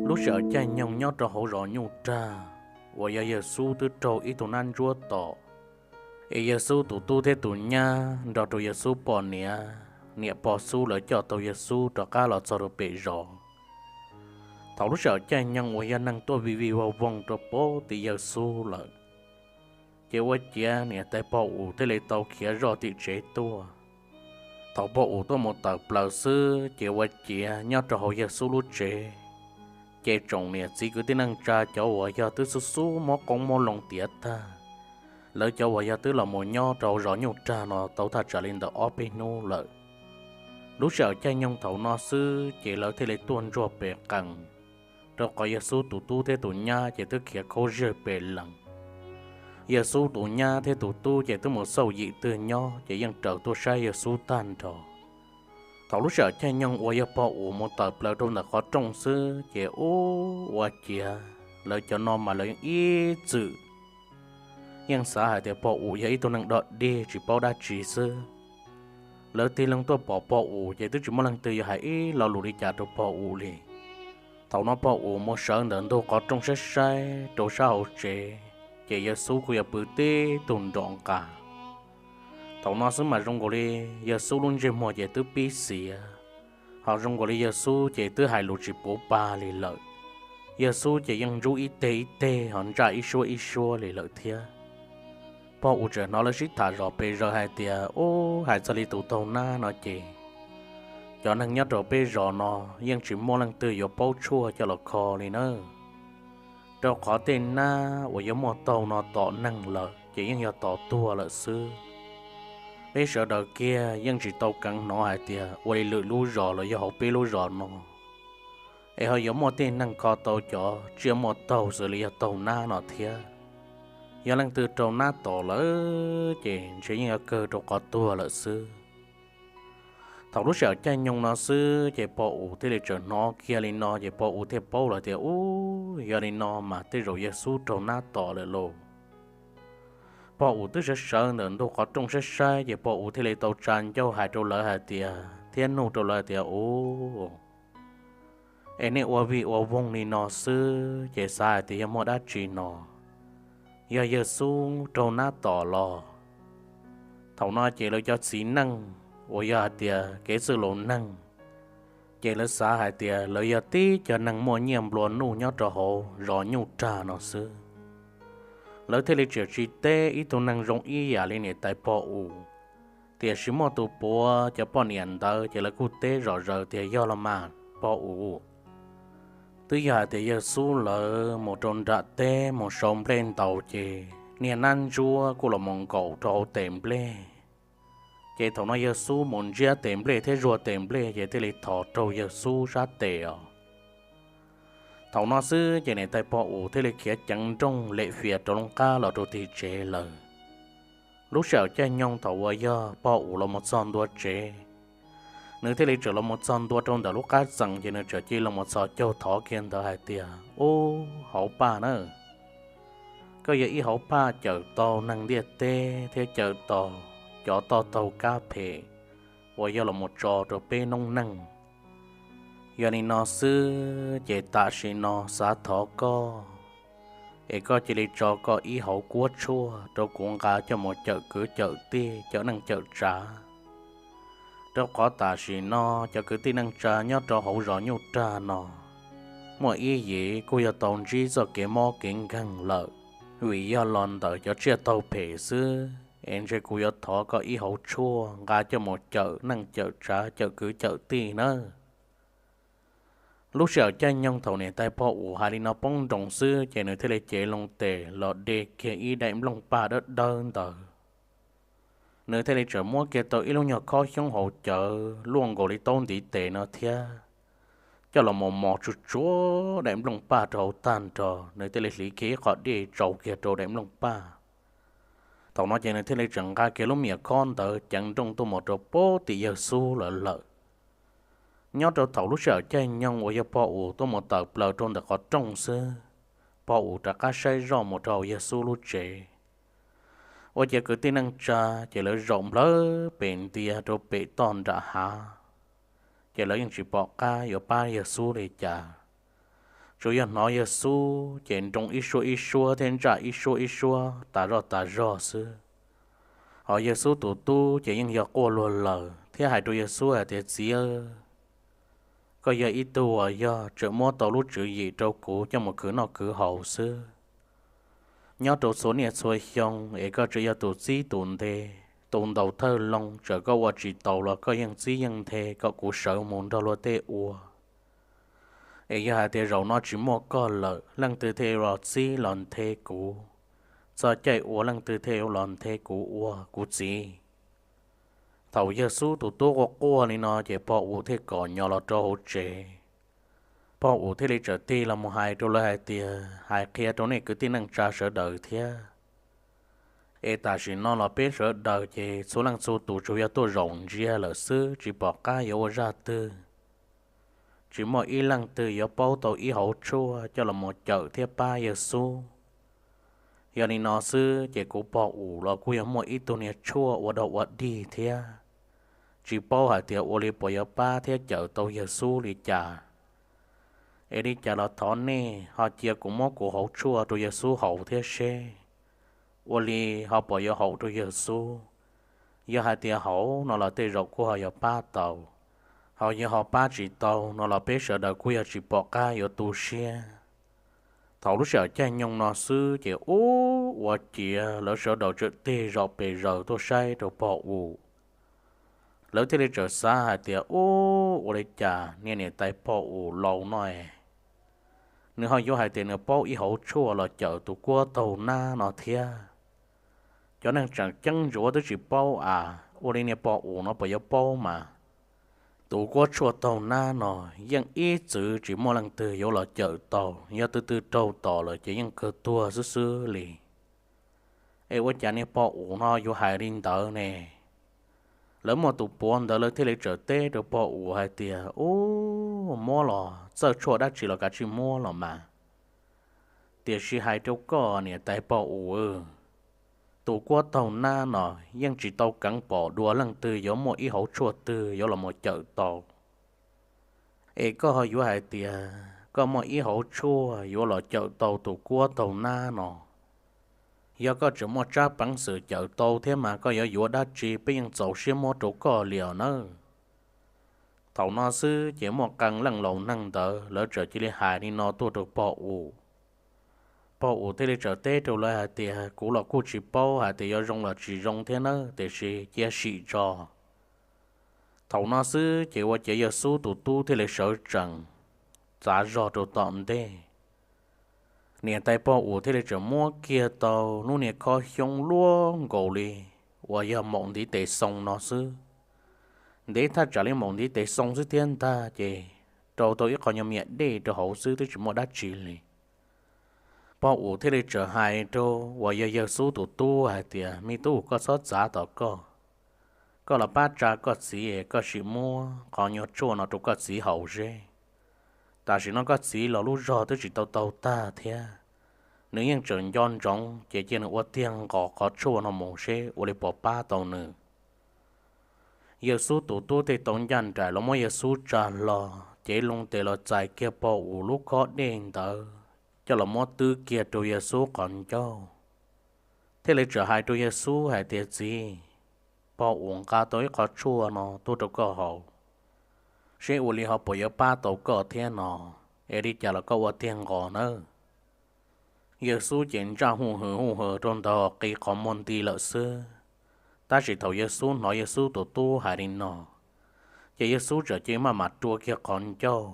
Lub sij hawm caij nyoog nyob rau hauv zos Nyuj Rag uas yog Yexus twb raug ib tug nab ntsuab tom, es Yexus tus tub thiab tus nyab nrog rau Yexus poj niam, niam pog Xub lawv coj tau Yexus rov qab los txog rau pem zos. Thaum lub sij hawm caij nyoog uas yog neeg tuaj vij vij voog voog rau pem tim Yexus lawm, ces ua ciav niam tais pog Us thiaj li tau khiav zoj tim tsev tuaj. Thaum pog Us tuaj mus tawm plaws xwb ces ua ciav nyob rau hauv Yexus lub tsev, ces tsoom niam txiv kwv tij neej tsa cov uas yog twb xub xub muab qoob muab loo tiav tag, lawv cov uas yog twb los mus nyob rau hauv zos Nyuj Rag no tau thaj tsam li ntawm ob peb hnub lawm. Lub sij hawm caij nyoog thaum no xwb ces lawv thiaj li tuaj ntsuag pes qees, rau qhov Yexus tus tub thiab tus nyab ces twb khiav khaub zig pes lees. Yexus tus nyab thiab tus tub ces twb mus xauj yim twg nyob ces yeej raws tuaj saib Yexus tag nrho. Thaum lub sij hawm caij nyoog uas yog pog Us mus tawm plaws rau ntawm qhov rooj xwb ces ub ua ciav lawv cov no mas lawv yeej ib txwm yeej xav hais tias pog Us yog ib tug neeg dog dig tsis paub dab tsi xwb. Lawv tig loo tuaj pom pog Us ces twb tsis muaj leej twg yuav hais ib lo lus li cas rau pog Us li. Thaum no pog Us mus sawv ntawm ntug qhov rooj saib saib rau sab hauv tsev, ces Yexus kuj yog pw tib tug nrom nqa. Thaum no xwb mas zoo nkaus li Yexus lub ntsej muag ces twb pib xiav, ho zoo nkaus li Yexus ces twb hais lus tsis puv pa li lawm. Yexus ces yeej ntsub ib teg ib teg ho ntsaj ib suab ib suab li lawm thiab. Pog Us tseem hnov lawv sib tham zom pes zaws hais tias, ub, hais txog li tus taug nab no ces cov neeg nyob rau peb zos no yeej tsis muaj leej twg yuav paub tshuaj coj los kho li nawb, rau qhov tej nab uas yog muaj taug no tom neeg lawm ces yeej yog tos tuag lawm xwb. Peb sawv daws kiag yeej tsis tau keev hnov hais tias ua li lwm lub zos los yog hauv peb lub zos no es ho yuav muaj tej neeg kho tau cov tsiaj muaj taug xws li yog taug nab no thiab. Yog leej twg raug nab tom lawm ces ntshe yeej yuav kawg rau qhov tuag lawm xwb. Thaum lub sij hawm caij nyoog no xwb ces pog Us thiaj li tseem hnov kiag li no ces pog Us thiaj paub lawm tias, ub, yog li no mas tej zaum Yexus raug nab tom lawm lauj. Pog Us twb sawv sawv ntawm ntug qhov rooj saib saib ces pog Us thiaj li tau tsa ncauj hais rau lawv hais tias, thiab nug rau lawv tias, ub, es nej ua vij ua voog li no xwb ces xav hais tias yog muaj dab tsi no? Yog Yexus raug nab tom los? Thaum no ces lawv cov txiv neej uas yog hais tias kev txwj laus neeg, ces lawv xav hais tias lawv yog tib cov neeg muaj nyiaj nplua nuj nyob rau hauv zos Nyuj Rag no xwb. Lawv thiaj li tseem tsis teb ib tug neeg zoo ib yam li niam tais pog Us, tiam sis muaj tus puav cov poj niam ntawd ces lawv kuj teb zom zaws tias yog los mas pog Us, twb yog hais tias Yexus lawv mus rau nram teb mus sau nplej ntaus ces niag nab ntsuab kuj los mus nkaum rau hauv tes nplej. Ces thaum no Yexus mus ntsiab tes nplej thiab zuag tes nplej ces thiaj li thov raug Yexus sab tes os. Thaum no xwb ces niam tais pog Us thiaj li khiav ceev nrooj lem fias rov loo qab los rau tim tsev lawm. Lub sij hawm caij nyoog thaum uas yog pog Us los mus txog ntua tsev, nws thiaj li tseem los mus txog ntua rau ntawm lub qab txees ces nws txawm cia li los mus txhos caug thov kiag ntawd hais tias, ub, hauv paj na, koj yog ib hauv paj cawm tau neeg ntiaj teb thiab cawm tau cov toj taug kab phem uas yog los mus tso rau peb noob neej. Yog li no xwb ces tam sim no xav thov koj es koj cia li tso koj ib hauv kuab tshuaj rau kuv nqa coj mus cawm kwv cawm tij cawm neej cawm tsav, rau qhov tam sim no cov kwv tij neej tsa nyob rau hauv zos Nyuj Rag no muaj ib yim kuj yog tau ntsib txoj kev mob kev nkeeg lawm, vim yog los ntawm cov tsiaj taug phem xwb. Es ntshe kuv yuav thov koj ib hauv tshuaj nqa coj mus cawm neej cawm tsav cawm kwv cawm tij nawb. Lub sij hawm caij nyoog thaum niam tais pog Us hais li no poob nroos xwb ces nws thiaj li cev loo tes los de kiag ib daim nplooj paj dawb dawb ntawd. Nws thiaj li tseem muab kiag tau ib lub nyuag khob xyoob hauv cawv luaj nkaus li taub ntiv tes no thiab, coj los mus mos tsuag tsuag daim nplooj paj rau hauv tag nrho, nws thiaj li hliv kiag ib qho dej tsau kiag rau daim nplooj paj. Thaum no ces nws thiaj li tseem nqa kiag lub miam khob ntawd ceev nrooj tuaj mus rau pem tim Yexus lawv lawm. Nyob rau thaum lub sij hawm caij nyoog uas yog pog Us tuaj mus tawm plaws rau ntawm qhov rooj xwb, pog Us rov qab saib zoj mus rau hauv Yexus lub tsev. Ua ciav kwv tij neej tsa ces lawv zaum nplawg pem ntiag rau pem toj nram hav. ces lawv yeej tsis pom qab yuav pab Yexus li cas. Tsuas yog hnov Yexus ces nroo ib suab ib suab thiab ntsaj ib suab ib suab tas zoj tas zog xwb. Hos Yexus tus tub ces yeej yog quaj luag lawm thiab hais rau Yexus hais tias, Txiv, koj yog ib tug uas yog tseem muab tau lub tswv yim rau kuv coj mus khwv noj khwv haus xwb. Nyob rau txhua niaj txhua xyoo es koj tseem yog tus txib tus nthe, tus ntaus thawj loo, txawm koj ua tsis taus los koj yeej txib yeej nthe kom kuv sawv mus nrog luag tej ua. Es yog hais tias zaum no tsis muaj koj lawm, leej twg thiaj los txib los nthe kuv? Txog caij ua leej twg thiaj los nthe kuv ua, kuv txiv? Thaum Yexus tus tub quaj quaj li no ces pog Us thiaj kom nyo los rau hauv tsev. Pog Us thiaj li txawm tig los mus hais rau lawv hais tias, Hais qhia rau nej kwv tij neej tsa sawv daws thiab, es tam sim no los peb sawv daws ces txhua leej txhua tus tsuas yog tuaj zaum ntsia lawm xwb, tsis pom qab yuav ua zaj twg. Tsis muaj ib leej twg yuav paub tau ib hauv tshuaj coj los mus cawm thiab pab Yexus. Yog li no xwb ces kuv pog Us los kuj yog muaj ib tug niag tshuaj ua dog ua dig thiab, tsis paub hais tias ua li puas yuav pab thiab cawm tau Yexus li cas. Es li cas los thov nej ho cia kuv muab kuv hauv tshuaj rau Yexus haus thiab seb ua li ho puas yuav haum rau Yexus. Yog hais tias haum no los tej zaum kuj ho yuav pab tau, ho yog ho pab tsis tau no los peb sawv daws kuj yog tsis pom qab yuav tu siab. Thaum lub sij hawm caij nyoog no xwb ces ub, ua ciav lawv sawv daws txawm tig zom pes zaws tuaj saib rau pog Us. Lawv thiaj li txawm xav hais tias, Ub, ua li cas niag niam tais pog Us laus no es nws ho yuav hais tias nws paub ib hauv tshuaj los cawm tus kuab taug nab no thiab? Cov neeg tseem ceeb ntsuav twb tsis paub as, ua li niag pog Us no puas yuav paub mas? Tus kuab tshuaj taug nab no yeej ib txwm tsis muaj leej twg yuav los cawm tau, yog tus twg raug tom lawm ces yeej kawg tuag xwb xwb li. Es ua cas niag pog Us no yuav hais li ntawd ne? Lawv muaj tus puav ntawd lawv thiaj li txawm teb rau pog Us hais tias, Ub, muab los txawj tshuaj dab tsi los kav tsij muab los mas. Tiam sis hais rau koj niam tais pog Us, tus kuab taug nab no yeej tsis tau keev pom dua leej twg yuav muaj ib hauv tshuaj twg yuav los mus cawm tau. Es koj ho yuav hais tias koj muaj ib hauv tshuaj yuav los cawm tau tus kuab taug nab no? Yog koj tseem muaj tsab peev xwm cawm tau thiab mas koj yuav yuav dab tsi, peb yeej txaus siab muab rau koj li os nawb. Thaum no xwb ces muaj qee leej laus neeg ntawd lawv txawm cia li hais li no tuaj rau pog Us. Pog Us thiaj li txawm teb rau lawv hais tias, Kuv los kuj tsis paub hais tias yuav zoo los tsis zoo thiab nawb, tiam sis cia sim tso. Thaum no xwb ces ua ciav Yexus tus tub thiaj li sawv tsees txav zog rau tom ntej. Niam tais pog Us thiaj li txawm muab kiag tau lub niag khob xyoob luaj nkaus li uas yog maum ntiv tes xoo no xwb. Ntev thaj tsam li maum ntiv tes xoo xwb thiab ntag, ces rau tau ib qho nyuag miam dej rau hauv xwb twb tsis muaj dab tsi li. Pog Us thiaj li txawm hais rau uas yog Yexus tus tub hais tias, Me tub, koj txhob txav tom koj. Koj los pab tsa koj txiv, koj sim muab qhov nyuag tshuaj no rau koj txiv haus seb. Tam sim no koj txiv los lub zog twb tsis tau taug tag thiab, nws yeej tseem nco ntsoov, ces cia nws ua tiag nqos qhov tshuaj no mus seb ua li puas pab tau nws. Yexus tus tub thiaj tau ncaj nraim los muab Yexus tsa hlo, cev loo tes los txais kiag pog Us lub khob dej ntawd coj los muab twb kiag rau Yexus qhov ncauj, thiaj li txawm hais rau Yexus hais tias, Txiv, pog Us nqa tau ib qho tshuaj no tuaj rau koj haus, seb ua li ho puas yuav pab tau koj thiab no, es li cas los koj ua tiag nqos nawb. Yexus ces ntsaj huj hwm huj hwm rau ntawd qi qhov muag nti lawm xwb. Tab sis thaum Yexus hnov Yexus tus tub hais li no, ces Yexus txawm cia li maj mam rua kiag qhov ncauj.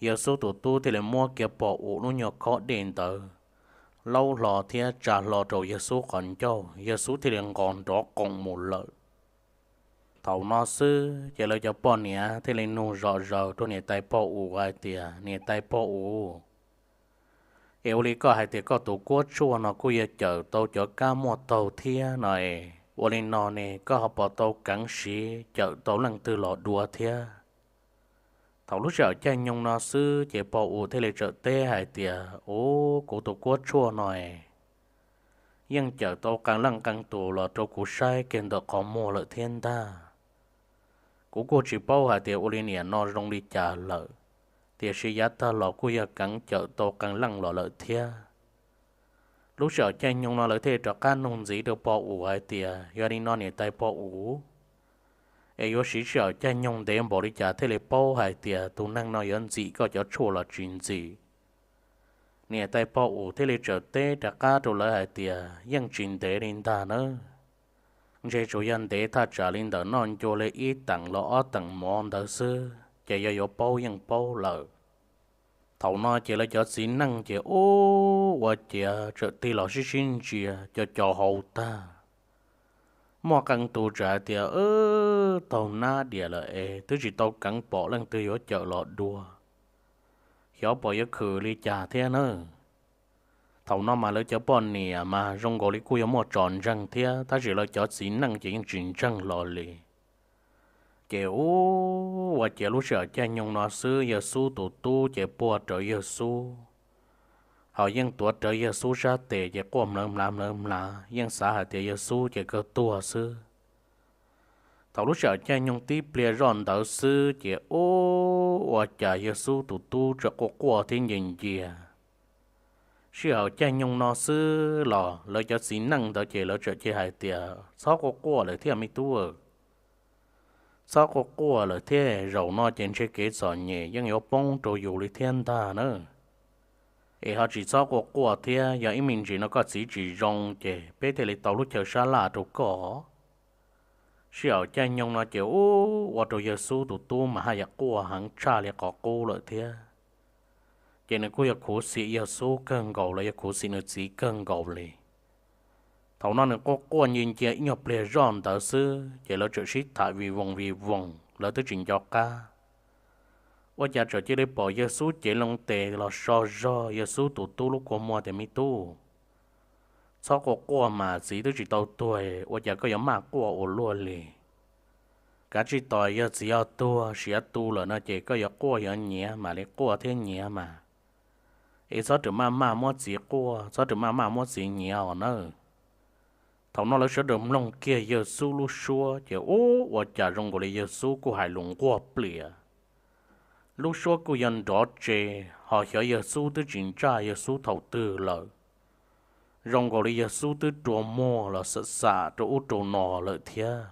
Yexus tus tub thiaj li muab kiag pog Us lub nyuag khob dej ntawd laub hlo thiab tsa hlo rau Yexus qhov ncauj, Yexus thiaj li nqos nrov qoom mus lawm. Thaum no xwb ces lawv cov poj niam thiaj li nug zom zaws rau niam tais pog Us hais tias, Niam tais pog Us, es ua li koj hais tias koj tus kuab tshuaj no kuj yuav cawm tau cov kab muaj taug thiab no es, ua li no ne koj ho puas tau keev siv cawm tau leej twg los dua thiab? Thaum lub sij hawm caij nyoog no xwb ces pog Us thiaj li txawm teb hais tias, Ub, kuv tus kuab tshuaj no es yeej cawm tau qee leej qee tus los rau kuv saib kiag ntawm qhov muag lawm thiab ntag. Kuv kuj tsis paub hais tias ua li niam no zoo li cas lawm, tiam sis yav tag los kuj yog keev cawm tau qee leej los lawm thiab. Lub sij hawm caij nyoog no lawv thiaj rov qab nug ntxiv rau pog Us hais tias, yog li no niam tais pog Us, es yuav siv sij hawm caij nyoog ntev npaum li cas thiaj li paub hais tias tus neeg no yuav ntxim koj cov tshuaj los tsis ntxim? Niam tais pog Us thiaj li txawm teb rov qab rau lawv hais tias, yeej tsis ntev li ntag nawb. Ntshe tsuas yog ntev thaj tsam li ntawm noj ncua li ib teem los ob teem mov ntawd xwb ces yog yuav paub yeej paub lawm. Thaum no ces lawv cov txiv neej ces ub ua ciav txawm tig los sib sib ntsia co co hauv tag. Muaj qee tus txawm hais tias, taug nab diam lawm es twb tsis tau keev pom leej twg yuav cawm los dua, xyov pom yuav khwm li cas thiab na. Thaum no mas lawv cov poj niam mas zoo nkaus li kuj yuav muaj tso ntseeg thiab, tab sis lawv cov txiv neej ces yeej tsis ntseeg los li. Ces ub ua ciav lub sij hawm caij nyoog no xwb Yexus tus tub ces puag rawv Yexus, ho yeej tuav rawv Yexus sab tes ces quaj mlawv mlav mlawv mlav, yeej xav hais tias Yexus ces kawg tuag xwb. Thaum lub sij hawm caij nyoog tib pliag zoj ntawd xwb ces ub ua cas Yexus tus tub txawm quaj quaj thiab nce ncia. Sij hawm caij nyoog no xwb los lawv cov txiv neej ntawd ces lawv txawm cia hais tias, txhob quaj quaj lawm thiab me tub, txhob quaj quaj lawm thiab, zaum no ces ntshe kev txom nyem yeej yuav poob rau yus li thiab ntag na. Es ho tsis txhob quaj quaj thiab, yog ib me ntsis no koj txiv tsis zoo ces peb thiaj li tau lub chaw sab laj rau koj. Sij hawm caij nyoog no ces ub ua rau Yexus tus tub mas haj yam quaj heev tshaj li qhov qub lawm thiab. Ces nws kuj yog khuv xim Yexus kawg nkaus los yog khuv xim nws txiv kawg nkaus li. Thaum no nws quaj quaj nce ncia ib nyuag pliag zoj ntawd xwb ces lawv txawm sib tham vij voog vij voog, lawv twb tsis nco qab. Ua cas txawm cia li pom Yexus cev loo tes los so zog Yexus tus tub lub kua muag tias, me tub, txhob quaj quaj mas, txiv twb tsis tau tuag, ua cas koj yuav maj quaj ua luaj li? Kav tsij tos yog txiv ho tuag siav tu lawm no ces koj yuav quaj yuav nyiav mam li quaj thiab nyiav mas. Es txhob rawm maj maj muab txiv quaj, txhob rawm maj maj muab txiv nyiav os nawb. Thaum no lawv sawv daws mloog kiag Yexus lub suab ces ub ua cas zoo nkaus li Yexus kuj hais lus nquag plias. Lub suab kuj yog nrov tse, ho xyov Yexus twb tsis ntsaj Yexus thaum twg lawm. Zoo nkaus li Yexus twb rua muag los xam xam rau ub rau no lawm thiab.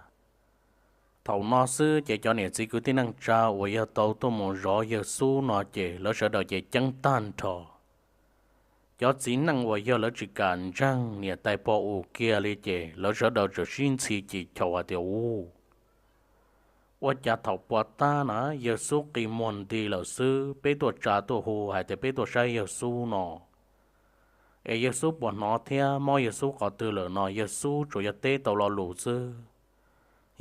Thaum no xwb ces cov niam txiv kwv tij neej tsa uas yog tau tuaj mus zov Yexus no ces lawv sawv daws ces ceeb tag nrho. Cov txiv neej uas yog lawv tsis kam ntseeg niam tais pog Us kiag li ces lawv sawv daws txawm sib ntxhi cim chaus hais tias, ub, ua cas thaum puas tab na Yexus qi muag nti lawm xwb peb tuaj tsa tuaj hu hais tias peb tuaj saib Yexus no, es Yexus puas hnov thiab mob Yexus qhov twg lawm no Yexus tsuas yog teb tau lo lus xwb.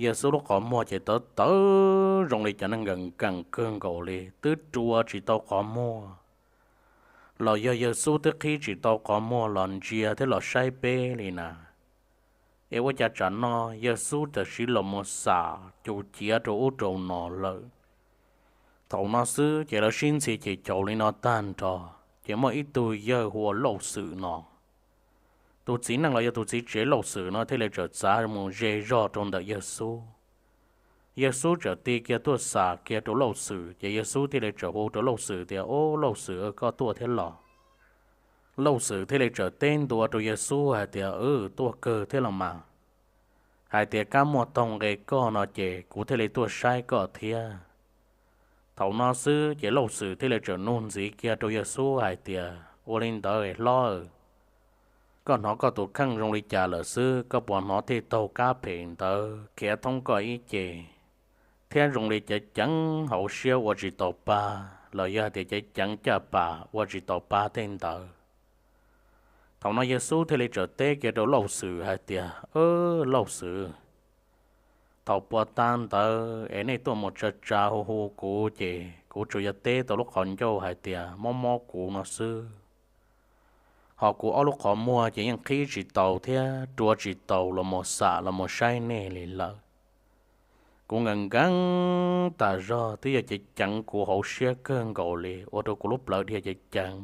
Yexus lub qhov muag ces tawv tawv zoo li cov neeg nkees nkees kawg nkaus li, twb rua tsis tau qhov muag los yog Yexus twb qhib tsis tau qhov muag los ntsia thiab los saib peb li na. Es ua cas tsam no Yexus tam sim los mus xam cum ciav rau ub rau no lawm? Thaum no xwb ces lawv sib ntxhi cim chaus li no tag nrho, ces muaj ib tug yawg hu ua Lauj Xwm no. Tus txiv neej los yog tus txiv tsev Lauj Xwm no thiaj li txawm txav mus ze zog rau ntawm Yexus. Yexus txawm tig kiag tuaj xam kiag rau Lauj Xwm ces Yexus thiaj li txawm hu rau Lauj Xwm tias, ub, Lauj Xwm, koj tuaj thiab los? Lauj Xwm thiaj li txawm teb ntua rau Yexus hais tias, wb tuaj kawg thiab los mas. Hais tias kab muaj taug nqe koj no ces kuv thiaj li tuaj saib koj thiab. Thaum no xwb ces Lauj Xwm thiaj li txawm nug ntxiv kiag rau Yexus hais tias, ua li ntawd hlob, koj hnov koj tus kheej zoo li cas lawm xwb, koj puas hnov tej taug kab phem ntawd khiav thoob koj ib ce, thiab zoo li ceev ceev hauv siab ua tsis tau pa, los yog hais tias ceev ceev caj pas ua tsis tau pa tej ntawd? Thaum no Yexus thiaj li txawm teb kiag rau Lauj Xwm hais tias, Lauj Xwm, thaum puas tas ntawd es nej tuaj mus tsa tsa hu hu kuv ces kuv tsuas yog teb tau lub qhov ncauj hais tias mob mob kuv no xwb. Ho kuv ob lub qhov muag ces yeej qhib tsis tau thiab rua tsis tau los mus xam los mus saib nej li lawm. Kuv nkees nkees tas zog twb yog ceev ceev kuv hauv siab kawg nkaus li ua rau kuv lub plawv dhia ceev ceev.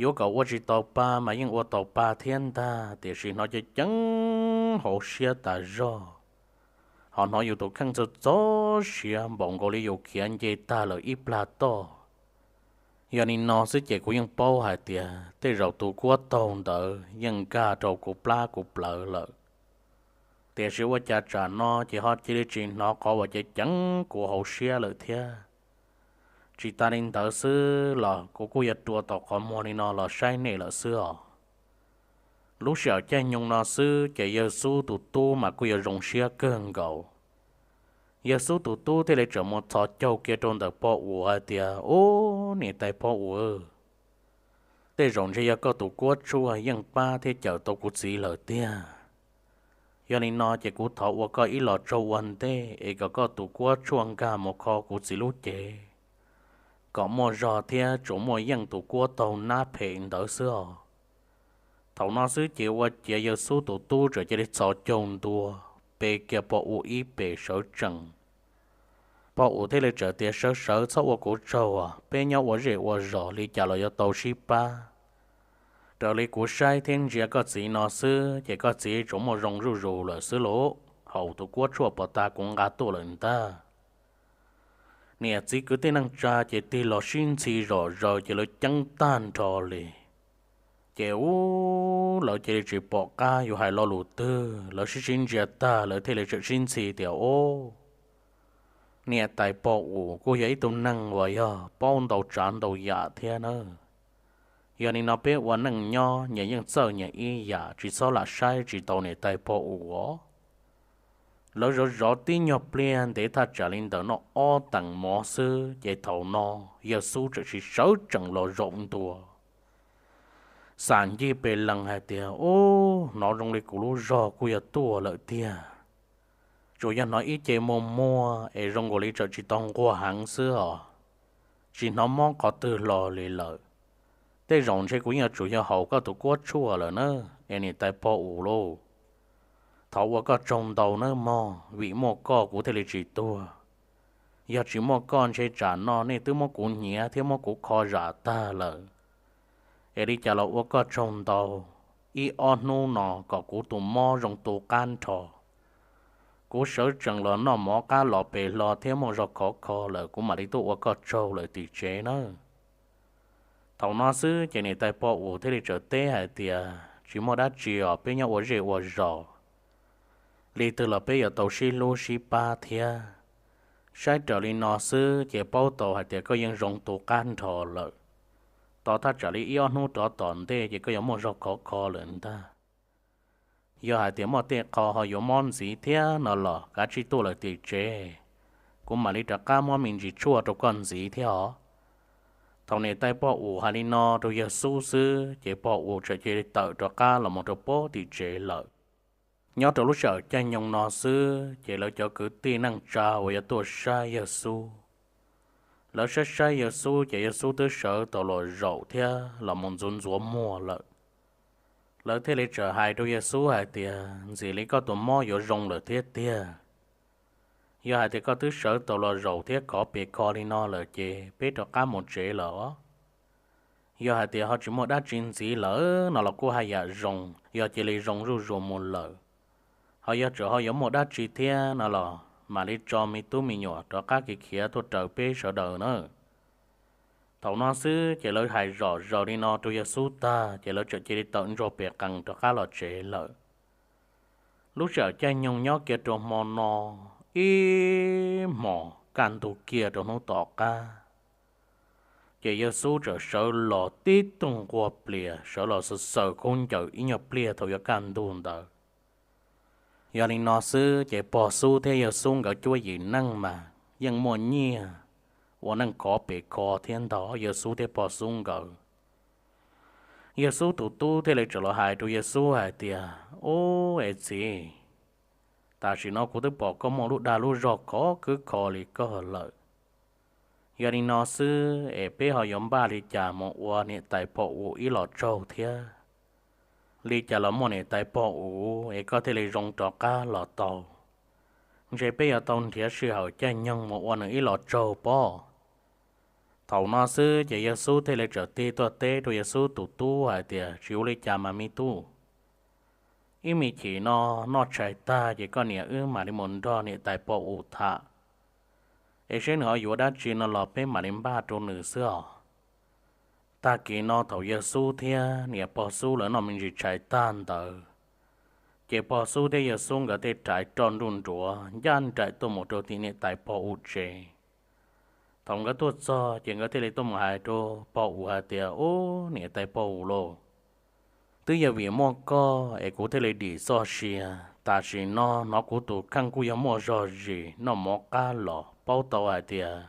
Yuav kom ua tsis tau pa mas yeej ua tau pa thiab ntag, tiam sis hnov ceev ceev hauv siab tas zog. ho hnov yus tus kheej txog txog siav npaum nkaus li yus khiav nce tag lawm ib plag toj. Yog li no xwb ces kuv yeej paub hais tias tej zaum tus kuab taug ntawd yeej nkag rau kuv plab kuv plawv lawm. Tiam sis ua cas tsam no ces ho cia li tsis hnov qhov uas ceev ceev kuv hauv siab lawm thiab. Tsis tas li ntawd xwb los kuv kuj yuav rua tau qhov muag li no los saib nej lawm xwb os. Lub sij hawm caij nyoog no xwb ces Yawg Xub tus tub mas kuj yuav zoo siab kawg nkaus. Yawg Xub tus tub thiaj li txawm mus txhos caug kiag rau ntawm pog Us hais tias, Ub, niam tais pog Us, tej zaum ntshe yog koj tus kuab tshuaj yeej pab thiab cawm tau kuv txiv lawm tiag. Yog li no ces kuv thov ua koj ib los tsaug ua ntej es kom koj tus kuab tshuaj nkag mus kho kuv txiv lub cev, kom muaj zog thiab tsuas muaj yeej tus kuab taug nab phem ntawd xwb os. Thaum no xwb ces ua ciav Yawg Xub tus tub txawm cia li txhos caug ntua, pe kiag pog Us ib pes sawv tsees. Pog Us thiaj li txawm tias, Sawv sawv, txhob ua kuv tsaug, peb nyob ua zej ua zos li cas los yuav tau sib pab. Raws li kuv saib thiab ntsia koj txiv no xwb ces koj txiv tsuas muaj zoo zuj zus lawm xwb lauj, haus tus kuab tshuaj pov tas kuv nqa tuaj lawm ntag. Niam txiv kwv tij neej tsa ces tig los sib ntxhi zom zaws ces lawv ceeb tag nrho li. Ces ub, lawv cia li tsis pom qab yuav hais lo lus twg, lawv sib sib ntsia tag lawv thiaj li txawm sib ntxhi tias, Ub, niam tais pog Us kuj yog ib tug neeg uas yog paub ntau tsav ntau yam thiab na. Yog li no peb ua neej nyob nyias yeej txawj nyias ib yam, tsis txhob lam saib tsis taus niam tais pog Us os. Lawv zov zov tib nyuag pliag ntev thaj tsam li ntawm no ob teev mov xwb ces thaum no Yawg Xub txawm sawv tsees los zaum ntua, xam ncig pes lees hais tias, Ub, hnov zoo li kuv lub zog kuj yuav tuaj lawm tiag. Tsuas yog hnov ib ce muag muag es zoo nkaus li txawm tsis tau nquag heev xwb os, tsis hnov mob qhov twg hlo li lawm. Tej zaum ntshe kuv yeej yuav tsum yog haus koj tus kuab tshuaj lawm na, es niam tais pog Us lauj, thov ua koj tsaug ntau nawb mog, vim muaj koj kuv thiaj li tsis tuag. Yog tsis muaj koj ntshe tsam no nej twb muab kuv nyiav thiab muab kuv kho zam tag lawm. Es li cas los ua koj tsaug ntau, ib ob hnub no kom kuv tus mob zoo tu qab nrho, kuv sawv tsees los noj mov qab los pes hlo thiab muaj zog khov kho lawm kuv mam li tuaj ua koj tsaug lawm tim tsev nawb. Thaum no xwb ces niam tais pog Us thiaj li txawm teb hais tias, Tsis muaj dab tsi os, peb nyob ua zej ua zos, li twg los peb yuav tau sib hlub sib pab thiab. Saib raws li no xwb ces paub tau hais tias koj yeej zoo tu qab nrho lawm. Tos thaj tsam li ib ob hnub rov tom ntej ces koj yuav muaj zog khov kho lawm ntag. Yog hais tias muaj tej qho ho yuav mob ntxiv thiab no los kav tsij tuaj lawm tim tsev, kuv mam li rov qab muab me ntsis tshuaj rau koj ntxiv thiab os. Thaum niam tais pog Us hais li no rau Yawg Xub xwb ces pog Us txawm cia li tawm rov qab los mus rau pem tim tsev lawm. Nyob rau lub sij hawm caij nyoog no xwb ces lawv cov kwv tij neej tsa uas yuav tuaj saib Yawg Xub, lawv saib saib Yawg Xub ces Yawg Xub twb sawv tau los zaum thiab los mus ntxuav ntxuav muag lawm. Lawv thiaj li txawm hais rau Yawg Xub hais tias, Ntxim li koj tus mob yuav zoo lawm thiab tiag. Yog hais tias koj twb sawv tau los zaum thiab khov pes kho li no lawm ces peb rov qab mus tsev lawm os. Yog hais tias ho tsis muaj dab tsi ntxiv lawm no los kuj haj yam zoo, yog cia li zoo zuj zus mus lawm. Ho yog txawm ho yuav muaj dab tsi thiab no los mam li tso me tub me nyuam rov qab khiav khiav tuaj raws peb sawv daws nawb. Thaum no xwb ces lawv hais zom zaws li no rau Yawg Xub tag ces lawv txawm cia li tawm ntsuag pes qees rov qab los tsev lawm. Lub sij hawm caij nyoog nyob kiag rau hmo no, ib hmos kaj ntug kiag rau hnub tom qab, ces Yawg Xub txawm sawv los tib tug nquag plias, sawv los xaws xaws khaub ncaws ib nyuag pliag thaum yuav kaj ntug ntawd. Yog li no xwb ces pog Xub thiab Yawg Xub nkawd cuab yim neej mas yeej muaj nyiaj ua neej khov pes kho thiab ntag Yawg Xub thiab pog Xub nkawd. Yawg Xub tus tub thiaj li txawm los hais rau Yawg Xub hais tias, Ub, es txiv, tam sim no kuv twb pom koj muaj lub dag lub zog khov kwb kho li koj lawm. Yog li no xwb es peb ho yuav npaj li cas mus ua niam tais pog Us ib los tsaug thiab. Li cas los muaj niam tais pog Us es koj thiaj li zoo rov qab los tau. Ntshe peb yuav tau nrhiav sij hawm caij nyoog mus ua nws ib los tsaug pob. Thaum no xwb ces Yawg Xub thiaj li txawm tig tuaj teb rau Yawg Xub tus tub hais tias, Tsis ua li cas mas me tub. Ib me chim no noj tshais tag ces koj niam wb mam li mus nrog niam tais pog Us tham, es seb nws ho yuav dab tsi no los peb mam li npaj rau nws xwb os. Tag kis no thaum yawg Xub thiab niam pog Xub lawv noj me ntsis tshais tag ntawd, ces pog Xub thiab yawg Xub nkawd thiaj rhais roj nruj nruav ncaj nraim tuaj mus rau tim niam tais pog Us tsev. Thaum nkawd tuaj txog ces nkawd thiaj li tuaj mus hais rau pog Us hais tias, Ub, niam tais pog Us lauj, twb yog vim muaj koj es kuv thiaj li dim txoj sia. Tam sim no hnov kuv tus kheej kuj yog muaj zog zis noj mov qab los paub tau hais tias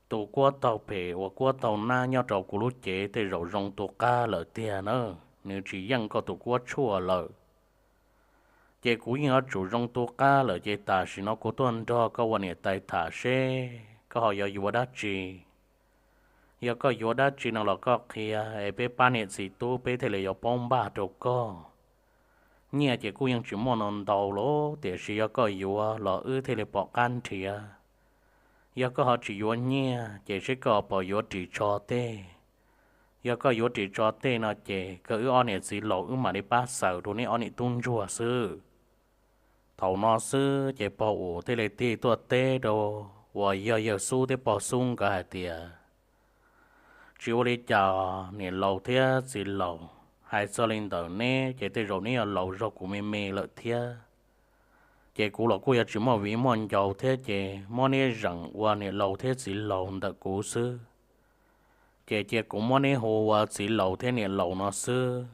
tus kuab taug phem uas kuab taug nab nyob rau kuv lub cev tej zaum zoo tu qab lawm tiag na, nws tsis yeej koj tus kuab tshuaj lawm. Ces kuv yeej yuav tsum zoo tu qab lawm ces tam sim no kuv tuaj nrog koj ua niam tais tham seb koj ho yuav yuav dab tsi. Yog koj yuav dab tsi no los koj qhia es peb pab niam txiv tub peb thiaj li yuav paub npaj rau koj. Nyiaj ces kuj yeej tsis muaj no ntau lawm, tiam sis yog koj yuav los wb thiaj li pom qab nrhiav. Yog koj ho tsis yuav nyiaj ces seb koj pom yuav ris tsho tej. Yog koj yuav ris tsho tej no ces koj wb ob niam txiv laus wb mam li pab xaws rau neb ob niam tub ntsuag xwb. Thaum no xwb ces pog Us thiaj li tig tuaj teb rau uas yog yawg Xub thiab pog Xub nkawd hais tias, Tsis ua li cas niam laus thiab txiv laus, hais txog li ntawm neb ces tej zaum neb yuav laus zog kuv me me lawm thiab. Ces kuv los kuj yuav tsis muaj viv muaj ncaus thiab ces muab neb zeem ua niam laus thiab txiv laus ntawm kuv xwb. Ces cia kuv muab neb hu ua txiv laus thiab niam laus no xwb.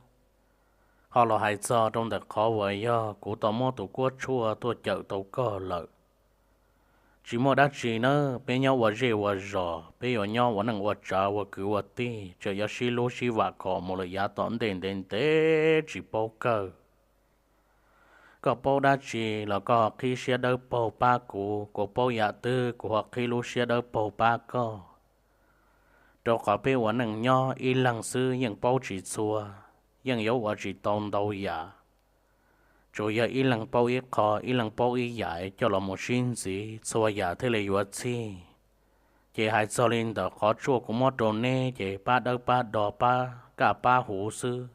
Ho los hais txog rau ntawm qhov uas yog kuv tau muab tus kuab tshuaj tuaj cawm tau koj lawm, tsis muaj dab tsi nawb, peb nyob ua zej ua zos, peb yuav nyob ua neej ua tsav ua kwv ua tij, tseem yuav sib hlub sib vam khom mus lawm yav tom ntej ntev ntev tsis paub kawg. Koj paub dab tsi los koj ho qhib siab dawb paug pab kuv, kuv paub yam twg kuv ho qhib lub siab dawb paug pab koj. Rau qhov peb ua neej nyob ib leeg xwb yeej paub tsis txhua, yeej yuav ua tsis tau ntau yam. Tsuas yog ib leeg paub ib qho, ib leeg paub ib yam coj los mus sib ntxiv, txhua yam thiaj li yuav txhij. Ces hais txog li ntawm qhov tshuaj kuv muab rau neb ces pab dawb pab do, pab kaj pab huv xwb.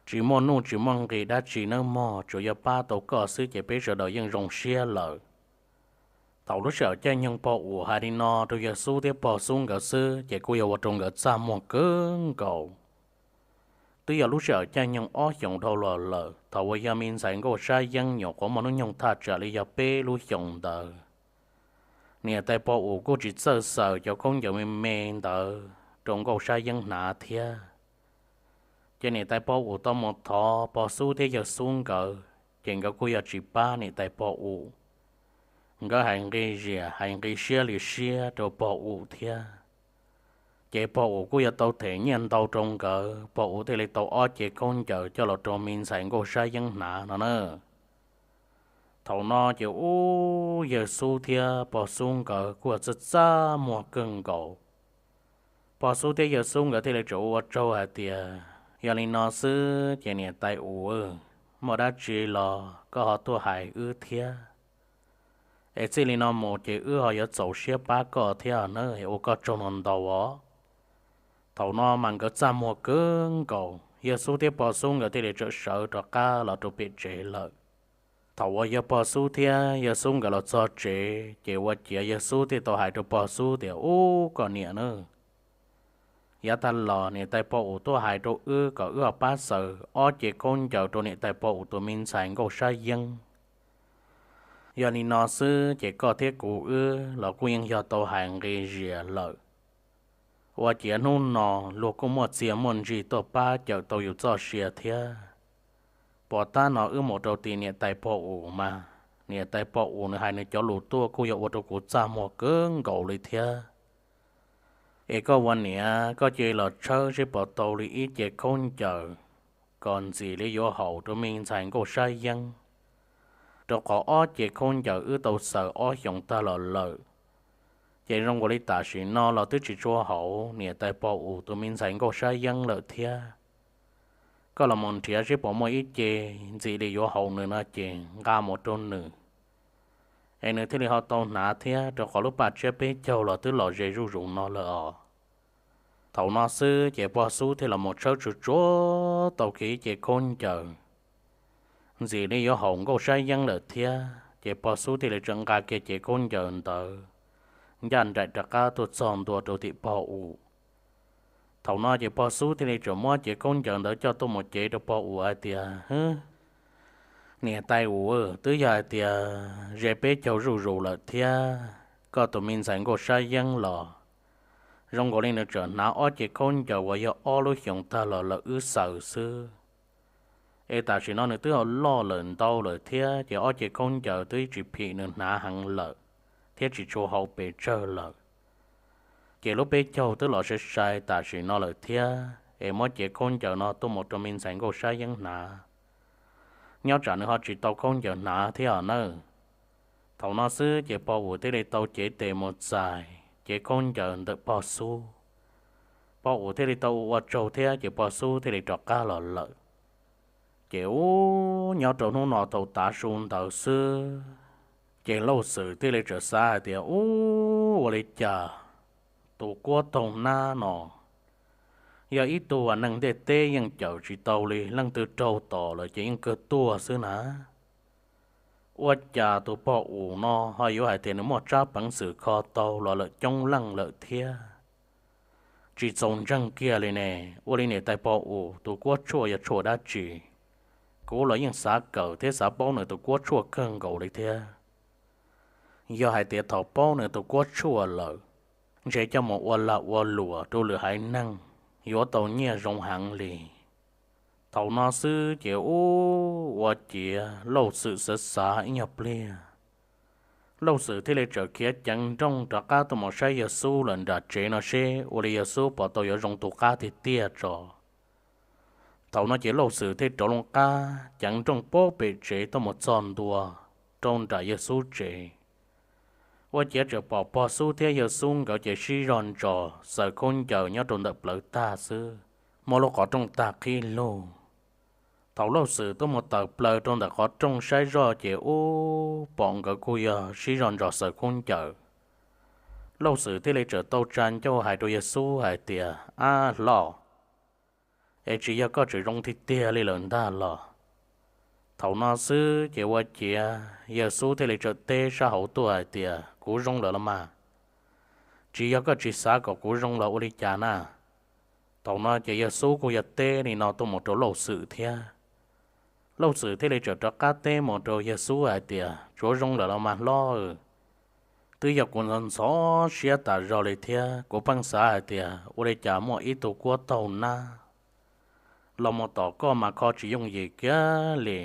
Tsis muaj nuj tsis muaj nqis dab tsi nawb mog, tsuas yog pab tau koj xwb ces peb sawv daws yeej zoo siab lawm. Thaum lub sij hawm caij nyoog pog Us hais li no rau yawg Xub thiab pog Xub nkawd xwb ces kuj yog ua rau nkawd txaj muag kawg nkaus. Twb yog lub sij hawm caij nyoog ob xyoos dhau los lawm, thaum uas yog me ntxhais Nkauj Sab Yeeb nyuam qhuav muaj hnub nyoog thaj tsam li yog peb lub xyoos ntawd. Niam tais pog Us kuj tsis txawj xaws cov khaub ncaws me me ntawd rau Nkauj Sab Yeeb hnav thiab. Ces niam tais pog Us tau mus thov pog Xub thiab yawg Xub nkawd, ces nkawd kuj yog tsis pab niam tais pog Us. Nkawd hais nqi ziam hais nqi siab li siab rau pog Us thiab. Ces pog Us kuj yog tau them nyiaj ntau rau nkawd, pog Us thiaj li tau ob cev khaub ncaws coj los rau me ntxhais Nkauj Sab Yeeb hnav no na. Thaum no ces ub, yawg Xub thiab pog Xub nkawd kuj txaj txaj muag kawg nkaus. Pog Xub thiab yawg Xub nkawd thiaj li tseem ua ua tsaug hais tias, Yog li no xwb ces niam tais Us, muaj dab tsi los koj ho tuaj hais wb thiab. Es txij li no mus ces wb ho yuav txaus siab pab koj thiab na, ua koj tsaug no ntau os. Thaum no mas nkawd txaj muag kawg nkaus, yawg Xub thiab pog Xub nkawd thiaj li tseem sawv rov qab los rau pem tsev lawm. Thaum uas yawg pog Xub thiab yawg Xub nkawd los txog tsev ces ua ciav yawg Xub thiaj tau hais rau pog Xub tias, Ub, koj niam na, yav tag los niam tais pog Us tuaj hais rau wb kom wb ho pab xaws ob cev khaub ncaws rau niam tais pog Us tus me ntxhais Nkauj Sab Yeeb. Yog li no xwb ces koj thiab kuv wb los kuj yeej yog tau hais nqi zias lawm. Ua ciav hnub no luag kuj muaj txiaj muaj ntsig tuaj pab cawm tau yus txoj sia thiab. Pom tab no wb mus rau tim niam tais pog Us mas, niam tais pog Us nws hais nws cov lus tuaj kuj yog ua rau kuv txaj muag kawg nkaus li thiab. Es koj ua niam koj cia li los tshawb seb puas tau li ib ce khaub ncaws kom ntxim li yuav haum rau me ntxhais Nkauj Sab Yeeb, rau qhov ob ce khaub ncaws wb tau xaws ob xyoos tag los lawm. Ces zoo nkaus li tam sim no los twb tsis tshua haum niam tais pog Us tus me ntxhais Nkauj Sab Yeeb lawm thiab. Koj los mus nrhiav seb puas muaj ib ce ntxim li yuav haum nws no ces nqa mus rau nws, es nws thiaj li ho tau hnav thiab, rau qhov lub paj tsiab peb caug los twb los ze zuj zus no lawm os. Thaum no xwb ces pog Xub thiaj los mus tshawb tsuag tsuag tau kiag ib ce khaub ncaws, ntxim li yuav haum nkauj sab yeeb lawm thiab, ces pog Xub thiaj li tseem nqa kiag cev khaub ncaws ntawd ncaj nraim rov qab tuaj txog ntua rau tim pog Us. Thaum no ces pog Xub thiaj li tseem muab cev khaub ncaws ntawd coj tuaj mus cev rau pog Us hais tias, Niam tais Us, twb yog hais tias ze peb caug zuj zus lawm thiab, koj tus me ntxhais nkauj sab yeeb los zoo nkaus li nws tseem hnav ob cev khaub ncaws uas yog ob lub xyoos tag los lawm wb xaws xwb. Es tam sim no nws twb ho loj lawm ntau lawm thiab, ces ob cev khaub ncaws twb tsis phim nws hnav heev lawm, thiab tsis tshua hau pes tsawg lawm. Ces lub peb caug twb los sai sai tam sim no lawm thiab, es muab cev khaub ncaws no tuaj mus rau me ntxhais nkauj sab yeeb hnav, nyob tsam nws ho tsis tau khaub ncaws hnav thiab os nawb. Thaum no xwb ces pog Us thiaj li tau cev tes mus txais cev khaub ncaws ntawm pog Xub. Pog Us thiaj li tau ua ua tsaug thiab ces pog Xub thiaj li rov qab los lawm. Ces ub, nyob rau hnub no thaum tav su ntawd xwb, ces Lauj Xwm thiaj li txawm xav hais tias, Ub, ua li cas tus kuab taug nab no yog ib tug uas neeg ntiaj teb yeej cawm tsis tau li, leej twg raug tom lawm ces yeej kawg tuag xwb na. Ua cas tus pog Us no ho yuav hais tias nws muaj tsab peev xwm kho tau los lawm coob leej lawm thiab? Tsis txaus ntseeg kiag li ne. Ua li niam tais pog Us, tus kuab tshuaj yog tshuaj dab tsi? Kuv los yeej xav kawm thiab xav paub nws tus kuab tshuaj kawg nkaus li thiab. Yog hais tias thaum paub nws tus kuab tshuaj lawm, ntshe coj mus ua lag ua luam rau lwm haiv neeg yuav tau nyiaj zoo heev li. Thaum no xwb ces ub, ua ciav Lauj Xwm xav xav ib nyuag pliag, Lauj Xwm thiaj li txawm khiav ceev nrooj rov qab tuaj mus saib yawg Xub lawm nram tsev no seb ua li yawg Xub puas tau yuav zoo tu qab tiag tiag tso. Thaum no ces Lauj Xwm thiaj rov loo qab ceev nrooj puag pem tsev tuaj mus txog ntua rau nram yawg Xub tsev. Ua ciav txawm pom pog Xub thiab yawg Xub nkawd ces sib zog ntsos xaws khaub ncaws nyob rau ntawm plawv tag xwb, muaj lub qhov rooj tag qhib lug. Thaum Lauj Xwm tuaj mus tawm plaws rau ntawm qhov rooj saib zoj ces ub, pom nkawd kuj yog sib zog ntsos xaws khaub ncaws. Lauj Xwm thiaj li txawm tau tsa ncauj hais rau yawg Xub hais tias, Ab hlob, es tsis yog koj tseem zoo tiag tiag li lawm ntag los? Thaum no xwb ces ua ciav yawg Xub thiaj li txawm teb sab hauv tuaj hais tias, Kuv zoo lawm los mas. Tsis yog koj tsis xav kom kuv zoo los ua li cas na? Thaum no ces yawg Xub kuj yog teb li no tuaj mus rau Lauj Xwm thiab. Lauj Xwm thiaj li txawm rov qab teb mus rau yawg Xub hais tias, Tsuav zoo lawm los mas hlob. Twb yog kuv ntxhov ntxhov siab tas zog li thiab, kuv pheej xav hais tias ua li cas muaj ib tug kuab taug nab los mus tom koj mas kho tsis yooj yim kiag li,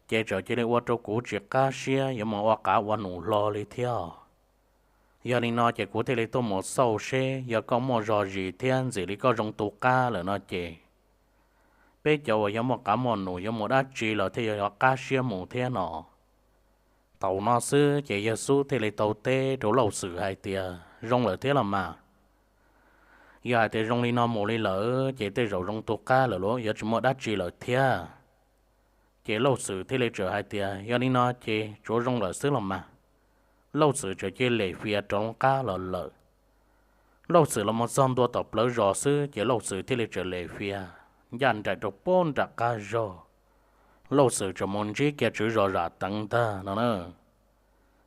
ces txawm cia li ua rau kuv tsis qab siab yuav mus ua qav ua num hlo li thiab. Yog li no ces kuv thiaj li tuaj mus xauj seb yog koj muaj zog zis thiab ntxim li koj zoo tu qab lawm no ces peb cov uas yog muaj qav muaj num yuav mus dab tsi los thiaj yuav qab siab mus thiab no. Thaum no xwb ces yawg Xub thiaj li tau teb rau Lauj Xwm hais tias, Zoo lawm thiab los mas. Yog hais tias zoo li no mus li lawm ces tej zaum zoo tu qab lawm los yuav tsis muaj dab tsi lawm thiab. Ces Lauj Xwm thiaj li txawm hais tias, Yog li no ces tsuav zoo lawm xwb los mas. Lauj Xwm txawm cia li lem fias rov loo qab los lawm. Lauj Xwm los mus txog ntua tom plawv zos xwb ces Lauj Xwm thiaj li txawm lem fias ncaj nraim rau puag nram qab zog. Lauj Xwm txawm mus ntsib kiag tswv zos Zam Teev ntag no na.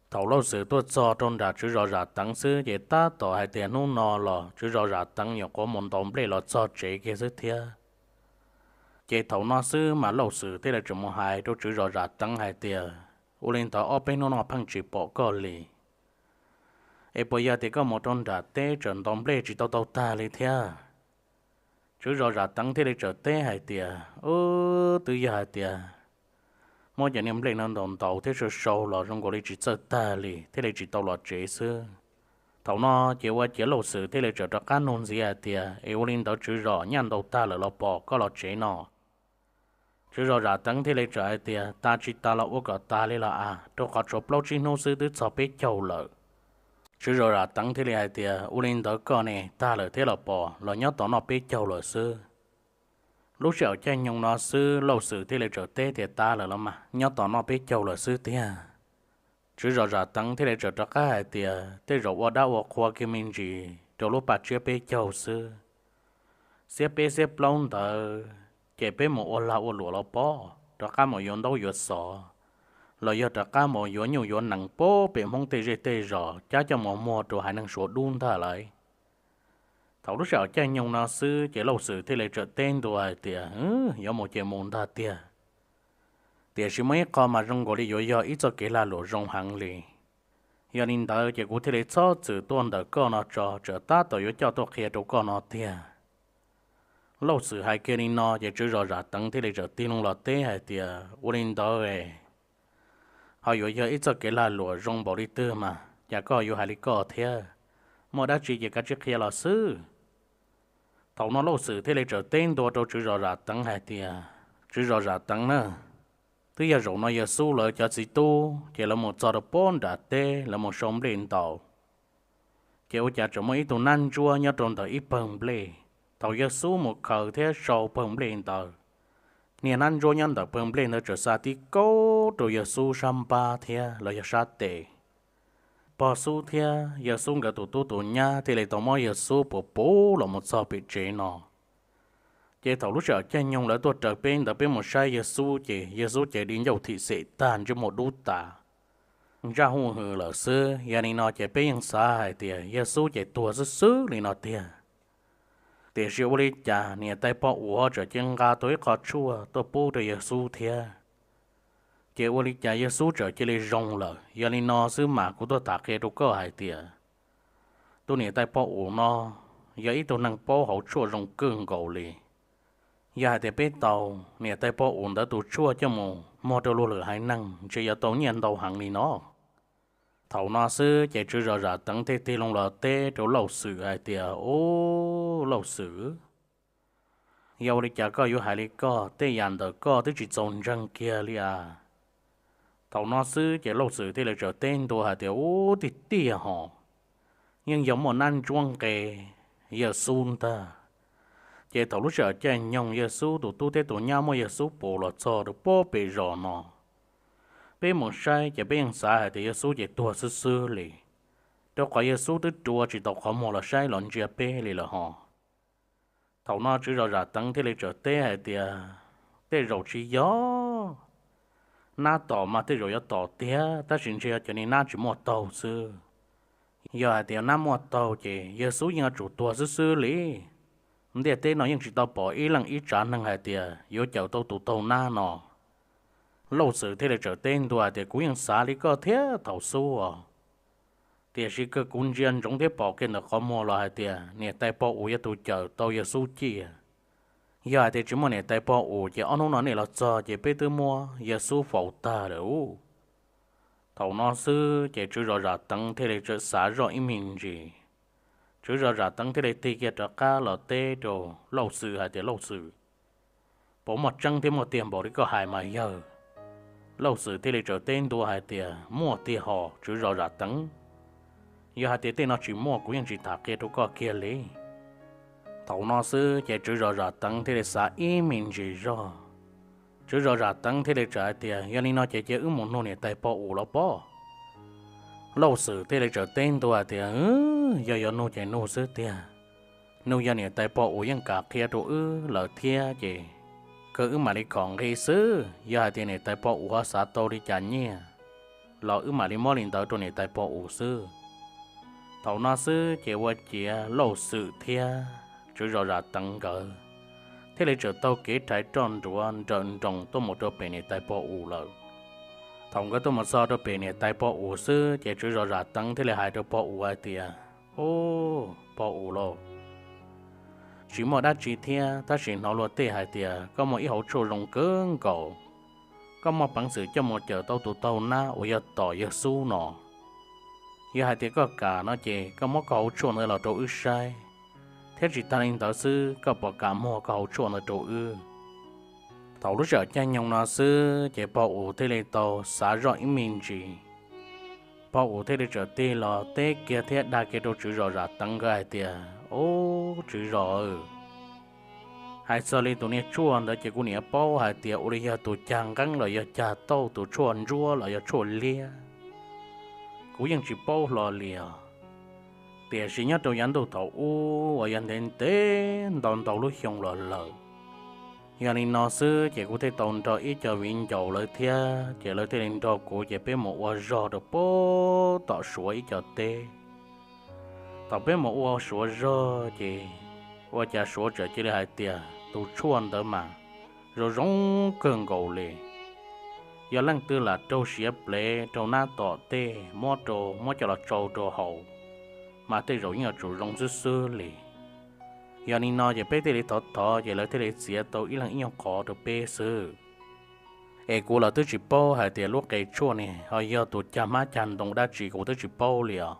Thaum Lauj Xwm tuaj txog rau nram tswv zos Zam Teev xwb ces tab tom hais tias hnub no los tswv zos Zam Teev nyuam qhuav mus ntaus nplej los txog tsev kiag xwb thiab. Ces thaum no xwb mas Lauj Xwm thiaj li tseem mus hais rau tswv zos Zam Teev hais tias, Ua li ntawd ob peb hnub no pheej tsis pom koj li, es puas yog tias koj mus rau nram teb tseem ntaus nplej tsis tau tau tag li thiab? Tswv zos Zam Teev thiaj li txawm teb hais tias, Ub, twb yog hais tias muab cov niag nplej no ntaus ntaus thiab sau sau los zoo nkaus li tsis txawj tag li thiaj li tsis tau los tsev xwb. Thaum no ces ua ciav Lauj Xwm thiaj li txawm rov qab nug ntxiv hais tias, Es ua li ntawd tswv zos, nyaj ntaus tag lawm los pom koj los tsev no? Tswv zos Zam Teev thiaj li txawm hais tias, Tas tsis tas los ua kom tas li los as, rau qhov tshuav plaub tsib hnub xwb twb txog peb caug lawm. Tswv zos Zam Teev thiaj li hais tias, Ua li ntawd koj ne, tag lawm thiab los pom los nyob tos noj peb caug lawm xwb? Lub sij hawm caij nyoog no xwb Lauj Xwm thiaj li txawm teb tias, Tas lawm los mas, nyob tos noj peb caug lawm xwb tiag. Tswv zos Zam Teev thiaj li txawm rov qab hais tias, Tej zaum ua dab ua qhua kiag me ntsis rau lub paj tsiab peb caug xwb. Xiab peb xiab plaub ntawd ces peb mus ua lag ua luam los pom. rov qab mus yuav ntaub yuav xov, los yog rov qab mus yuav nyuj yuav nees pem Hmoob tej zej tej zos cab coj mus muag rau haiv neeg Suav dub ntag lauj. Thaum lub sij hawm caij nyoog no xwb ces Lauj Xwm thiaj li txawm teb ntua hais tias, Yuav mus ces mus ntag tiag, tiam sis muaj ib qho mas zoo nkaus li yuav yog ib txoj kev lag luam zoo heev li. Yog li ntawd ces kuv thiaj li txhob txwm tuaj ntawm koj no tso, txawm tab tom yuav coj tuaj qhia rau koj no tiag. Lauj Xwm hais kiag li no ces tswv zos Zam Teev thiaj li txawm tig loo los teb hais tias, Ua li ntawd ho yuav yog ib txoj kev lag luam zoo npaum li twg mas cas koj yuav hais li koj thiab? Muaj dab tsi ces kav tsij qhia los xwb. Thaum no Lauj Xwm thiaj li txawm teb ntua rau tswv zos Zam Teev hais tias, Tswv zos Zam Teev na, twb yog zaum no Yexus lawv cov txiv tub ces lawv mus txog rau pob nram teb, lawv mus sau nplej ntaus, ces ua cas tseem muaj ib tug nab ntsuab nyob rau ntawm ib pawg nplej. Thaum Yexus mus khaws thiab sau pawg nplej ntawd, niag nab ntsuab nyob ntawm pawg nplej ntawd txawm xa tib kaub rau Yexus sab npab thiab los yog sab tes. Pog Xub thiab Yexus nkawd tus tub tus nyab thiaj li tau muab Yexus puv puv los mus txog pem tsev no. Ces thaum lub sij hawm caij nyoog lawv tuaj raws peb ntawd peb mus saib Yexus ces Yexus ces di ncauj thim xem tag, ntsej muag dub tas, ntsaj huj hwm lawm xwb. Yog li no ces peb yeej xav hais tias Yexus ces tuag xwb xwb li no tiag. Tiam sis ua li cas niam tais pog Us ho txawm cia nqa tau ib qho tshuaj tuaj pub rau Yexus thiab, ces ua li cas Yexus txawm cia li zoo lawm. Yog li no xwb mas kuv tuaj tham qhia rau koj hais tias tus niam tais pog Us no yog ib tug neeg paub hauv tshuaj zoo kawg nkaus li. Yog hais tias peb tau niam tais pog Us ntawd tus tshuaj coj mus muag rau luag lwm haiv neeg ntshe yuav tau nyiaj ntau heev li no. Thaum no xwb ces tswv zos Zam Teev thiaj tig loo los teb rau Lauj Xwm hais tias, Ub, Lauj Xwm, yog ua li cas koj yuav hais li koj? Tej yam ntawm koj twb tsis txaus ntseeg kiag li as. Thaum no xwb ces Lauj Xwm thiaj li txawm teb ntua hais tias, Ub, tiag tiag hos, yeej yog muaj nab ntsuab nqes Yexus ntag. Ces thaum lub sij hawm caij nyoog Yexus tus tub thiab tus nyab muab Yexus puv los txog rau pob pem zos no, peb mus saib ces peb yeej xav hais tias Yexus ces tuag xwb xwb li, rau qhov Yexus twb rua tsis tau qhov muag los saib los ntsia peb li lawm hos. Thaum no tswv zos Zam Teev thiaj li txawm teb hais tias, Tej zaum tsis yog, nab tom mas tej zaum yuav tom tiag, tab sis ntshe yog cov niag nab tsis muaj taug xwb. Yog hais tias nab muaj taug ces Yexus yeej yuav tsum tuag xwb xwb li. Ntiaj teb no yeej tsis tau pom ib leej ib tsav neeg hais tias yuav cawm tau tus taug nab no. Lauj Xwm thiaj li txawm teb ntua hais tias, Kuv yeej xav li koj thiab thaum xub os. Tiam sis kawg kuv ntsia ntsoov thiab pom kiag ntawm qhov muag los hais tias niam tais pog Us yog tus cawm tau Yexus ciaj. Yog hais tias tsis muaj niam tais pog Us ces ob hnub no nej los txog ces peb twb muab Yexus faus tag lawm ub. Thaum no xwb ces tswv zos Zam Teev thiaj li txawm xav zoj ib me ntsis. Tswv zos Zam Teev thiaj li tig kiag rov qab los teb rau Lauj Xwm hais tias, Lauj Xwm, puas muaj tseeb thiab muaj tiag npaum li koj hais mas yawg? Lauj Xwm thiaj li txawm teb ntua hais tias, Muaj tiag hos tswv zos Zam Teev. Yog hais tias tej no tsis muaj kuv yeej tsis tham qhia rau koj kiag li. Thaum no xwb ces tswv zos Zam Teev thiaj li xav ib me ntsis zog. Tswv zos Zam Teev thiaj li txawm hais tias, Yog li no ces cia wb mus nug niam tais pog Us los pob. Lauj Xwm thiaj li txawm teb ntua hais tias, Yog yuav nug ces nug xwb tiag. Nug yog niam tais pog Us yeej kam qhia rau wb lawm thiab ces kawg wb mam li khom nqi xwb. Yog hais tias niam tais pog Us ho xav tau li cas nyiaj los wb mam li muab li ntawd rau niam tais pog Us xwb. Thaum no xwb ces ua ciav Lauj Xwm thiab tswv zos Zam Teev nkawd thiaj li txawm taug kev rhais roj nruav nrawm nroos tuaj mus rau pem niam tais pog Us lawm. Thaum nkawd tuaj mus txog rau pem niam tais pog Us xwb ces tswv zos Zam Teev thiaj li hais rau pog Us hais tias, Ub, pog Us lauj, tsis muaj dab tsi thiab, tab sis hnov luag tej hais tias koj muaj ib hauv tshuaj zoo kawg nkaus, koj muaj peev xwm coj mus cawm tau tus taug nab uas yog tom Yexus no. Yog hais tias koj kam no ces koj muab koj hauv tshuaj ntawd los rau wb saib, thiab tsis tag li ntawd xwb koj puas kam muag koj hauv tshuaj ntawd rau wb? Thaum lub sij hawm caij nyoog no xwb ces pog Us thiaj li tau xav zoj ib me ntsis. Pog Us thiaj li txawm tig los teb kiag thiab dag kiag rau tswv zos Zam Teev nkawd hais tias, Ub, tswv zos, hais txog li tus niag tshuaj ntawd ces kuv niam paub hais tias ua li yog tus cag nqeeb los yog cag tauj, tus tshuaj ntsuab los yog tshuaj liab, kuv yeej tsis paub hlo li os. Tiam sis nyob rau yav ntuj thaum ub uas yog ntev ntev ntau ntau lub xyoo los lawm, Yog li no xwb ces kuv thiaj tau nrog ib co viv ncaus lawv thiab, ces lawv thiaj li nrog kuv ces peb mus ua zog rau pem tom Suav ib co teb. Thaum peb mus ua Suav zog ces ua cas Suav txawm cia li hais tias tus tshuaj ntawd mas zoo zoo kawg nkaus li. Yog leej twg lam raug siav plev rau nab tom tej muab rau, muab coj los tsau rau haus, mas tej zaum yeej yuav tsum zoo xwb xwb li. Yog li no ces peb thiaj li thov thov ces lawv thiaj li txiav tau ib leeg ib nyuag qhov rau peb xwb. Es kuv los twb tsis paub hais tias lub qe tshuaj ne ho yog tus cag hmab cag ntoo dab tsi kuv twb tsis paub li os.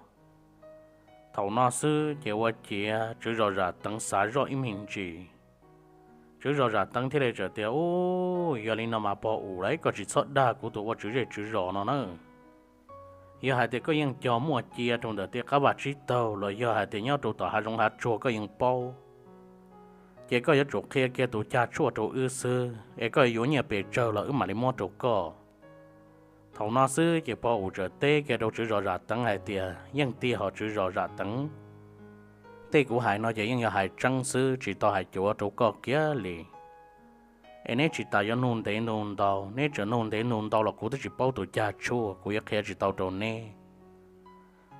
Thaum no xwb ces ua ciav tswv zos Zam Teev xav zoj ib me ntsis. Tswv zos Zam Teev thiaj li txawm tias, Ub, yog li no mas pog Us lauj, koj tsis txhob dag kuv tus ua tswv zej tswv zos no na. Yog hais tias koj yeej cog muaj cia rau ntawm tej qab vaj tsib taug los yog hais tias nyob rau tom hav zoov hav tsuag koj yeej paub, ces koj yuav tsum qhia kiag tus cag tshuaj rau wb xwb, es koj yuav nyiaj pes tsawg los wb mam li muab rau koj. Thaum no xwb ces pog Us txawm teb kiag rau tswv zos Zam Teev hais tias, Yeej tiag hos tswv zos Zam Teev, tej kuv hais no ces yeej yog hais tseeb xwb, tsis tau hais cuav rau koj kiag li. Es neb tsis tas yuav nug ntev nug ntau, neb tseem nug ntev nug ntau los kuv twb tsis paub tus cag tshuaj, kuv yuav qhia tsis tau rau neb.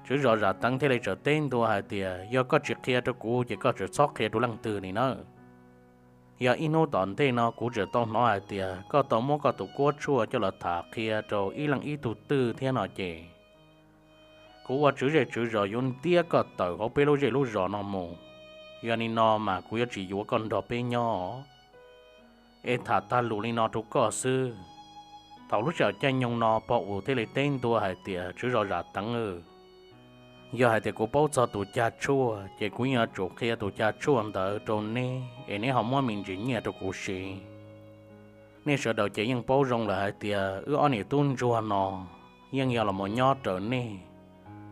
Tswv zos Zam Teev thiaj li txawm teb ntua hais tias, Yog koj tsis qhia rau kuv ces koj txhob qhia rau leej twg li nawb. Yog ib hnub tom ntej no kuv tseem tau hnov hais tias koj tau muab koj tus kuab tshuaj coj los tham qhia rau ib leej ib tug twg thiab no ces kuv ua tswv zej tswv zos yuav ntiab koj tawm hauv peb lub zej lub zos no mus. Yog li no mas kuv yuav tsis yuav koj nrog peb nyob. Es tham tag lus li no rau koj xwb. Thaum lub sij hawm caij nyoog no pog Us thiaj li teb ntua hais tias, Tswv zos Zam Teev, yog hais tias kuv paub txog tus cag tshuaj ces kuv yuav tsum qhia tus cag tshuaj ntawd rau neb es neb ho muab me ntsis nyiaj rau kuv siv. Nej sawv daws ces yeej paub zoo lawm hais tias wb ob niam tub ntsuag no yeej yog los nyob raws nej,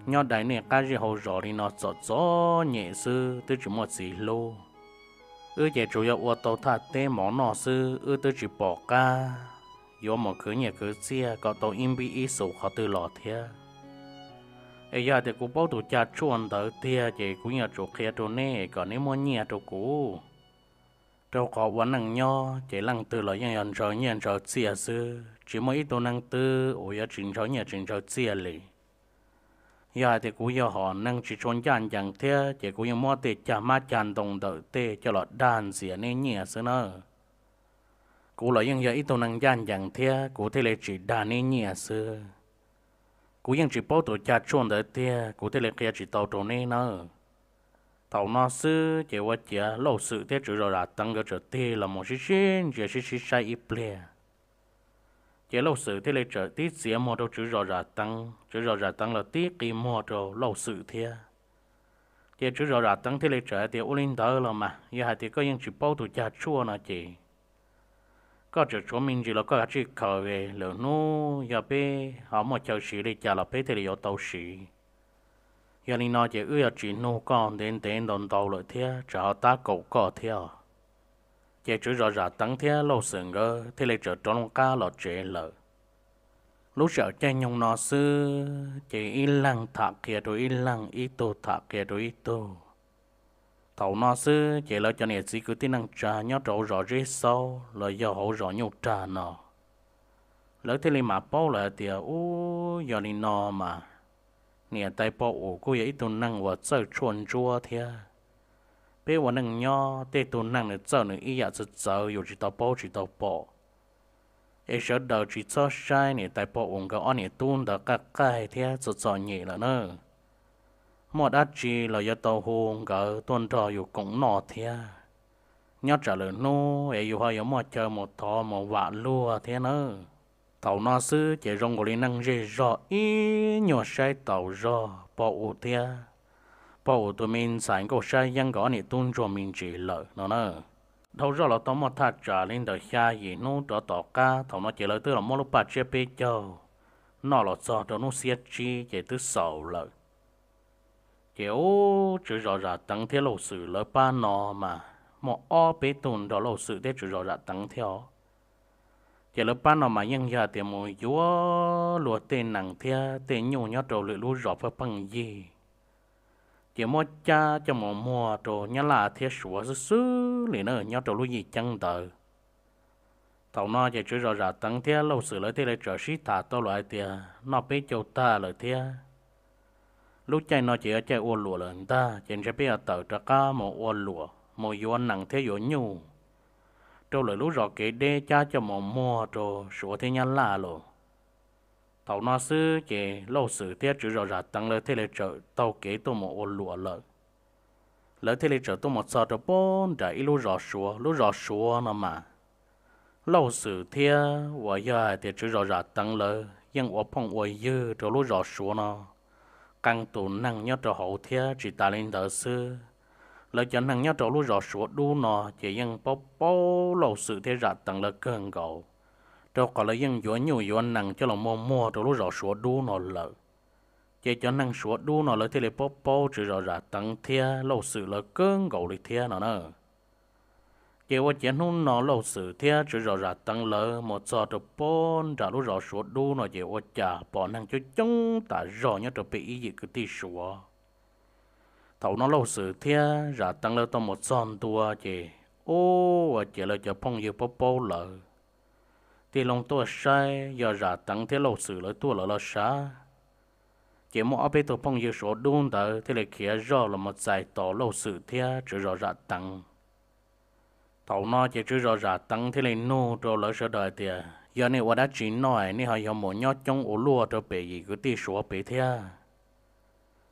nyob dai nej qab zej hauv zos li no txom txom nyem xwb twb tsis muaj txiv hlub. Wb ces tsuas yog ua tau thaj teb mov noj xwb, wb twb tsis pom qab yuav mus khwv nyiaj khwv txiaj kom tau ib npib ib xus qhov twg los thiab. Es yog hais tias kuv paub tus cag tshuaj ntawd tiag ces kuv yuav tsum qhia rau neb kom neb muab nyiaj rau kuv. Rau qhov ua neej nyob ces leej twg los yeej yog ntshaw nyiaj ntshaw txiaj xwb, tsis muaj ib tug neeg twg uas yuav tsis ntshaw nyiaj tsis ntshaw txiaj li. Yog hais tias kuv yog hom neeg tsis tshua ncaj ncees thiab ces kuv yeej muab tej cag hmab cag ntoo ntawm tej coj los dag ntxias neb nyiaj xwb nawb. Kuv los yeej yog ib tug neeg ncaj ncees thiab kuv thiaj li tsis dag neb nyiaj xwb. Kuv yeej tsis paub tus cag tshuaj ntawd tiag kuv thiaj li qhia tsis tau rau neb nawb. Thaum no xwb ces ua ciav Lauj Xwm thiab tswv zos Zam Teev nkawd txawm tig los mus sib sib ntsia sib sib saib ib pliag. Ces Lauj Xwm thiaj li txawm tib txiav muag rau tswv zos Zam Teev, tswv zos Zam Teev los tib qi muag rau Lauj Xwm thiab. Ces tswv zos Zam Teev thiaj li txawm hais tias, Ua li ntawd los mas yog hais tias koj yeej tsis paub tus cag tshuaj no ces koj tseem tshuav me ntsis los koj kav tsij khaws, lwm hnub yog peb ho muaj chaw siv li cas los peb thiaj li yuav tau siv. Yog li no ces wb yuav tsis nug koj ntev ntev ntau ntau lawm thiab tsam ho tab kaum koj thiab. Ces tswv zos Zam Teev thiab Lauj Xwm nkawd thiaj li txawm rov loo qab los tsev lawm. Lub sij hawm caij nyoog no xwb ces ib leeg tham qhia rau ib leeg, ib tug tham qhia rau ib tug. Thaum no xwb ces lawv cov niam txiv kwv tij neej tsa nyob rau hauv zos Zeb Xaub los yog hauv zos Nyuj Rag no, lawv thiaj li mam paub lawm hais tias, Ub, yog li no mas niam tais pog Us kuj yog ib tug neeg uas txawj tshuaj ntsuab thiab. Peb ua neej nyob tej tug neeg nws txawj nws ib yam txawv txawv yus tsis tau paub tsis tau pom. Es sawv daws tsis txhob saib niam tais pog Us nkawd ob niam tub ntawd qaij qaij thiab txom txom nyem lawm na. Muaj dab tsi los yuav tau hu nkawd tuaj nrog yus koom noj thiab. Nyob tsam lwm hnub es yus ho yuav muaj chaw mus thov mus vam luag thiab nawb. Thaum no xwb ces zoo nkaus li neeg zej zog ib nyuag saib taus zog pog Us thiab pog Us tus me ntxhais Nkauj Sab Yeeb nkawd ob niam tub ntsuag me ntsis lawm no na. Dhau zoj los tau muaj thaj tsam li ntawm xya yim hnub rov tom qab, thaum no ces lawv twb los muab lub paj tsiab peb caug noj los txog rau hnub xiab tsib ces twb xaus lawm. Ces ub, tswv zos Zam Teev thiab Lauj Xwm lawv pab no mas muaj ob peb tug nrog Lauj Xwm thiab tswv zos Zam Teev thiab os. Ces lawv pab no mas yeej yog tias mus yuav luag tej nees thiab tej nyuj nyob rau lwm lub zos pheej pheej yig, ces muab cab coj mus muag rau Nyab Laj thiab Suav xwb xwb li na nyob rau lub yij ceeb ntawd. Thaum no ces tswv zos Zam Teev thiab Lauj Xwm lawv thiaj li txawm sib tham tau lawm hais tias noj peb caug tag lawm thiab, lub caij no ces yog caij ua luam lawm ntag, ces ntshe peb yuav tawm rov qab mus ua luam mus yuav nees thiab yuav nyuj rau lawm lub zos kev deb cab coj mus muag rau Suav thiab Nyab Laj lawm. Thaum no xwb ces Lauj Xwm thiab tswv zos Zam Teev lawv thiaj li txawm taug kev tuaj mus ua luam lawm. Lawv thiaj li txawm tuaj mus txog rau pem nram ib lub zos Suav. Lub zos Suav no mas Lauj Xwm thiab uas yog hais tias tswv zos Zam Teev lawv yeej ua phooj ua ywg rau lub zos Suav no qee tus neeg nyob rau hauv thiab. Tsis tas li ntawd xwb, lawv cov neeg nyob rau lub zos Suav Dub no ces yeej paub paub Lauj Xwm thiab Zam Teev lawv kawg nkaus, rau qhov lawv yeej yuav nyuj yuav nees coj los muag muag rau lub zos Suav Dub no lawm. Ces cov neeg Suav Dub no lawv thiaj li paub paub tswv zos Zam Teev thiab Lauj Xwm lawv kawg nkaus li thiab no na. Ces ua ciav hnub no Lauj Xwm thiab tswv zos Zam Teev lawv mus txog rau pem nram lub zos Suav Dub no ces ua cas pom neeg coob coob tas zog nyob rau pem ib yim kwv tij Suav. Thaum no Lauj Xwm thiab Zam Teev lawv tau mus txog ntua ces ua ciav lawv cov phooj ywg paub paub lawv, tig loo tuaj saib yog Zam Teev thiab Lauj Xwm lawv tuaj lawm los sav. Ces muaj ob peb tug phooj ywg Suav Dub ntawd thiaj li khiav zoj los mus txais tos Lauj Xwm thiab tswv zos Zam Teev. Thaum no ces tswv zos Zam Teev thiaj li nug rau lawv sawv daws hais tias, yog nej ua dab tsi noj nej ho yog mus nyob coob ua luaj rau pem yim kwv tij Suav pem thiab?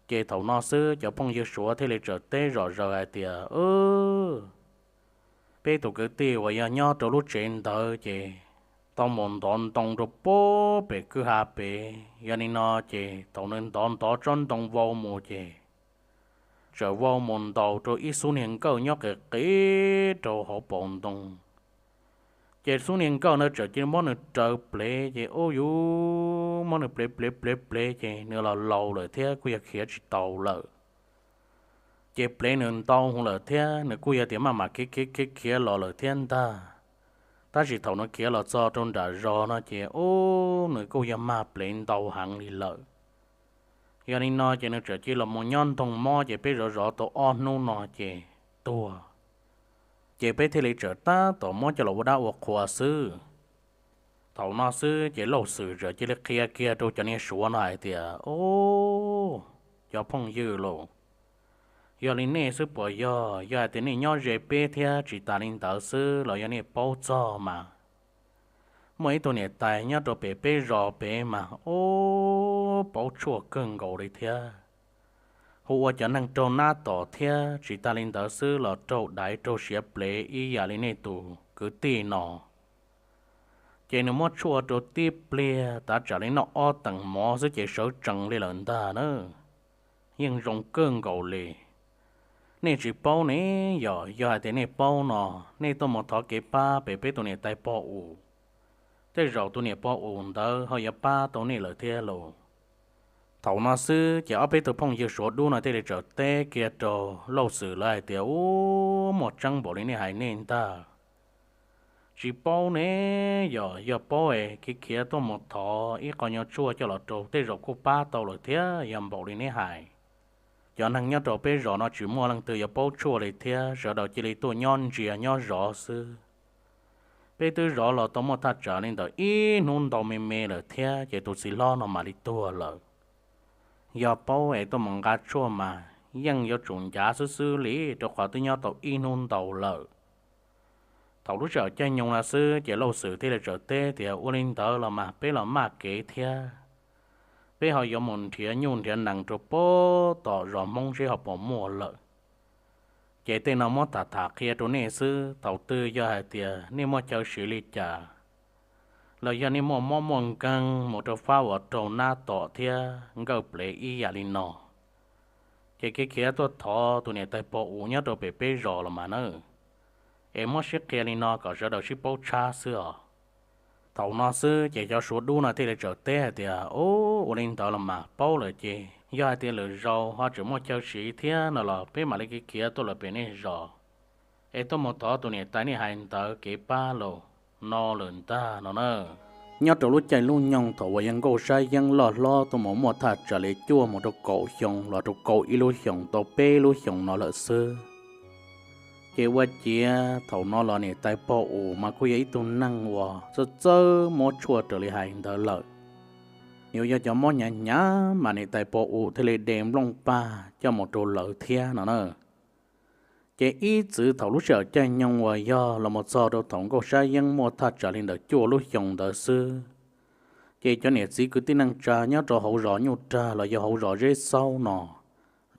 Ces thaum no xwb cov phooj ywg Suav thiaj li txawm teb zom zaws hais tias, peb tus kwv tij uas yog nyob rau lub tsev ntawd ces tau mus ntov ntoo rau pem kwj ha pem. Yog li no ces thaum nws ntov ntov tsob ntoo vau mus ces txawm vau mus ntaus rau ib xub niag nkawj nyob qis qis rau hauv paus ntoo. Ces xub niag nkawj ntawd txawm cia li muab nws raws plev ces ua cas muab nws plev plev plev plev ces nws los laus lawm thiab kuj yog khiav tsis tau lawm. Ces plev nws ntau heev lawm thiab nws kuj yog tias maj mam khiav khiav khiav khiav los lawm thiab ntag. Tab sis thaum nws khiav los txog rau nram zos no ces ua cas nws kuj yog mag plev ntau heev li lawm. Yog li no ces nws txawm cia li los mus nyob ntoog mob ces peb zov zov tau ob hnub no ces tuag. Ces peb thiaj li txawm tab tom muab coj los ua dab ua qhua xwb. Thaum no xwb ces Lauj Xwm txawm cia li qhia kiag rau cov niag Suav no hais tias, o, cov phooj ywg lauj, yog li nej xwb puas yog? Yog hais tias nej nyob ze peb thiab tsis tas li ntawd xwb los yog nej paub txog mas muaj ib tug niam tais nyob rau pem peb zos pem mas ub paub tshuaj kawg nkaus li thiab. Hu ua cov neeg raug nab tom thiab tsis tas li ntawd xwb los raug daiv raug siav plev ib yam li nej tus kwv tij no. Ces nws muab tshuaj rau tib pliag tav tsam li noj ob teev mov xwb ces sawv tsees li lawm ntag na. Yeej zoo kawg nkaus li. Nej tsis paub ne, yog, yog hais tias nej paub no, nej tuaj mus thov kev pab pem peb tus niam tais pog us. Tej zaum tus niam pog us ntawd ho yuav pab tau nej lawm thiab lauj. Thaum no xwb ces ob peb tug phooj ywg Suav dub no thiaj li txawm teb kiag rau Lauj Xwm lawv hais tias, ub, muaj tseeb npaum li nej hais nej ntag. Tsis paub ne, yog, yog paub es khiav khiav tuaj mus thov ib qho nyuag tshuaj coj los rau tej zaum kuj pab tau lawm thiab yog npaum li neb hais. Cov neeg nyob rau peb zos no tsis muaj leej twg yuav paub tshuaj li thiab sawv daws cia li tuaj nyob ntsia nyob zov xwb. Peb twb zov los tau muaj thaj tsam li ntawm ib hnub ntau me me lawm thiab ces tus txiv hlob no mam li tuag lawm. Yog paub es tuaj mus nqa tshuaj mas yeej yuav tsum ncav xwb xwb li rau qhov twb nyob tau ib hnub ntau lawm. Thaum lub sij hawm caij nyoog no xwb ces Lauj Xwm thiaj li txawm teb tias, ua li ntawd los mas peb los maj kev thiab. Peb ho yuav mus nrhiav nyuj nrhiav nees rau pem tom zos Hmoob seb ho puas muaj lawm. Ces tej no muab tham tham qhia rau nej xwb, thaum twg yog hais tias nej muaj chaw siv li cas los yog nej muaj mob muaj nkeeg mus rau fab uas raug nab tom thiab nkawj plev ib yam li no, ces khiav khiav tuaj thov tus niam tais pog us nyob rau pem peb zos los mas na. Es muab sib qhia li no kom sawv daws sib paub tshab xwb os. Thaum no xwb ces cov Suav dub no thiaj li txawm teb hais tias, ub, ua li ntawd los mas paub lawm ces yog hais tias lwm zaus ho tseem muaj chaw siv thiab no los peb mam li khiav khiav tuaj lawm pem nej zos es tuaj mus thov tus niam tais nej hais ntawd kev pab los no lawm ntag no na. Nyob rau lub caij lub nyoog thaum uas yawg Nkauj Sab Yeeb loj hlob tuaj mus muaj thaj tsam li cuaj mus rau kaum xyoo los rau kaum ib lub xyoos tau peb lub xyoos no lawm xwb, Ces ua ciav thaum no los niam tais pog Us mas kuj yog ib tug neeg uas txawj txawj muab tshuaj raws li hais ntawd lawm. Yuav yog cov mob hnyav hnyav mas niam tais pog Us thiaj li de nplooj pag coj mus rau lawv thiab no na. Ces ib txwm thaum lub sij hawm caij nyoog uas yog los mus txog rau thaum Nkauj Sab Yeeb muaj thaj tsam li ntawm cuaj lub xyoos ntawd xwb, ces cov niam txiv kwv tij neej tsa nyob rau hauv zos Nyuj Rag los yog hauv zos Zeb Xaub no,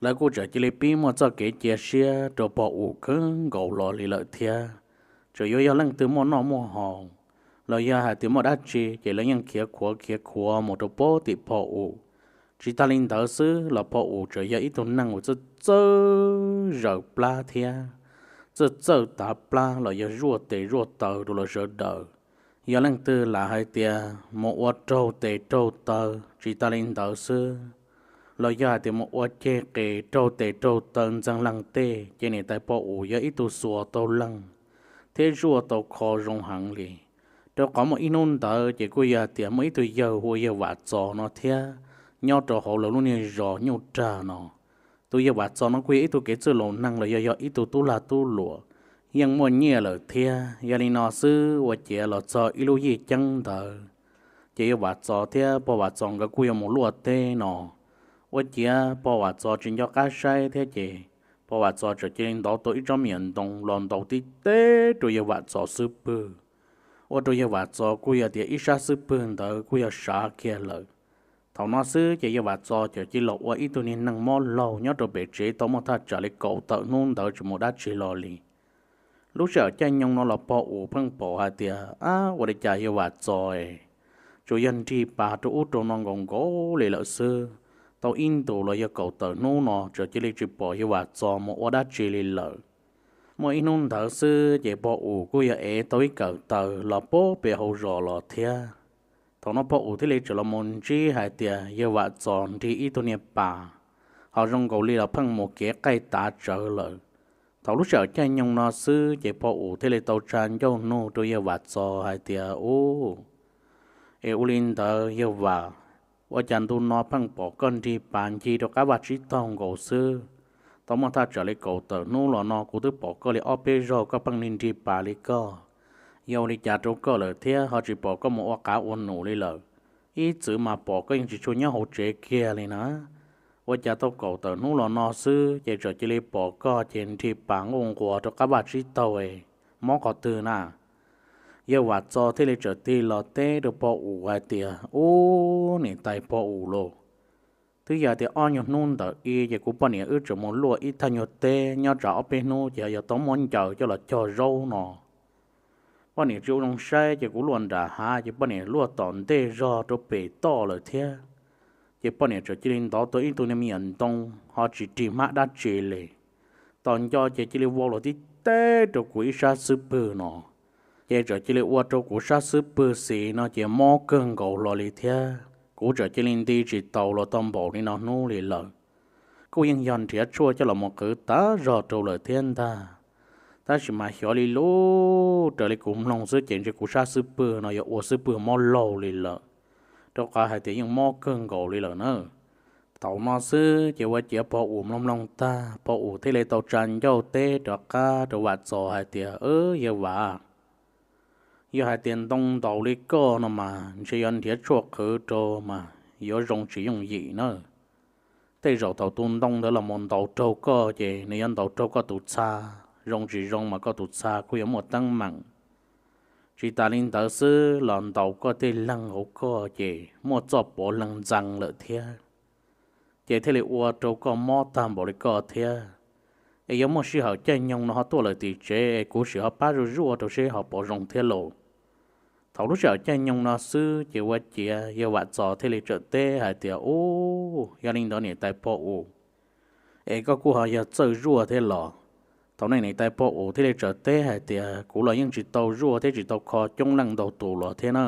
lawv kuj txawm cia li pib muaj txoj kev cia siab rau pog Us kawg nkaus los li lawm thiab. Txawm yuav yog leej twg muaj noj muaj haus los yog hais tias muaj dab tsi ces lawv yeej khiav khuav khiav khuav mus rau pem tim pog Us. Tsis tas li ntawd xwb los pog Us txawm yog ib tug neeg uas txawj txawj zaws plab thiab txawj txawj tav plab los yog zuaj tes zuaj taw rau lawv sawv daws. Yog leej twg lam hais tias mus ua raug tes raug taw, tsis tas li ntawd xwb los yog hais tias mus ua ceg qis raug tes raug taw ntxeeg leej tej, ces niam tais pog Us yog ib tug xuas tau leej thiab zuaj tau kho zoo heev li. Rau qhov muaj ib hnub ntawd ces kuj yog hais tias muaj ib tug yawg hu ua yawg Vam Txos no thiab nyob rau hauv lawv lub niag zos Nyuj Rag no. Tus yawg Vam Txos no kuj yog ib tug kev txwj laus neeg los yog yog ib tug tub lag tub luam, yeej muaj nyiaj lawm thiab. Yog li no xwb ua ciav los txog ib lub yij ceeb ntawd, ces yawg Vam Txos thiab pog Vam Txos nkawd kuj yuav mus luaj teb no. Ua ciav pog Vam Txos tsis nco qab saib thiab ces pog Vam Txos txawm cia li ntov tau ib tsob me nyuam ntoo los ntaus tib teb rau yawg Vam Txos xub pwg, ua rau yawg Vam Txos kuj yog tias ib sab xub pwg ntawd kuj yog sav kiag lawm. Thaum no xwb ces yawg Vam Txos txawm cia li los ua ib tug niag neeg mob laug nyob rau pem tsev tau muaj thaj tsam li kaum tawm hnub ntawd tsis mus dab tsi los li. Lub sij hawm caij nyoog no los pog Us pheej pom hais tias, ab, ua li cas yawg Vam Txos es tsuas yog nrig pas rau ub rau no nkaus nkaus li lawm xwb. Tau ib ntus los yog kaum tawm hnub no txawm cia li tsis pom yawg Vam Txos mus ua dab tsi li lawm. Muaj ib hnub ntawd xwb ces pog Us kuj yog ev tau ib kawm taws los pem hauv zos los thiab. Thaum no pog Us thiaj li txawm los mus ntsib hais tias yawg Vam Txos nrig ib tug niag pas, ho zoo nkaus li los pheej mus kev qaij tav tsawv lawm. Thaum lub sij hawm caij nyoog no xwb ces pog Us thiaj li tau tsa ncauj nug rau yawg Vam Txos hais tias, Ub, es ua li ntawd yawg Vam, ua cas ntu no pheej pom koj nrig pas ncig rau qab vaj tsib taug nkaus xwb? Tau muaj thaj tsam li kaum tawm hnub los no kuv twb pom koj li ob peb zaug koj pheej nrig nrig pas li koj. Yog ua li cas rau koj lawm thiab ho tsis pom koj mus ua qav ua num li lawm? Ib txwm mas pom koj yeej tsis tshua nyob hauv tsev kiag li na. Ua cas tau kaum tawm hnub los no xwb ces txawm cia li pom koj ces nrig pas nquj nquas rau qab vaj tsib taug, mob qhov twg na? Yawg Vam Txos thiaj li txawm tig los teb rau pog Us hais tias, Ub, niam tais pog Us lauj, twb yog tias ob nyuag hnub ntawm ib ces kuv poj niam wb txawm mus luaj ib thaj nyuag teb nyob tsam ob peb hnub ces yog tau muab ncaws coj los cog zaub no. Poj niam tsis ua zoo saib ces kuv luaj nram hav ces poj niam luaj tom ntej zog rau pem toj lawm thiab. Ces poj niam txawm cia li ntov tau ib tug niag me nyuam ntoo ho tsis rig hmab dab tsi li. Tos nco ces cia li vau los tib teb rau kuv ib sab xub pwg no. Ces txawm cia li ua rau kuv sab xub pwg xis no ces mob kawg nkaus hlo li thiab. Kuv txawm cia li nti tsis taus los tau npaum li no hnub li lawm. Kuj yeej yog nrhiav tshuaj coj los mus qhwv tas zog rau lawm thiab ntag, tab sis mas xyov li lub raws li kuv mloog xwb ces ntshe kuv sab xub pwg no yuav ua xub pwg mob laug li lawm, rau qhov hais tias yeej mob kawg nkaus li lawm na. Thaum no xwb ces ua ciav pog Us mloog mloog tag, pog Us thiaj li tau tsa ncauj teb rov qab rau Vam Txos hais tias, Yawg Vam, yog hais tias ntoo ntaus li koj no mas ntshe yuav nrhiav tshuaj qhwv rau mas yuav zoo tsis yooj yim na. Tej zaum thaum tus ntoo ntawd los mus ntaus raug koj ces nws yuav ntaus raug koj tus txha, zoo tsis zoo mas koj tus txha kuj yuav muaj teeb meem. Tsis tas li ntawd xwb los ntaus koj tej leeg hauv koj ces muaj txoj pov leeg ntxeev lawm thiab, ces thiaj li ua rau koj mob tag npaum li koj thiab. Es yuav muaj sij hawm caij nyoog no ho tuaj lawm tim tsev es kuv sim ho pab zuaj zuaj rau seb ho puas zoo thiab lauj. Thaum lub sij hawm caij nyoog no xwb ces ua ciav yawg Vam Txos thiaj li txawm teb hais tias, Ub, yog li ntawd niam tais pog Us, es koj kuj ho yog txawj zuaj thiab los? Thaum no niam tais pog Us thiaj li txawm teb hais tias, Kuv los yeej tsis tau zuaj thiab tsis tau kho coob leej ntau tus los thiab na,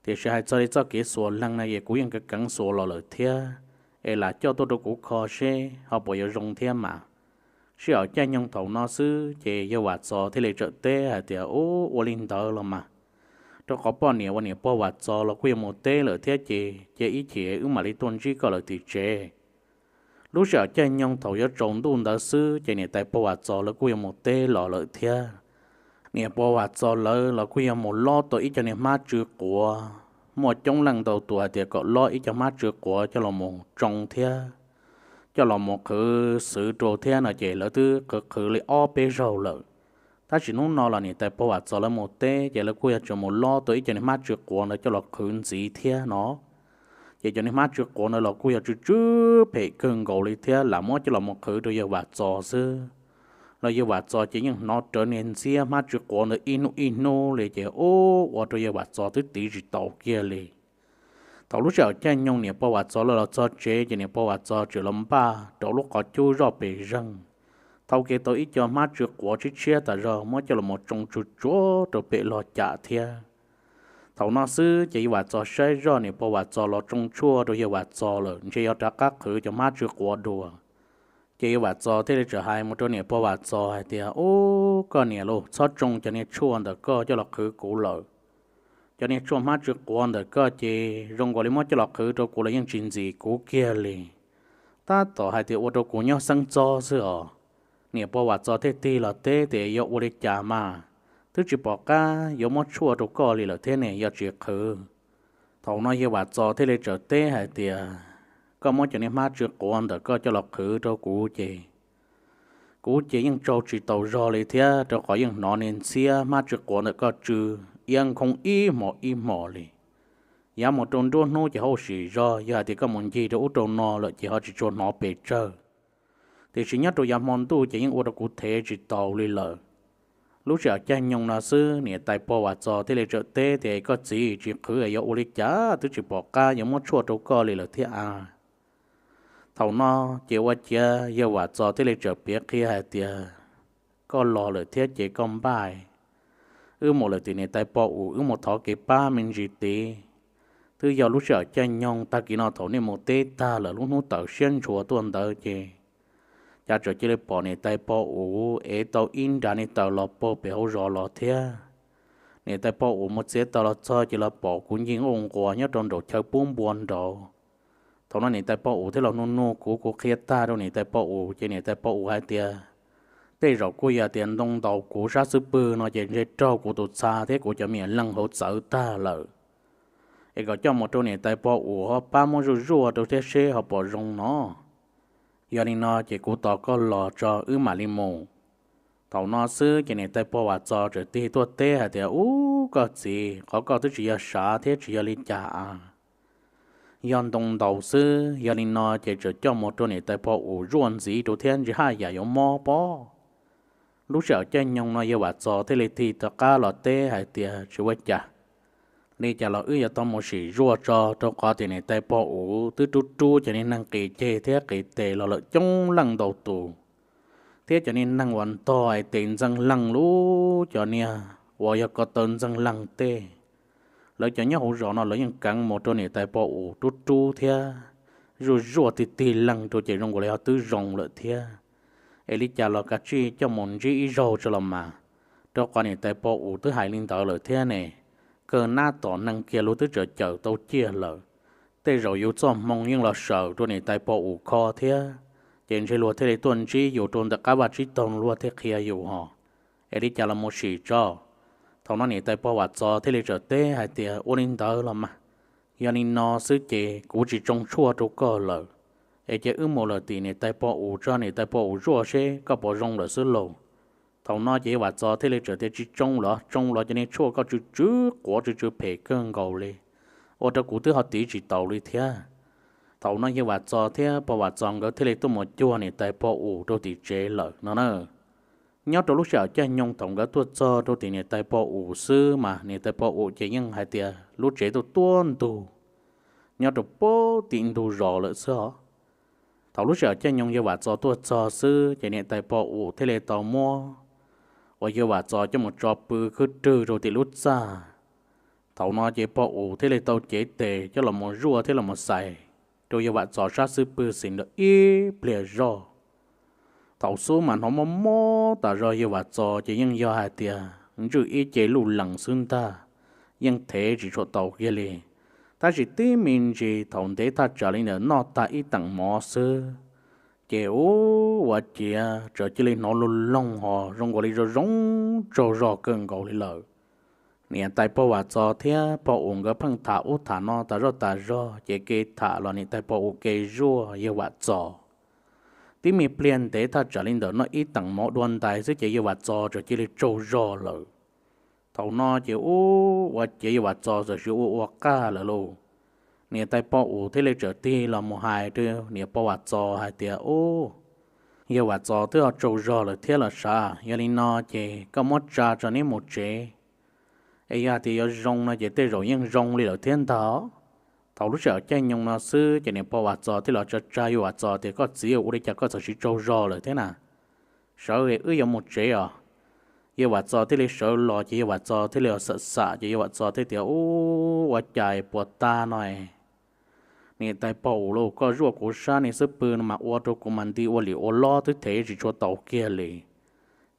tiam sis hais txog li txoj kev xuas leeg na es kuv yeej keev keev xuas los lawm thiab, es lam coj tuaj rau kuv kho seb ho puas yuav zoo thiab mas. Sij hawm caij nyoog thaum no xwb ces yawg Vam Txos thiaj li txawm teb hais tias, Ub, ua li ntawd los mas, rau qhov poj niam uas niam pog Vam Txos los kuj yuav mus teb lawm thiab ces cia ib chim wb mam li tuaj ntsib koj lawm tim tsev. Lub sij hawm caij nyoog thaum yuav tsaus ntuj ntawd xwb ces niam tais pog Vam Txos lawv kuj yuav mus teb los lawm thiab. Niam pog Vam Txos lawv los kuj yuav mus lob tau ib co niag hmab tsw quav, muaj coob leej ntau tus hais tias kom lob ib co hmab tsw quav coj los mus tsoo thiab coj los mus qhwv xwv rau thiab no ces lawv twb qhwv qhwv li ob peb zaug lawm. Tab sis hnub no los niam tais pog Vam Txos lawv mus teb ces lawv kuj yog tseem mus lob tau ib co niag hmab tsw quav ntawd coj los qhwv ntxiv thiab no. Ces cov niag hmab tsw quav ntawd los kuj yog tsw tsw phem kawg nkaus li thiab lam muab coj los mus qhwv rau yawg Vam Txos xwb. Los yawg Vam Txos ces yeej hnov rawv niag ntxhiab hmab tsw quav ntawd ib hnub ib hnub li ces ua rau yawg Vam Txos twb tiv tsis taus kiag li. Thaum lub sij hawm caij nyoog niam pog Vam Txos lawv los txog tsev ces niam pog Vam Txos txawm los npaj rau lub qhov cub zoj pes zeeg, thau kiag tau ib co hmab tsw quav tshiab tshiab tas zog muab coj los tsoo tsuag tsuag rau pem log cam thiab. Thaum no xwb ces yawg Vam Txos saib zoj niam pog Vam Txos los tsoo tshuaj rau yawg Vam Txos lawm ntshe yog rov qab qhwv cov hmab tsw quav dua. Ces yawg Vam Txos thiaj li txawm hais mus rau niam pog Vam Txos hais tias, Ub, koj niam lauj, txhob tsoo cov niag tshuaj ntawm koj coj los qhwv kuv lawm. Cov niag tshuaj hmab tsw quav ntawm koj ces zoo nkaus li muab coj los qhwv rau kuv los yeej tsis ntxim kuv kiag li. Tab tom hais tias ua rau kuv nyob xeeb txob xwb os. Niam pog Vam Txos thiaj tig los teb tias, Yog ua li cas mas? Twb tsis pom qab yuav muab tshuaj rau koj li lawm thiab ne, yog tsis qhwv. Thaum no yawg Vam Txos thiaj li txawm teb hais tias, Koj muab cov niag hmab tsw quav ntawm koj coj los qhwv rau kuv ces kuv ces yeej tsaug tsis taus zog li thiab, rau qhov yeej hnov niag ntxhiab hmab tsw quav ntawm koj tsw iab nkhoob ib hmos ib hmos li. Yav mus rau nruab hnub ces ho sim zog, yog hais tias koj mus ncig rau ub rau no lawm ces ho tsis tshua hnov pes tsawg. Tiam sis nyob rau yav hmo ntuj ces yeej ua rau kuv thev tsis taus li lawm. Lub sij hawm caij nyoog no xwb niam tais pog Vam Txos thiaj li txawm teb tias, Koj txiv, tsis qhwv yuav ua li cas, twb tsis pom qab yuav muab tshuaj rau koj li lawm thiab a. Thaum no ces ua ciav yawg Vam Txos thiaj li txawm piav qhia hais tias, Koj los lawm thiab ces koj npaj, wb mus lawm tim niam tais pog Us, wb mus thov kev pab me ntsis tid. Twb yog lub sij hawm caij nyoog tag kis no thaum nej mus teb tag lawm lub hnub tawm siab ntshua tuaj ntawd ces cas txawm cia li pom niam tais pog Us ev tau ib nra niag taws los puag pem hauv zos los thiab. Niam tais pog Us mus txiav taws los txog ces los pom kuv ncig nquj nquas nyob rau nraum chaw pub npua nraud. Thaum no niam tais pog Us thiaj los nug nug kuv, kuv qhia tag rau niam tais pog Us ces niam tais pog Us hais tias, Tej zaum kuj yog tias ntoo ntaus kuv sab xub pwg no ces ntshe raug kuv tus txha thiab kuv cov me nyuam leej hauv txawv tag lawm. Es kom coj mus rau niam tais pog Us ho pab muab zuaj zuaj rau thiab seb ho puas zoo no. Yog li no ces kuv tos koj los tso wb mam li mus. Thaum no xwb ces niam tais pog Vam Txos txawm tig tuaj teb hais tias, Ub, koj txiv, qhov koj twb tsis yog sav thiab tsis yog li cas a. Yog ntoo ntaus xwb, yog li no ces txawm coj mus rau niam tais pog Us zuaj ntxiv rau thiab ntshe haj yam yuav mob pob. Lub sij hawm caij nyoog no yawg Vam Txos thiaj li tig rov qab los teb hais tias, Tsis ua cas, li cas los wb yuav tau mus sim zuaj tso, rau qhov tias niam tais pog Us twb rub rub cov niag neeg qis ceg thiab qis tes los lawm coob leej ntau tus, thiab cov niag neeg uas ntog es tes ntxeeg leeg lub cov niag uas yog ko taw ntxeeg leeg tej, lawv cov nyob hauv zos no lawv yeej keev mus rau niam tais pog Us rub rub thiab zuaj zuaj tig tig leeg rau ces zoo nkaus li ho twb zoo lawm thiab. Es li cas los kav tsij coj mus ntsib ib zaug tso los mas, rau qhov niam tais pog Us twb hais li ntawd lawm thiab ne. Kawg nab tom neeg kiag lub twb txawm cawm tau ciaj lawm. Tej zaum yus txoj hmoo yeej los sawm rau niam tais pog Us kho thiab, ces ntshe luag thiaj li tuaj ntsib yus rau ntawm qab vaj tsib taug luag thiaj qhia yus hos. Es li cas los mus sim tso. Thaum no niam tais pog Vam Txos thiaj li txawm teb hais tias, Ua li ntawd los mas, yog li no xwb ces kuv tsis tsoo tshuaj rau koj lawm, es ces wb mus lawm tim niam tais pog Us tso, niam tais pog Us zuaj seb koj puas zoo lawm xwb lauj. Thaum no ces yawg Vam Txos thiaj li txawm tias, Tsis tsoo los, tsoo los cov niag tshuaj koj tsw tsw quav tsw tsw phem kawg nkaus li, ua rau kuv twb ho tiv tsis taus li thiab. Thaum no yawg Vam Txos thiab pog Vam Txos nkawd thiaj li tuaj mus cuag niam tais pog Us rau tim tsev lawm no na. Nyob rau lub sij hawm caij nyoog thaum nkawd tuaj txog rau tim niam tais pog Us xwb mas niam tais pog Us ces yeej hais tias lub tsev tuaj tuaj ntug nyob rau puag tim ntug zos lawm xwb os. Thaum lub sij hawm caij nyoog yawg Vam Txos tuaj txog xwb ces niam tais pog Us thiaj li tau muab uas yawg Vam Txos coj mus tso pw khwb rwg rau tim lub txaj. Thaum no ces pog Us thiaj li tau cev tes coj los mus zuaj thiab los mus xais rau yawg Vam Txos sab xub pwg xis ntawm ib pliag zoj. Thaum xub mas hnov mob mob tas zog, yawg Vam Txos ces yeej yog hais tias ntswj ib ce luj lees xwb ntag, yeej thev tsis tshua tau kiag li. Tab sis tib me ntsis thaum ntev thaj tsam li ntawm noj tag ib teem mov xwb, Ces ub, ua ciav txawm cia li hnov lug loog ho zoo nkaus li zoo zoo tsaug zog kawg nkaus li lawm. Niam tais pog Vam Txos thiab pog Us nkawd pheej tham ub tham no tas zog tas zog, ces kev tham los niam tais pog Us kev zuaj yawg Vam Txos. Tib me pliag ntev thaj tsam li ntawm no ib teem mov dua ntais xwb ces yawg Vam Txos txawm cia li tsaug zog lawm. Thaum no ces ub, ua ciav yawg Vam Txos txawm cia li ua ua qaj lawm lauj. Niam tais pog Us thiaj li txawm tig los mus hais rau niam pog Vam Txos hais tias, Ub, yawg Vam Txos twb ho tsaug zog lawm thiab los sav, yog li no ces koj muab tsa tso neb mus tsev. Es yog hais tias yuav zoo no ces tej zaum yeej zoo li lawm thiab ntag. Thaum lub sij hawm caij nyoog no xwb ces niam pog Vam Txos thiaj los tsa tsa yawg Vam Txos tias, Koj txiv, ua li cas koj txawm siv tsaug zog lawm thiab na? Sawv es wb yuav mus tsev os. Yawg Vam Txos thiaj li sawv los ces yawg Vam Txos thiaj li xam xam ces yawg Vam Txos thiaj tias, Ub, ua cas puas tag no es niam tais pog Us lauj, koj zuaj kuv sab ni xwb pw no mas ua rau kuv mas nti ua lim ua lob twb thev tsis tshua tau kiag li.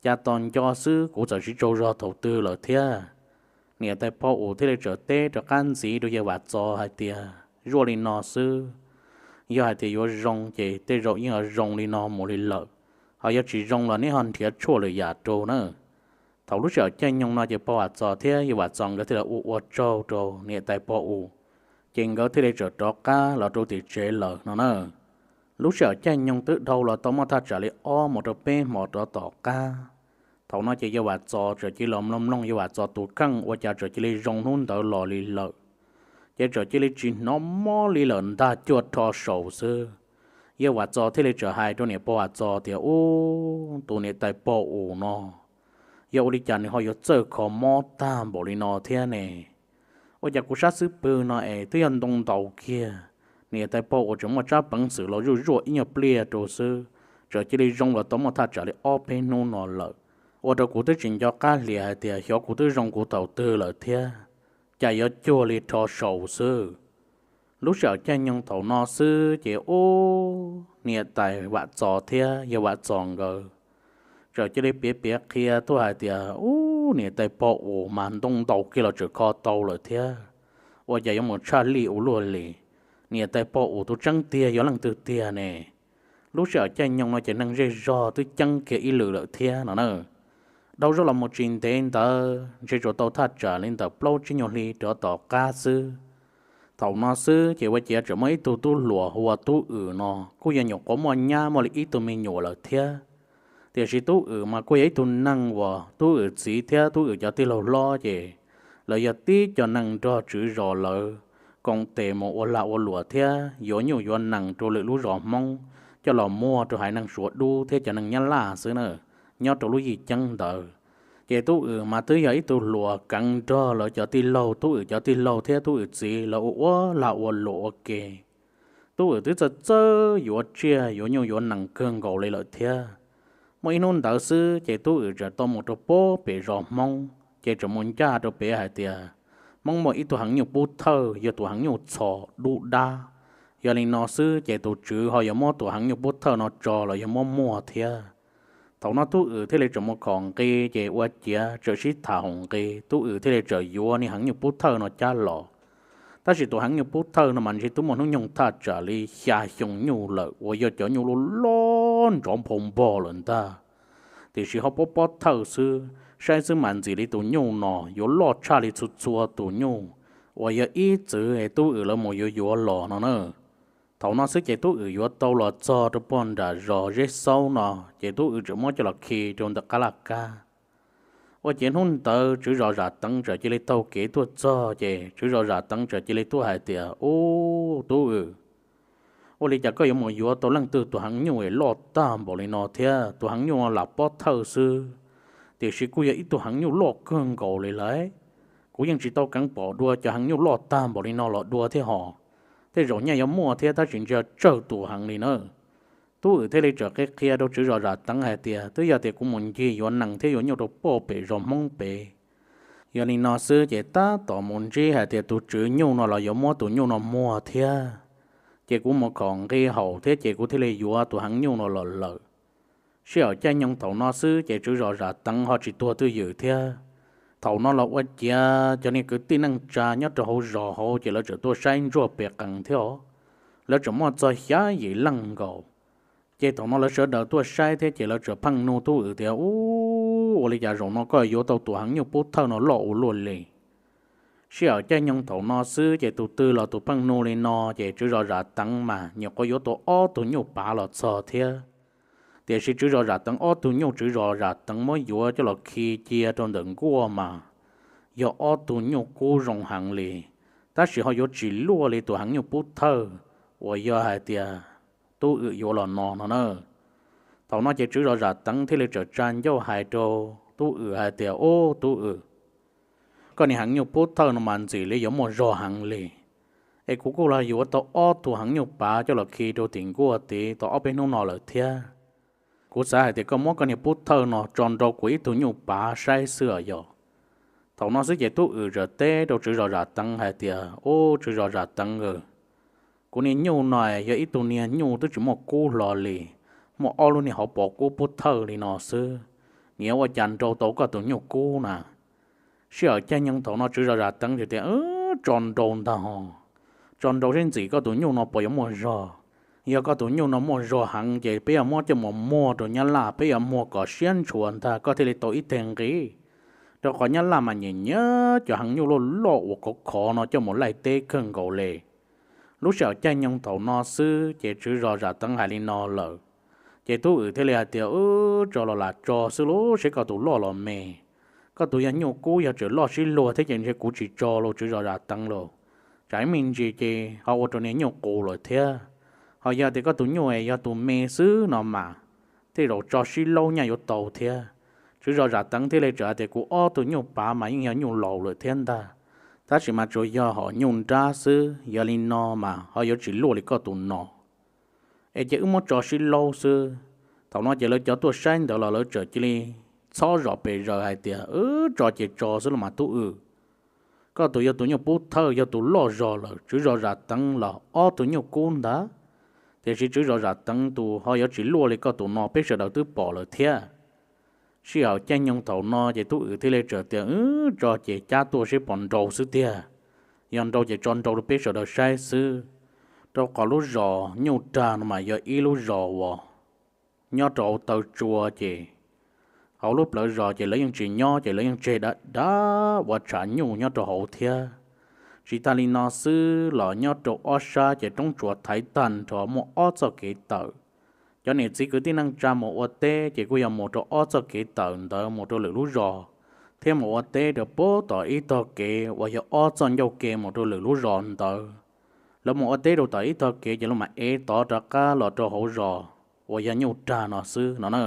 Cas tos nco xwb kuv txawm siv tsaug zog thaum twg lawm thiab? Niam tais pog Us thiaj li txawm teb rov qab ntxiv rau yawg Vam Txos hais tias, Zuaj li no xwb, yog hais tias yuav zoo ces tej zaum yeej yuav zoo li no mus li lawm, ho yog tsis zoo los neb ho nrhiav tshuaj lwm yam rau na. Thaum lub sij hawm caij nyoog no ces pog Vam Txos thiab yawg Vam Txos nkawd thiaj li ua ua tsaug rau niam tais pog Us, ces nkawd thiaj li txawm rov qab los rau tim tsev lawm no na. Lub sij hawm caij nyoog twb dhau los tau muaj thaj tsam li ob mus rau peb hmo rov tom qab. Thaum no ces yawg Vam Txos txawm cia li los mloog mloog yawg Vam Txos tus kheej ua cas txawm cia li zoo hnub ntawd los li lawm. Ces txawm cia li tsis hnov mob li lawm ntag, cuag rho saus xwb. Yawg Vam Txos thiaj li txawm hais rau niam pog Vam Txos tias, Ub, tus niam tais pog Us no yog ua li cas nws ho yuav txawj kho mob tag npaum li no thiab ne? Ua cas kuv sab xwb pw no es twb yog ntoo ntaus kiag, niam tais pog Us tseem muaj tsab peev xwm los zuaj zuaj ib nyuag pliag rau xwb, txawm cia li zoo los tau muaj thaj tsam li ob peb hnub no lawm, ua rau kuv twb tsis nco qab hlias hais tias xyov kuv twb zoo kuv thaum twg lawm thiab. Cas yuav cuag li rho saus xwb. Lub sij hawm caij nyoog thaum no xwb ces ub, niam tais Vam Txos thiab yawg Vam Txos nkawd txawm cia li piav piav qhia tuaj hais tias, Ub, niam tais pog Us mas ntoo ntaus kiag los tseem kho tau lawm thiab. Ua cas yuav mus tshaj lij ua luaj li? Niam tais pog Us tus tseeb tiag yog leej twg tiag ne? Lub sij hawm caij nyoog no ces neeg zej zog twb ceeb kiag ib lwm lawm thiab no na. Dhau zog los mus tsis ntev ntawd ntshe tsuas tau thaj tsam li ntawm plaub tsib nyuag hli rov tom qab xwb. Thaum no xwb ces ua ciav tseem muaj ib tug tub hluas hu ua Tub Wm no kuj yog nyuam qhuav muaj nyab muaj li ib tug me nyuam lawm thiab. Tiam sis Tub Wm mas kuj yog ib tug neeg uas Tub Wm txiv thiab Tub Wm cov tij laug hlob ces lawv yog tib co neeg nrog tswv zos lawv koom tes mus ua lag ua luam thiab yuav nyuj yuav nees rau lwm lub zos Hmoob coj los muag rau haiv neeg Suav dub thiab cov neeg Nyab Laj xwb na, nyob rau lub yim ceeb ntawd. Ces Tub Wm mas twb yog ib tug hluas keev nrog lawv cov tij laug, Tub Wm cov tij laug thiab Tub Wm txiv lawv ua ua lag ua luam ua ke. Tub Wm twb txawj txawj yuav tsiaj yuav nyuj yuav nees kawg nkaus li lawm thiab. Muaj ib hnub ntawd xwb ces Tub Wm txawm tau mus rau pem zos Hmoob ces txawm mus ncaj rau pem hais tias Hmoob muaj ib tug heev nyuj pub thawj, yog tus heev nyuj txhos dub dab. Yog li no xwb ces tus tswv ho yuav muab tus heev nyuj pub thawj no tso los yog muab muag thiab. Thaum no Tub Wm thiaj li txawm mus khom nqi, ces ua ciav txawm sib tham haum nqi, Tub Wm thiaj li txawm yuav niag heev nyuj pub thawj no cab los. Tab sis tus heev nyuj pub thawj no mas ntshe twb muaj hnub nyoog thaj tsam li xya xyoo nyuj lawm uas yog cov nyuj loj loj nrov nphau npog lawm ntag. Tiam sis ho pob pob thawj xwb, saib xwb mas ntxim li tus nyuj no yuav loj tshaj li txhua txhua tus nyuj uas yog ib txwm es Tub Wm lawv mus yuav yuav los no na. Thaum no xwb ces Tub Wm yuav tau los txog rau puag nram zos Zeb Xaub no, ces Tub Wm txawm muab coj los khi rau ntawm qab laj kab. Ua ciav hnub ntawd tswv zos Zam Teev txawm cia li taug kev tuaj txog, ces tswv zos Zam Teev txawm cia li tuaj hais tias, Ub, Tub Wm, ua li cas koj yuav mus yuav tau leej twg tus heev nyuj es loj tag npaum li no thiab? Tus heev nyuj no lam pob thawj xwb, tiam sis kuj yog ib tug heev nyuj loj kawg nkaus li lawm. Kuv yeej tsis tau keev pom dua cov heev nyuj loj tag npaum li no los dua thiab hos. Tej zaum nyaj yuav muaj thiab tab sis ntshe tsawg tus heev li na. Tub Wm thiaj li txawm qhia qhia rau tswv zos Zam Teev hais tias, Twb yog tias kuv mus ncig yuav nees thiab yuav nyuj rau puag pem zos Hmoob pem. Yog li no xwb ces tab tom mus ntsib hais tias tus tswv nyuj no los yuav muab tus nyuj no muag thiab, ces kuv mus khom nqi haum thiab ces kuv thiaj li yuav tus heev nyuj no los lawm. Sij hawm caij nyoog thaum no xwb ces tswv zos Zam Teev ho tsis tuag twj ywm thiab. Thaum no los ua ciav cov niag kwv tij neej tsa nyob rau hauv zos hauv ces lawv txawm tuaj saib ntsuag pes qees thiab os. Lawv txawm muaj txog xya yim leej nkaus. Ces thaum no lawv sawv daws tuaj saib thiab ces lawv txawm pheej nug Tub Wm tias, Ub, ua li cas zaum no koj yuav tau tus heev nyuj pub thawj no loj ua luaj li? Sij hawm caij nyoog thaum no xwb ces tus twg los tus pheej nug li no, ces tswv zos Zam Teev mas nyuam qhuav yuav tau ob tug nyuj pav los txog thiab. Tiam sis tswv zos Zam Teev ob tug nyuj tswv zos Zam Teev muab yuav coj los khi cia rau ntawm nkuaj mas yog ob tug nyuj kub zoo heev li, tab sis ho yuav tsis luaj li tus heev nyuj pub thawj uas yog hais tias Tub Wm yuav los no no na. Thaum no ces tswv zos Zam Teev thiaj li txawm tsa ncauj hais rau Tub Wm hais tias, Ub, Tub Wm, koj niag heev nyuj pub thawj no mas ntxim li yuav muaj zog heev li, es kuv kuj los yuav tau ob tug heev nyuj pav coj los khi rau tim nkuaj tid tau ob peb hnub no lawm thiab. Kuv xav hais tias koj muab koj niag pub thawj no tso nrau kuv ib tug nyuj pav saib xwb os yog. Thaum no xwb ces Tub Wm txawm teb rau tswv zos Zam Teev hais tias, Ub, tswv zos Zam Teev, kuv niag nyuj no yog ib tug niag nyuj twb tsis muaj kub hlo li, muaj ob lub niag hauv paus kub pub thawj li no xwb, nws yuav ua cas nrau tau koj tus nyuj kub na? Sij hawm caij nyoog thaum no tswv zos Zam Teev tias, Tso nrau ntag ho, tso nrau seb ntxim koj tus nyuj no puas yuav muaj zog. Yog koj tus nyuj no muaj zog heev ces peb yuav muab coj mus muag rau Nyab Laj, peb yuav muag kom siab ntshua ntag koj thiaj li tau ib teg nqi, rau qhov Nyab Laj mas nyiam nyiam cov heev nyuj loj loj uas khov khov no coj mus laij teb kawg nkaus li. Lub sij hawm caij nyoog thaum no xwb ces tswv zos Zam Teev hais li no lawm, ces Tub Wm thiaj li hais tias, Wb, tso los lam tso xwb lauj, seb koj tus loj los me. Koj tus yog nyuj kub, yog tseem loj sib luag thiab ces ntshe kuv tsis tso los tswv zos Zam Teev lauj. Tsam ib me ntsis ces ho ua rau niag nyuj qus lawm thiab. Ho yog tias koj tus nyuj es yog tus me xwb no mas, tej zaum tso sib laub nyaj yuav tau thiab. Tswv zos Zam Teev thiaj li txawm hais tias, Kuv ob tug nyuj pav mas yeej yog nyuj laus lawm thiab ntag, tab sis mas tsuas yog hom nyuj nrab xwb, yog li no mas ho yuav tsis luaj li koj tus no. Es ces wb muab tso sib laub xwb. Thaum no ces lawv cov tuaj saib ntawd los lawv txawm cia li txhob zom pes zaws hais tias, Wb, tso ces tso xwb los mas Tub Wm. Koj tus yog tus nyuj pub thawj, yog tus loj zog lawm, tswv zos Zam Teev los ob tug nyuj kub ntag, tiam sis tswv zos Zam Teev tus ho yuav tsis luaj li koj tus no, peb sawv daws twb pom lawm thiab. Sij hawm caij nyoog thaum no ces Tub Wm thiaj li txawm tias, Wb, tso ces cab tuaj seb puas nrau xwb tiag. Yog nrau ces tso nrau rau peb sawv daws saib xwb. Rau qhov lub zos Nyuj Rag no mas yog ib lub zos uas nyob rau hauv taw tsua ces hauv lub plawv zos ces lawv yeej tsis nyob, ces lawv yeej tseg dav dav ua tshav nyuj nyob rau hauv thiab. Tsis tas li no xwb los nyob rau ob sab ces roob tsua thaiv tag nrho muaj ob txoj kev tawm. Cov niam txiv kwv tij neej tsa mus ua teb ces kuj yog mus rau ob txoj kev tawm ntawd mus rau lwm lub zos, thiab mus ua teb rau puag tom ib tog kev uas yog ob txoj ncauj ke mus rau lwm lub zos ntawd. Lawv mus ua teb rau tom ib tog kev ces lawv mam ev tod rov qab los rau hauv zos uas yog Nyuj Rag no xwb no na.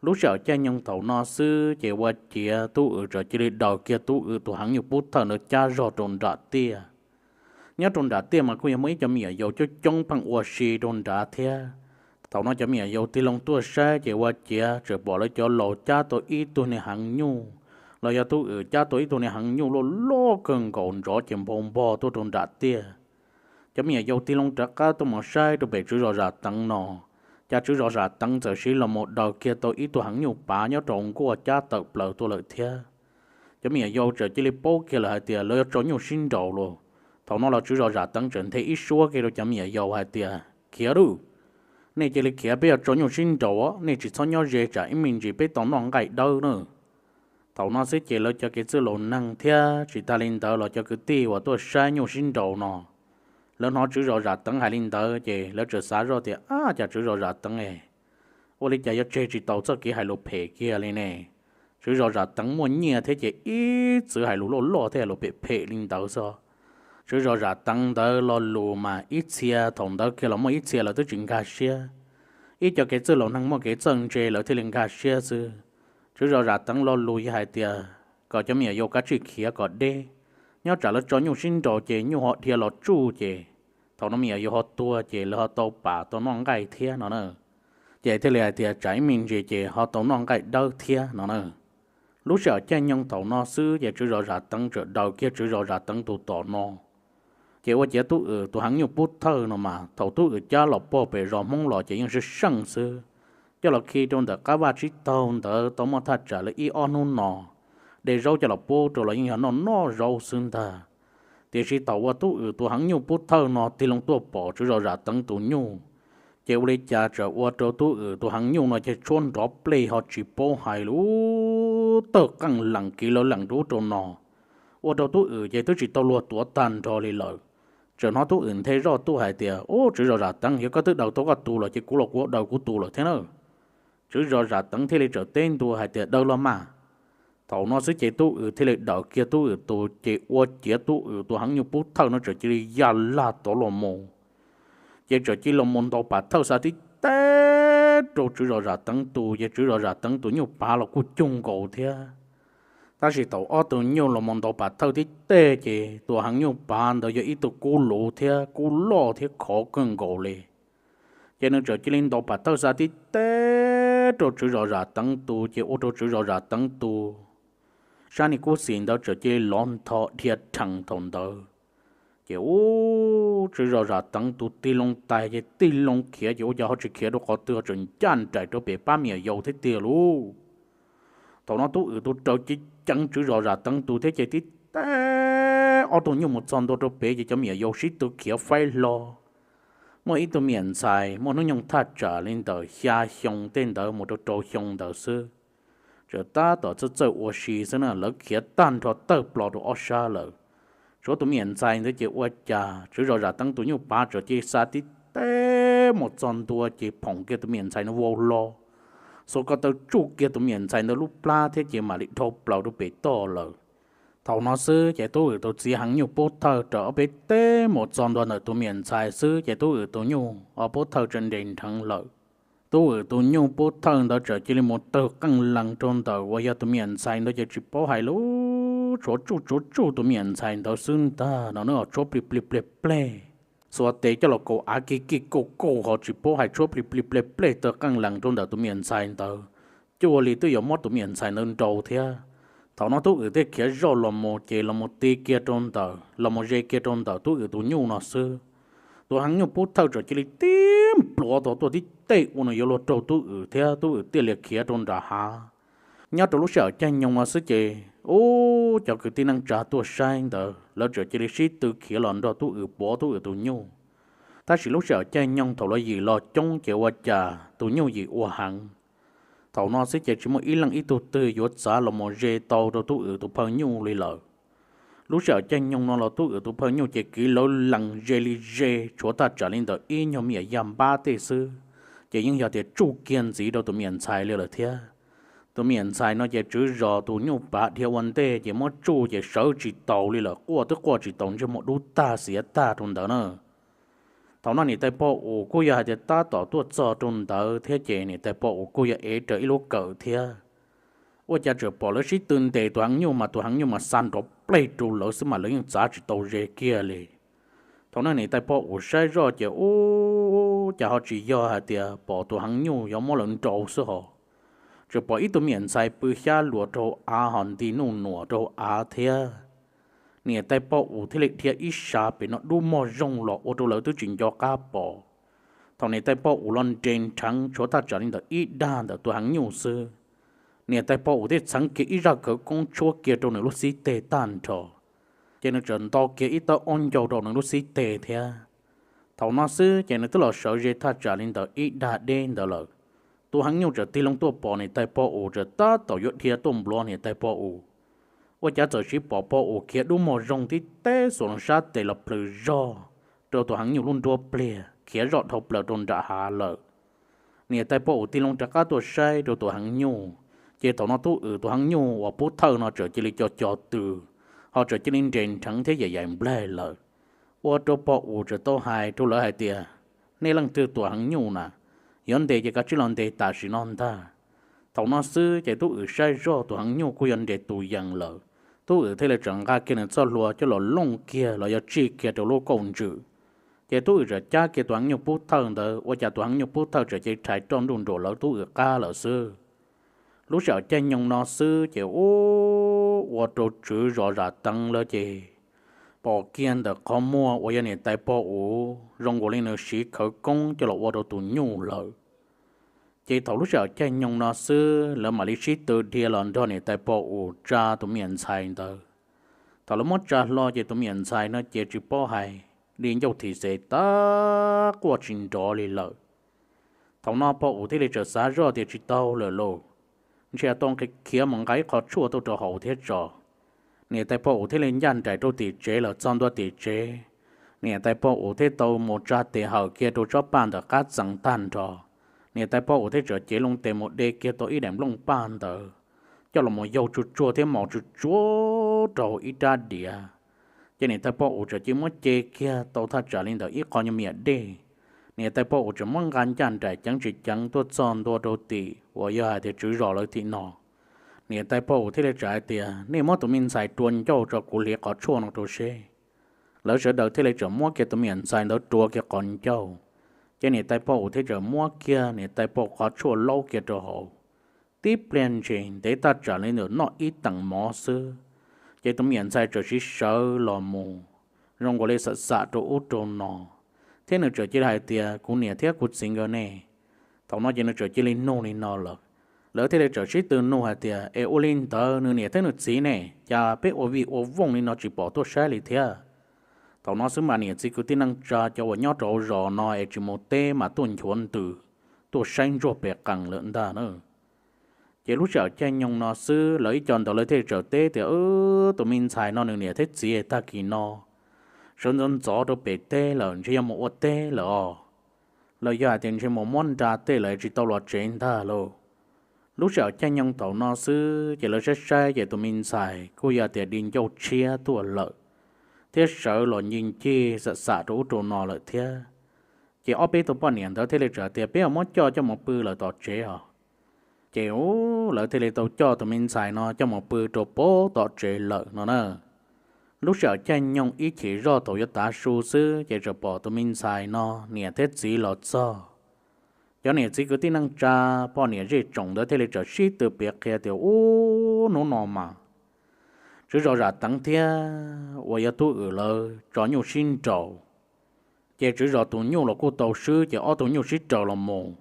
Lub sij hawm caij nyoog thaum no xwb ces ua ciav Tub Wm txawm cia li daws kiag Tub Wm tus heev nyuj pub thawj ntawd cab zog rau nram tiaj. Nyob rau nram tiaj mas kuj yog muaj ib cov me nyuam yaus coob coob pheej ua si rau nrad thiab. Thaum no cov me nyuam yaus tig loo tuaj saib ces ua ciav txawm pom lawv cov laus cab tau ib tug niag heev nyuj, los yog Tub Wm cab tau ib tug niag heev nyuj loj loj kawg nkaus nrov ces npau npog tuaj rau nram tiaj. Cov me nyuam yaus tig loo rov qab tuaj mus saib rau pem tswv zos Zam Teev no, cas tswv zos Zam Teev txawm siv los mus daws kiag tau ib tug heev nyuj pav nyob rau nkuaj cab tawm plaws tuaj lawm thiab. Cov me nyuam yaus txawm cia li paub kiag lawm hais tias lawv yuav tso nyuj sib nraus lauj. Thaum no los tswv zos Zam Teev txawm nthe ib suab kiag rau cov me nyuam yaus hais tias, Khiav lauj! Nej cia li khiav, peb yuav tso nyuj sib nraus, nej tsis txhob nyob ze tsam ib me ntsis peb tau noj nqaij dawb na. Thaum no xwb ces lawv cov kev txwj laus neeg thiab tsis tas li ntawd los cov kwv tij uas tuaj saib nyuj sib nraus no, lawv hnov tswv zos Zam Teev hais li ntawd ces lawv txawm xav zoj tias, Ab, cas tswv zos Zam Teev es ua li cas yuav tseg tsis taus txoj kev hais lus phem kiag li ne? Tswv zos Zam Teev muaj nyiaj thiab ces ib txwm hais lus loj loj thiab hais lus phem phem li ntawd xwb. Tswv zos Zam Teev ntawd lo lus mas ib txhia thaum ntawd kiag los muaj ib txhia lawv twb tsis nkag siab. Ib co kev txwj laus neeg muaj kev txawj ntse lawv thiaj li nkag siab xwb. Tswv zos Zam Teev lo lus yog hais tias kom cov me nyuam yaus kav tsij khiav kom deb, nyob tsam lawv tso nyuj sib nraus ces nyuj ho dhia los tsuj ces thaum no me nyuam yaus ho tuag ces lawv ho tau pam tau noj nqaij thiab no na. Ces thiaj li hais tias tsam ib me ntsis ces ho tau noj nqaij dawb thiab no na. Lub sij hawm caij nyoog thaum no xwb ces tswv zos Zam Teev txawm daws kiag tswv zos Zam Teev tus tom no. Ces ua ciav Tub Wm tus heev nyuj pub thawj no mas thaum Tub Wm cab los pog pem zos Hmoob los ces yeej seej seej xwb. Coj los khi rau ntawm qab vaj tsib taug ntawd tau muaj thaj tsam li ib ob hnub no, de zaub coj los pub rau los yeej yog noj noj zaub xwb ntag. Tiam sis thaum uas Tub Wm tus heev nyuj pub thawj no tig loo tuaj pom tswv zos Zam Teev tus nyuj, Ces ua li cas txawm ua rau Tub Wm tus heev nyuj no ces tshuab nrov plej ho tsis paub hais li, tawg qeej lees kiv lawv lees rau ub rau no, ua rau Tub Wm ces twb tsis tau luag tuav tag nrho li lawm. Txawm hnov Tub Wm nthe zoj tuaj hais tias, Ub, tswv zos Zam Teev, yog koj twb daws tau koj tus lawm ces kuv los kuv daws kuv tus lawm thiab na. Tswv zos Zam Teev thiaj li txawm teb ntua hais tias, Daws los mas. Thaum no xwb ces Tub Wm thiaj li daws kiag Tub Wm tus ces ua ciav Tub Wm tus heev nyuj pub thawj no txawm cia li ya laj tod los mus. Ces txawm cia li los mus ntaus pam thawj xa tib teg rau tswv zos Zam Teev tus, ces tswv zos Zam Teev tus nyuj pav los kuj cug nkaus thiab. Tab sis thaum ob tug nyuj los mus ntaus pam thawj tib teg ces tus heev nyuj pav ntawd yog ib tug kub luv thiab kub loj thiab khov kawg nkaus li. Ces nws txawm cia li ntaus pam thawj xa tib teg rau tswv zos Zam Teev tus, ces ua rau tswv zos Zam Teev tus sab niag kub xis ntawd txawm cia li lov ntho dhia rhees thaum ntawd. Ces ub, tswv zos Zam Teev tus tig loo tais ces tig loo khiav ces ua cas ho tsis khiav rau qhov twg ho tseem ncaj nraim rau pem pab me nyuam yaus thiab tiag lauj. Thaum no Tub Wm tus raws ceev ceev tswv zos Zam Teev tus thiab ces tib teg ob tug nyuj mus txog ntua rau pem ces cov me nyuam yaus sib tw khiav faib hlo. Muaj ib tug me nyuam ntxhais muaj hnub nyoog thaj tsam li ntawm xya xyoo tej ntawd mus rau rau xyoo ntawd xwb, txawm tab tom txawj txawj ua si xwb na, lawv khiav tag nrho tawg plo rau ob sab lawm. Tshuav tus me nyuam ntxhais ntawd ces ua cas tswv zos Zam Teev tus nyuj pav txawm cia li xa tib teg mus txog ntua ces phoom kiag tus me nyuam ntxhais ntawd vau hlo, xuas ko taw tsuj kiag tus me nyuam ntxhais ntawd lub plab thiab ces mam li dhau plaws rau pem toj lawm. Thaum no xwb ces Tub Wm tus txiv heev nyuj pub thawj raws ob peb teg mus txog ntua ntawm tus me nyuam ntxhais xwb ces Tub Wm tus nyuj o pub thawj txawm nres nrheev lawm. Tub Wm tus nyuj pub thawj ntawd txawm cia li mus tawg qeej lees rau ntawm uas yog tus me nyuam ntxhais ntawd ces tsis paub hais li, tshuav tsuj tshuav tsuj tus me nyuam ntxhais ntawd xwb ntag no, nws tshuab plig plig plig pleg, xuas tes coj los kaus av kig kig kauj kauj ho tsis paub hais tshuab plig plig plig pleg tawg qeej lees rau ntawm tus me nyuam ntxhais ntawd, cuaj li twb yuav muab tus me nyuam ntxhais ntawd nrau thiab. Thaum no Tub Wm thiaj khiav zoj los mus ces los mus ti kiag rau ntawm, los mus ze kiag rau ntawm Tub Wm tus nyuj no xwb, tus heev nyuj pub thawj txawm cia li tib npluav tau tuaj tib teg ua nws yuav luag raug Tub Wm thiab Tub Wm thiaj li khiav rau nram hav. Nyob rau lub sij hawm caij nyoog no xwb ces ub, cov kwv tij neej tsa tuaj saib ntawd lawv txawm cia li sib tw khiav los nrog Tub Wm pov Tub Wm tus nyuj. Tab sis lub sij hawm caij nyoog thaum lawv yim los coob ces ua cas tus nyuj yim ua heev. Thaum no xwb ces tsis muaj ib leej ib tug twg yuav txav los mus ze tau rau Tub Wm tus phaw nyuj li lawm. Lub sij hawm caij nyoog no los Tub Wm tus phaw nyuj ces kiv lawv lees ze li ze tshuav thaj tsam li ntawm ib nyuag me nyuam yaj npab tej xwb, ces yeej yog tias tsuj kiag ntxiv rau tus me nyuam ntxhais li lawm thiab. Tus me nyuam ntxhais no ces tswv zos tus nyuj pav dhia ua ntej ces muab tsuj ces sawv tsis taus li lawm, quaj twb quaj tsis taus, ntsej muag dub tag xiav tag rau ntawd na. Thaum no niam tais pog us kuj yog hais tias tab tom tuaj txog rau ntawd thiab ces niam tais pog us kuj yog ev raws ib lub kawm thiab. Ua cas txawm pom lawv sib tw ntes tus heev nyuj mas tus heev nyuj mas xa nrov pleg rau lawv xwb mas lawv yeej txav tsis tau ze kiag li. Thaum no niam tais pog us saib zoj ces ub, cas ho tsis yog hais tias pom tus heev nyuj yuav muab lawv nrau xwb hos. Txawm pom ib tug me nyuam ntxhais pw xyab luas rau av ho nti nuj nuam rau av thiab. Niam tais pog us thiaj li dhia ib sab pem no dub mog zoog los ua rau lawv twb tsis nco qab pom. Thaum niam tais pog us los nres nrheev tshuav thaj tsam li ntawm ib dag ntawm tus heev nyuj xwb, niam tais pog us thiaj txheev kiag ib zaj khawv koob tshuab kiag rau nws lub xib teg tag nrho, ces nws txawm nto kiag ib tawb ob ncauj rau nws lub xib teg thiab. Thaum no xwb ces nws twb los sawv ze thaj tsam li ntawm ib dag deb ntawd lawm. Tus heev nyuj txawm tig loo tuaj pom niam tais pog us txawm tab tom yuav dhia tuaj npluav niam tais pog us, ua cas txawm sis pom pog us khiav dub mog zoog tib teg xuas loo sab tes los plhws zog rau tus heev nyuj lub nruab pliag khiav zoj dhau plaws rau nram hav lawm. Niam tais pog us tig loo rov qab tuaj saib rau tus heev nyuj, ces thaum no Tub Wm tus heev nyuj uas pub thawj no txawm cia li co co tw, ho txawm cia li nres nrheev thiab yaim yaim nplaig lawm. Ua rau pog us txawm tau hais rau lawv hais tias, Nej leej twg tua heev nyuj na? Yuav ntes ces kav tsij los ntes tam sim no ntag. Thaum no xwb ces Tub Wm saib zoj tus heev nyuj kuj yuav nres tus yees lawm, Tub Wm thiaj li txawm nqa kiag nws txoj hlua coj los looj kiag los yog tsij kiag rau lub kauj ntsws. Ces Tub Wm txawm cab kiag tus heev nyuj pub thawj ntawd, ua cas tus heev nyuj pub thawj txawm cia li rhais roj nruj nruam lawv Tub Wm qab lawm xwb. Lub sij hawm caij nyoog no xwb ces ub, ua rau tswv zos Zam Teev lawv ces pom kiag ntawm qhov muag uas yog niam tais pog us zoo nkaus li nws siv khawv koob coj los ua rau tus nyuj lawm. Ces thaum lub sij hawm caij nyoog no xwb lawv mam li sib tw dhia los nrog niam tais pog us tsa tus me nyuam ntxhais ntawd. Thaum lawv muab tsa hlo ces tus me nyuam ntxhais no ces tsis paub hais, di ncauj thim xes tag quaj tsis nrov li lawm. Thaum no pog Us thiaj li txawm xav zoj tias tsis tau lawm lauj, ntshe tau khiav mus nqa ib qho tshuaj tuaj rau haus thiab tso. Niam tais pog Us thiaj li ncaj nraim rau tim tsev lawm. Txog ntua tim tsev, niam tais pog Us thiaj tau mus tsa tes hawm kiag rau tsob paj ntawm qab txee tag nrho. Niam tais pog Us thiaj txawm cev loo tes mus de kiag tau ib daim nplooj paj ntawd coj los mus yaug tsuag tsuag thiab mos tsuag tsuag rau ib rab diav. Ces niam tais pog Us txawm cia muab ce kiag tau thaj tsam li ntawm ib qho nyuag me nyuam dej. Niam tais pog Us txawm muab nqa ncaj nraim ceev tsis ceev tuaj txog ntua rau tim uas yog hais tias tswv zos lawv tim no. Niam tais pog Us thiaj li txawm hais tias, nej muab tus me ntxhais rua ncauj tso, kuv hliv qhov tshuaj no rau seb. Lawv sawv daws thiaj li txawm muab kiag tus me nyuam ntxhais ntawd rua kiag qhov ncauj. Ces niam tais pog Us thiaj txawm muab kiag niam tais pog Us qhov tshuaj laub kiag rau hauv. Tib pliag ntsis ntev thaj tsam li ntawm noj ib teem mov xwb, ces tus me nyuam ntxhais txawm siv sawv los mus zoo nkaus li xam xam rau ub rau no, thiab nws txawm cia li hais tias, kuv niam thiab kuv txiv nkawd ne. Thaum no ces nws txawm cia li nug li no lawm. Lawv thiaj li txawm sib tw nug hais tias, es ua li ntawd nws niam thiab nws txiv ne, cas peb ua vij ua vooj li no tsis pom tuaj saib li thiab? Thaum no xwb mas niam txiv kwv tij neej tsa cov uas nyob rau hauv zos no es tsis mus teb mas tuaj nchuav ntws tuaj saib ntsuag pes qees lawm ntag na. Ces lub sij hawm caij nyoog no xwb lawv ib co ntawd lawv thiaj txawm teb tias, tus me ntxhais no nws niam thiab txiv tag kis no sawv ntxov ntxov rau pem teb lawm, ntshe yog mus ua teb lawm os, los yog hais tias ntshe mus muab nra tej lawm tsis tau los tsev ntag lauj. Lub sij hawm caij nyoog thaum no xwb ces lawv saib saib ces tus me ntxhais kuj yog tias di ncauj tshiab tuaj lawm, thiab sawv los ncig ncig xam xam rau ub rau no lawm thiab. Ces ob peb tug poj niam ntawd thiaj li txawm tias, peb yuav muab coj coj mus pw lawm tom tsev os. Ces u, lawv thiaj li tau coj tus me ntxhais no coj mus pw rau pem tom tsev lawm no na. Lub sij hawm caij nyoog ib chim zoj thaum yuav tav su xwb ces txawm pom tus me ntxhais no niam thiab txiv los txog. Cov niam txiv kwv tij neej tsa, poj niam zej tsoom ntawd thiaj li txawm sib tw piav qhia tias, ub, hnub no mas tswv zos Zam Teev thiab uas yog Tub Wm lawv tso nyuj sib nraus. Ces tswv zos tus nyuj los kuj tau swb, ces ob tug nyuj sib raws los mus,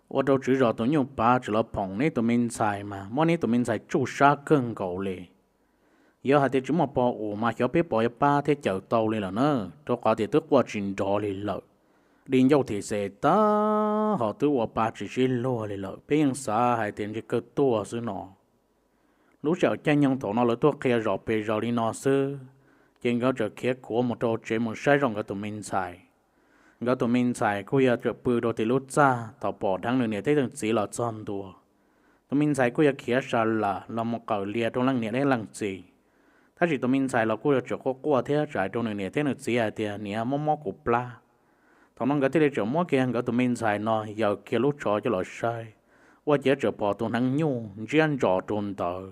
ua rau tswv zos tus nyuj pav txawm los phoom neb tus me ntxhais mas muab neb tus me ntxhais tsuj sab kawg nkaus li. Yog hais tias tsis muaj pog Us mas xyov peb puas yuav pab thiab cawm tau li lawm na, rau qhov tias twb quaj tsis nrov li lawm. Di ncauj thim xes tag hos twb ua pa tsis sib luag li lawm, peb yeej xav hais tias ntshe kawg tuag xwb no. Lub sij hawm caij nyoog thaum no lawv tuaj qhia zom pes zaws li no xwb, ces nkawd txawm khiav khuav mus rau tsev mus saib zoj nkawd tus me ntxhais. Nkawd tus me ntxhais kuj yog txawm pw rau tim lub txaj, thaum pom dheev nws niam thiab nws txiv los txog ntua, tus me ntxhais kuj yog khiav sa lam los mus qawm lias rau leej niam thiab leej txiv. Tab sis tus me ntxhais los kuj yog tseem quaj quaj thiab txawm hais rau nws niam thiab nws txiv hais tias, niam, mob mob kuv plab. Thaum no nkawd thiaj li txawm muab kiag nkawd tus me ntxhais no yaws kiag lub tsho coj los saib, ua ciav txawm pom tus hneev nyuj ntsiab ntsos rau ntawd,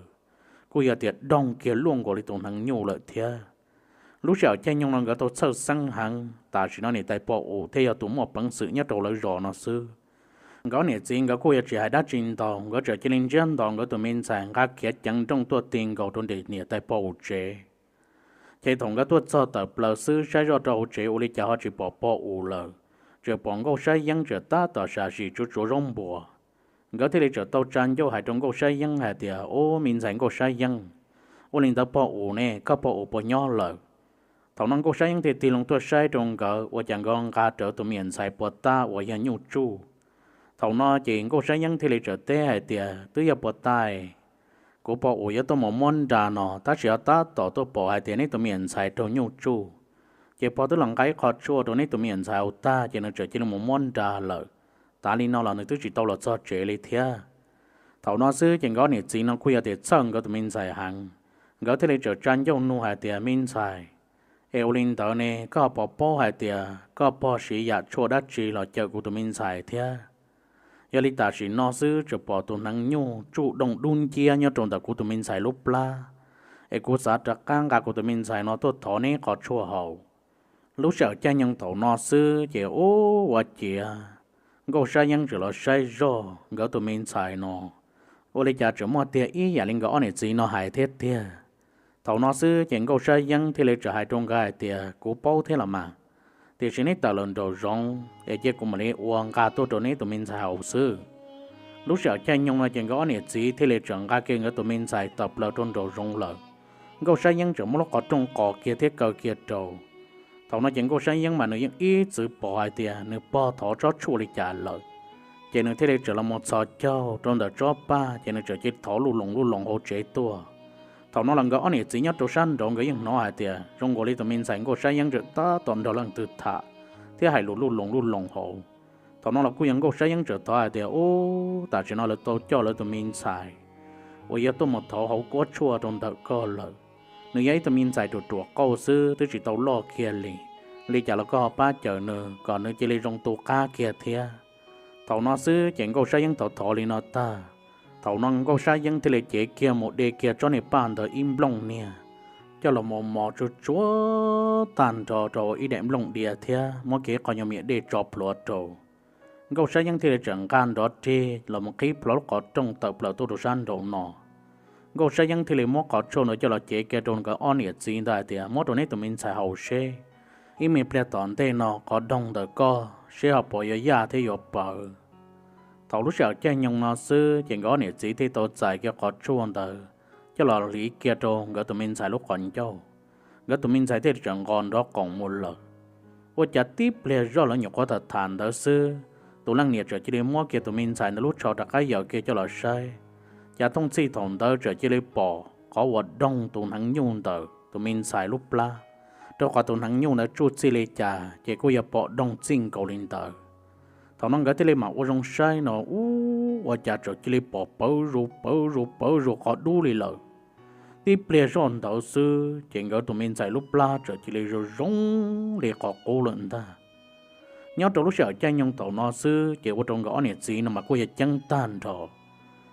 kuj yog tias doog kiag luaj nkaus li tus hneev nyuj lawm thiab. Lub sij hawm caij nyoog no nkawd tau txhawj xeeb heev, tam sim no niam tais pog Us thiaj yog tus muaj peev xwm nyob rau lawv zos no xwb. Nkawd niam txiv nkawd kuj yog tsis hais dab tsi ntau, nkawd txawm cia li ntsiab nto nkawd tus me ntxhais nqa khiav ceev nrooj tuaj ti nkaus rau ntawm niam tais pog Us tsev. Ces thaum nkawd tuaj txog tawm plaws xwb saib zoj rau hauv tsev ua li cas ho tsis pom pog Us lawm, tsuas pom Nkauj Sab Yeeb tseem tab tom sam sim tsuav tsuav zaub npuas. Nkawd thiaj li txawm tau tsa ncauj hais rau Nkauj Sab Yeeb hais tias, ub, me ntxhais Nkauj Sab Yeeb, ua li ntawd pog Us ne, koj pog Us puas nyob lawm? Thaum no Nkauj Sab Yeeb thiaj tig loo tuaj saib rau nkawd ua cas nkawd nqa rawv tus me nyuam ntxhais puas tab uas yog nyuj tsuj. Thaum no ces Nkauj Sab Yeeb thiaj li txawm teb hais tias, twb yog puas tab, kuv pog Us yuav tuaj mus muab nra no tab sis ho tab tom tuaj pom hais tias neb tus me nyuam ntxhais raug nyuj tsuj, ces pog twb los nqa ib qho tshuaj rau neb tus me nyuam ntxhais haus tag ces nws txawm cia li mus muab nra lawm. Tav li no los nws twb tsis tau los txog tsev li thiab. Thaum no xwb ces nkawd niam txiv no kuj yog tias txhawj nkawd tus me ntxhais heev, nkawd thiaj li txawm tsa ncauj nug hais tias, me ntxhais, es ua li ntawd ne koj ho puas paub hais tias koj pog siv yam tshuaj dab tsi los cawm kuv tus me ntxhais thiab? Yog li tam sim no xwb tsuas pom tus hneev nyuj tsuj dooj dub nciab nyob rau ntawm kuv tus me ntxhais lub plab, es kuv xav rov qab nqa kuv tus me ntxhais no tuaj thov neb qhov tshuaj haus. Lub sij hawm caij nyoog thaum no xwb ces ub, ua ciav Nkauj Sab Yeeb tseem los saib zog nkawd tus me ntxhais no, ua li cas tseem muaj tiag ib yam li nkawd ob niam txiv no hais thiab tiag. Thaum no xwb ces Nkauj Sab Yeeb thiaj li txawm hais rau nkawd hais tias, kuv paub thiab los mas, tiam sis neb tawm lawm nraum zoov es cia kuv mam li ua nqa tuaj rau neb tus me ntxhais haus xwb. Lub sij hawm caij nyoog no ces nkawd ob niam txiv thiaj li txawm nqa kiag nkawd tus me ntxhais tawm plaws rau nraum zoov lawm. Nkauj Sab Yeeb tseem muab lub qhov rooj qos kiag thiab kaw kiag rau. Thaum no ces Nkauj Sab Yeeb mas nws yeej ib txwm pom hais tias nws pog thov tsob tshuaj li cas lawm, Ces nws thiaj li txawm los mus txhos caug rau ntawm tsob paj, ces nws txawm cia li thov luj loos luj loos hauv tsev tuaj. Thaum no los nkawd ob niam txiv nyob rau sab nraud nkawd yeej hnov hais tias zoo nkaus li tus me ntxhais Nkauj Sab Yeeb tseem tab tom nrog leej twg tham thiab hais lus luj loos luj loos hauv. Thaum no los kuj yog Nkauj Sab Yeeb txawm thov hais tias, Ub, tam sim no lawv tau coj lawv tus me ntxhais uas yog tuaj mus thov hauv kuab tshuaj rau ntawm koj lawm. Nws yog ib tug me ntxhais ruam ruam qauj xwb, twb tsis tau loj kiag li. Li cas los koj ho pab cawm nws kom nws cia li zoo tu qab kiag thiab. Thaum no xwb ces Nkauj Sab Yeeb thov thov li no tag, thaum no Nkauj Sab Yeeb thiaj li cev kiag mus de kiag tsob niag paj ntawd ib nplooj niag, coj los mus mos tsuag tsuag tag nrho rau ib daim nplooj diav thiab muab kiag ib qho nyuag me nyuam dej tso plhuav rau. Nkauj Sab Yeeb thiaj li txawm nqa nrov reg los mus qhib plhuav lub qhov rooj tawm plaws tuaj rau sab nraum no. Nkauj Sab Yeeb thiaj li muab qhov tshuaj ntawd coj los cev kiag rau nkawd ob niam txiv ntawd hais tias, Muab rau neb tus me ntxhais haus seb, ib me pliag tom ntej no qhov doog ntawm koj seb ho puas yuav yaj thiab yuav pawv. Thaum lub sij hawm caij nyoog no xwb ces nkawd ob niam txiv thiaj tau txais kiag qhov tshuaj ntawd coj los hliv kiag rau nkawd tus me ntxhais lub qhov ncauj. Nkawd tus me ntxhais thiaj li txawm nqos nrov qoom mus lawm. Ua cas tib pliag zoj lawv nyuam qhuav tham tham ntawd xwb, tus leej niam txawm cia li muab kiag tus me ntxhais ntawd lub tsho rov qab yaws kiag coj los saib. Cas thooj txhij thaum ntawd txawm cia li pom qhov uas doog tus hneev nyuj ntawm tus me ntxhais lub plab, rau qhov tus hneev nyuj ntawd tsuj txij li cas ces kuj yog pom doog txij nkaus li ntawd. Thaum no nkawd thiaj li mam ua zoo saib no, ub, ua cas txawm cia li pom pawv zus pawv zus pawv zus qhov dub li lawm. Tib pliag zoj ntawd xwb ces nkawd tus me ntxhais lub plab txawm cia li zoo zoo li qhov qub lawm ntag. Nyob rau lub sij hawm caij nyoog thaum no xwb ces ua rau nkawd ob niam txiv no mas kuj yog ceeb tag nrho.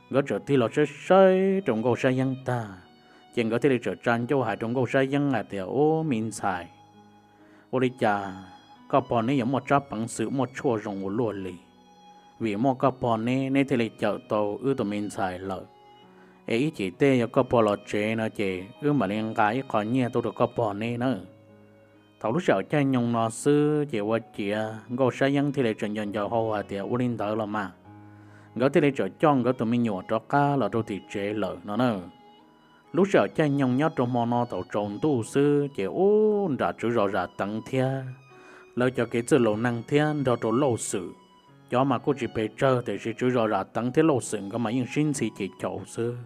Nkawd txawm tig los saib saib rau Nkauj Sab Yeeb tag, ces nkawd thiaj li txawm tsa ncauj hais rau Nkauj Sab Yeeb hais tias, Ub, me ntxhais, ua li cas koj pog neb yuav muaj tsab peev xwm muaj tshuaj zoo ua luaj li? Vim muaj koj pog neb, neb thiaj li cawm tau wb tus me ntxhais lawm. Es ib chim tej yog koj pog los tsev no ces wb mam li nqa ib qho nyiaj tuaj rau koj pog neb nawb. Thaum lub sij hawm caij nyoog no xwb ces ua ciav Nkauj Sab Yeeb thiaj li txawm nco nco hau hais tias, Ua li ntawd los mas. Nkawd thiaj li txawm coj nkawd tus me nyuam rov qab los rau tim tsev lawm no na. Lub sij hawm caij nyoog nyob rau hmo no thaum tsaus ntuj xwb ces ub, nram tswv zos Zam Teev thiab lawv cov kev txwj laus neeg thiab nrog rau Lauj Xwm, cov mas kuj tsis pes tsawg tiam sis tswv zos Zam Teev thiab Lauj Xwm nkawd mas yeej sib ntxhi ces caum xwb.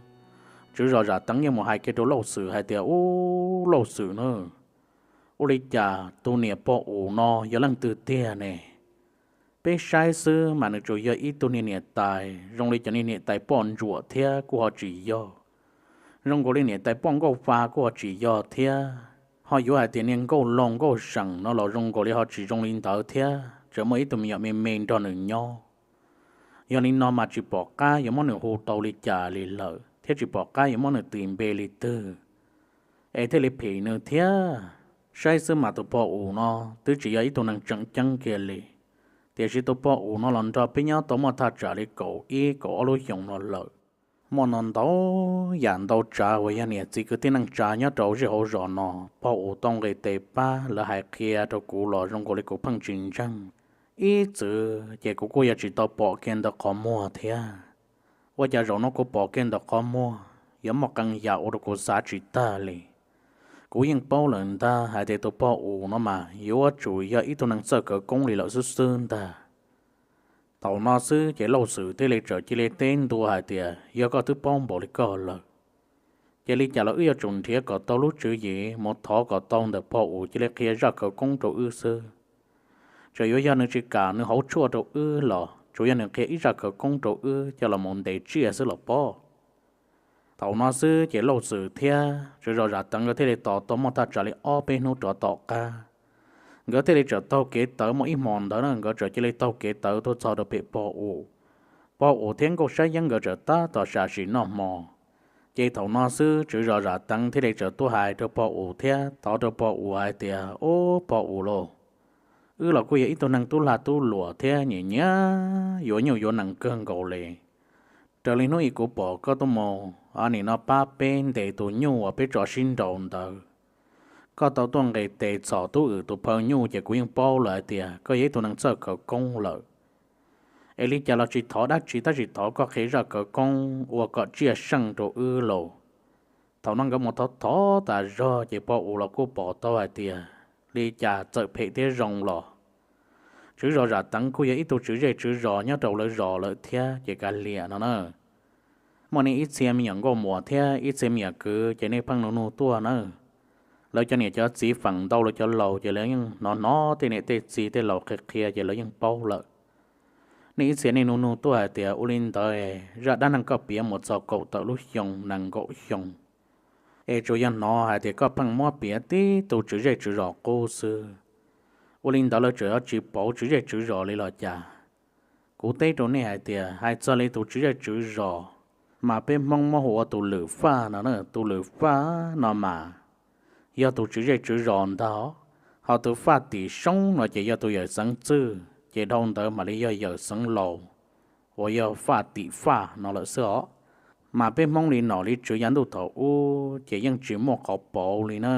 Tswv zos Zam Teev yeej mus hais kiag rau Lauj Xwm hais tias, Ub, Lauj Xwm na, ua li cas tus niam pog Us no yog leej twg tiag ne? Peb saib xwb mas nws tsuas yog ib tug niag niam tais zoo li cov niag niam tais poj ntsuam thiab kuj ho tsis yog. Zoo nkaus li niam tais poj nkauj fa kuj ho tsis yog thiab. Ho yuav hais tias niag nkauj laug nkauj seem no los zoo nkaus li ho tsis zoo li ntawd thiab, tseem muaj ib tug me nyuam me me nrog nws nyob. Yog li no mas tsis pom qab yuav muab nws hu tau li cas li lawm thiab tsis pom qab yuav muab nws tis npe li twg es thiaj li phim nws thiab. Saib xwb mas tus pog Us no twb tsis yog ib tug neeg tseem ceeb kiag li, tiam sis tus pog Us no los nrog peb nyob tau muaj thaj tsam li kaum ib kaum ob lub xyoos no lawm. Muaj no ntau yam ntau tsav uas yog niam txiv kwv tij neej tsa nyob rau zej hauv zos no, pog Us tau nqis tes pab lawv hais qhia rau kuv los zoo nkaus li kuv pheej tsis ntseeg. Ib txwm ces kuv kuj yog tsis tau pom kiag ntawm qhov muag thiab. Ua cas zaum no kuv pom kiag ntawm qhov muag yuav muaj qee yam ua rau kuv xav tsis tag li. Kuv yeej paub lawm ntag hais tias tus pog Us no mas yuav tsum yog ib tug neeg txawj khawv koob li lawm xwb xwb ntag. Thaum no xwb ces Lauj Xwm thiaj li txawm cia li teb ntua hais tias, Yog koj twb paub npaum li koj lawm, ces li cas los wb yuav tsum nrhiav kom tau lub tswv yim mus thov kom tau ntawm pog Us cia li qhia zaj khawv koob rau wb xwb. Txawm yuav yog nws tsis kam nws hauv tshuaj rau wb los tsuas yog nws qhia ib zaj khawv koob rau wb coj los mus ntes tsiaj xwb los pob. Thaum no xwb ces Lauj Xwm thiab tswv zos Zam Teev nkawd thiaj li tos tau muaj thaj tsam li ob peb hnub rov tom qab. Nkawd thiaj li txawm taug kev tawv, muaj ib hmo ntawd na nkawd txawm cia li taug kev tawv tuaj txog rau pem pog Us. Pog Us thiab Nkauj Sab Yeeb nkawd txawm tab tom sam sim noj hmo. Ces thaum no xwb tswv zos Zam Teev thiaj li txawm tuaj hais rau pog Us thiab thov rau pog Us hais tias, Ub, pog Us lauj, wb los kuj yog ib tug neeg tub lag tub luam thiab nyiam nyiam yuav nyuj yuav nees kawg nkaus li. Raws li hnub ib kuv pom koj tuaj mus, nim no pab peb ntes tus nyuj uas peb tso sib nraus ntawd, koj tau tuaj nqis tes txhom tub wm tus phaw nyuj ces kuv yeej paub lawm hais tias koj yog ib tug neeg txawj khawv koob lawm. Es li cas los tsis thov dab tsi tab sis thov koj qhia zaj khawv koob ua kom tsiaj seej rau wb lauj. Thaum no nkawd mus thov thov tas zog ces pog Us los kuj pom tau hais tias li cas txawm phem thiab zoo los Tswv zos Zam Teev kuj yog ib tug tswv zej tswv zos nyob rau lawv zos lawm thiab ces kav liam no na. Muaj nej ib txhia me nyuam nkauj muam thiab ib txhia me nyuam kwv ces nej pheej nug nug tuaj na. Lawv cov niam cov txiv feem ntau lawv cov laus ces lawv yeej hnov hnov tej niam tej txiv tej laus qhia qhia ces lawv yeej paub lawm. Nej ib txhia nej nug nug tuaj hais tias ua li ntawd zaj dab neeg koj piav mus txog kaum tawm lub xyoo nees nkaum xyoo, es tsuas yog hnov hais tias koj pheej muab piav tib tug tswv zej tswv zos qub xwb. Ua li ntawd lawv tseem yuav tsis pauv tswv zej tswv zos li los cas? Kuv teb rau nej hais tias hais txog li tus tswv zej tswv zos, mas peb Hmoob muab hu ua tus Lwm Faj no na. Tus Lwm Faj no mas yog tus tswv zej tswv zos ntag. Ho tus Faj Tim Soob no ces yog tus yawm xeev txwj, ces dhau ntawd mam li yog yawm xeev laus uas yog Faj Tim Faj no lawm xwb os. Mas peb Hmoob li nom li tswv yav ntuj thaum ub ces yeej tsis muaj qhov pauv li na.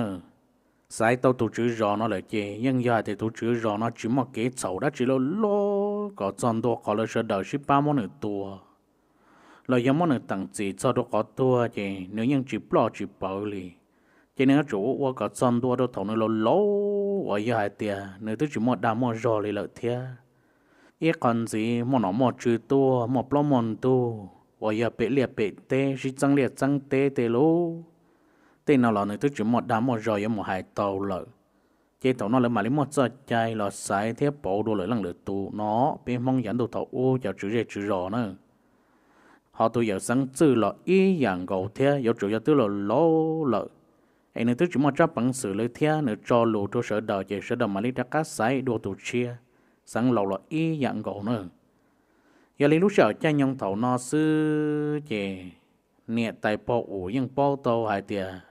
Xaiv tau tus tswv zos no lawm ces yeej yog hais tias tus tswv zos no tsis muaj kev txhaum dab tsi loj loj kom txog ntua qhov lawv sawv daws sib pab muab nws tua los yog muab nws teem txim txog rau qhov tuag ces nws yeej tsis ploj tsis pawv li. Ces nws yuav tsum ua ua kom txog ntua rau thaum nws laus laus uas yog hais tias nws twb tsis muaj dag muaj zog li lawm thiab. Ib qho ntxiv muaj nom muaj tswv tuaj, muaj plaub muaj ntug uas yog pem liaj pem teb sib txeeb liaj txeeb teb tej lub, tej no los nws twb tsis muaj dag muaj zog yuav mus hais tau lawm. Ces thaum no lawv mam li muaj txoj cai los xaiv thiab pauv dua lwm leej lwm tus no. Peb Hmoob yav ntuj thaum ub cov tswv zej tswv zos na, ho tus yawm xeev txwj los ib yam nkaus thiab, yuav tsum yog twb laus laus lawm, es nws twb tsis muaj tsab peev xwm lawm thiab, nws tso lus rau sawv daws ces sawv daws mam li rov qab xaiv dua tus tshiab. Xeev laus los ib yam nkaus na. Yog li lub sij hawm caij nyoog thaum no xwb ces niam tais pog Us yeej paub tau hais tias,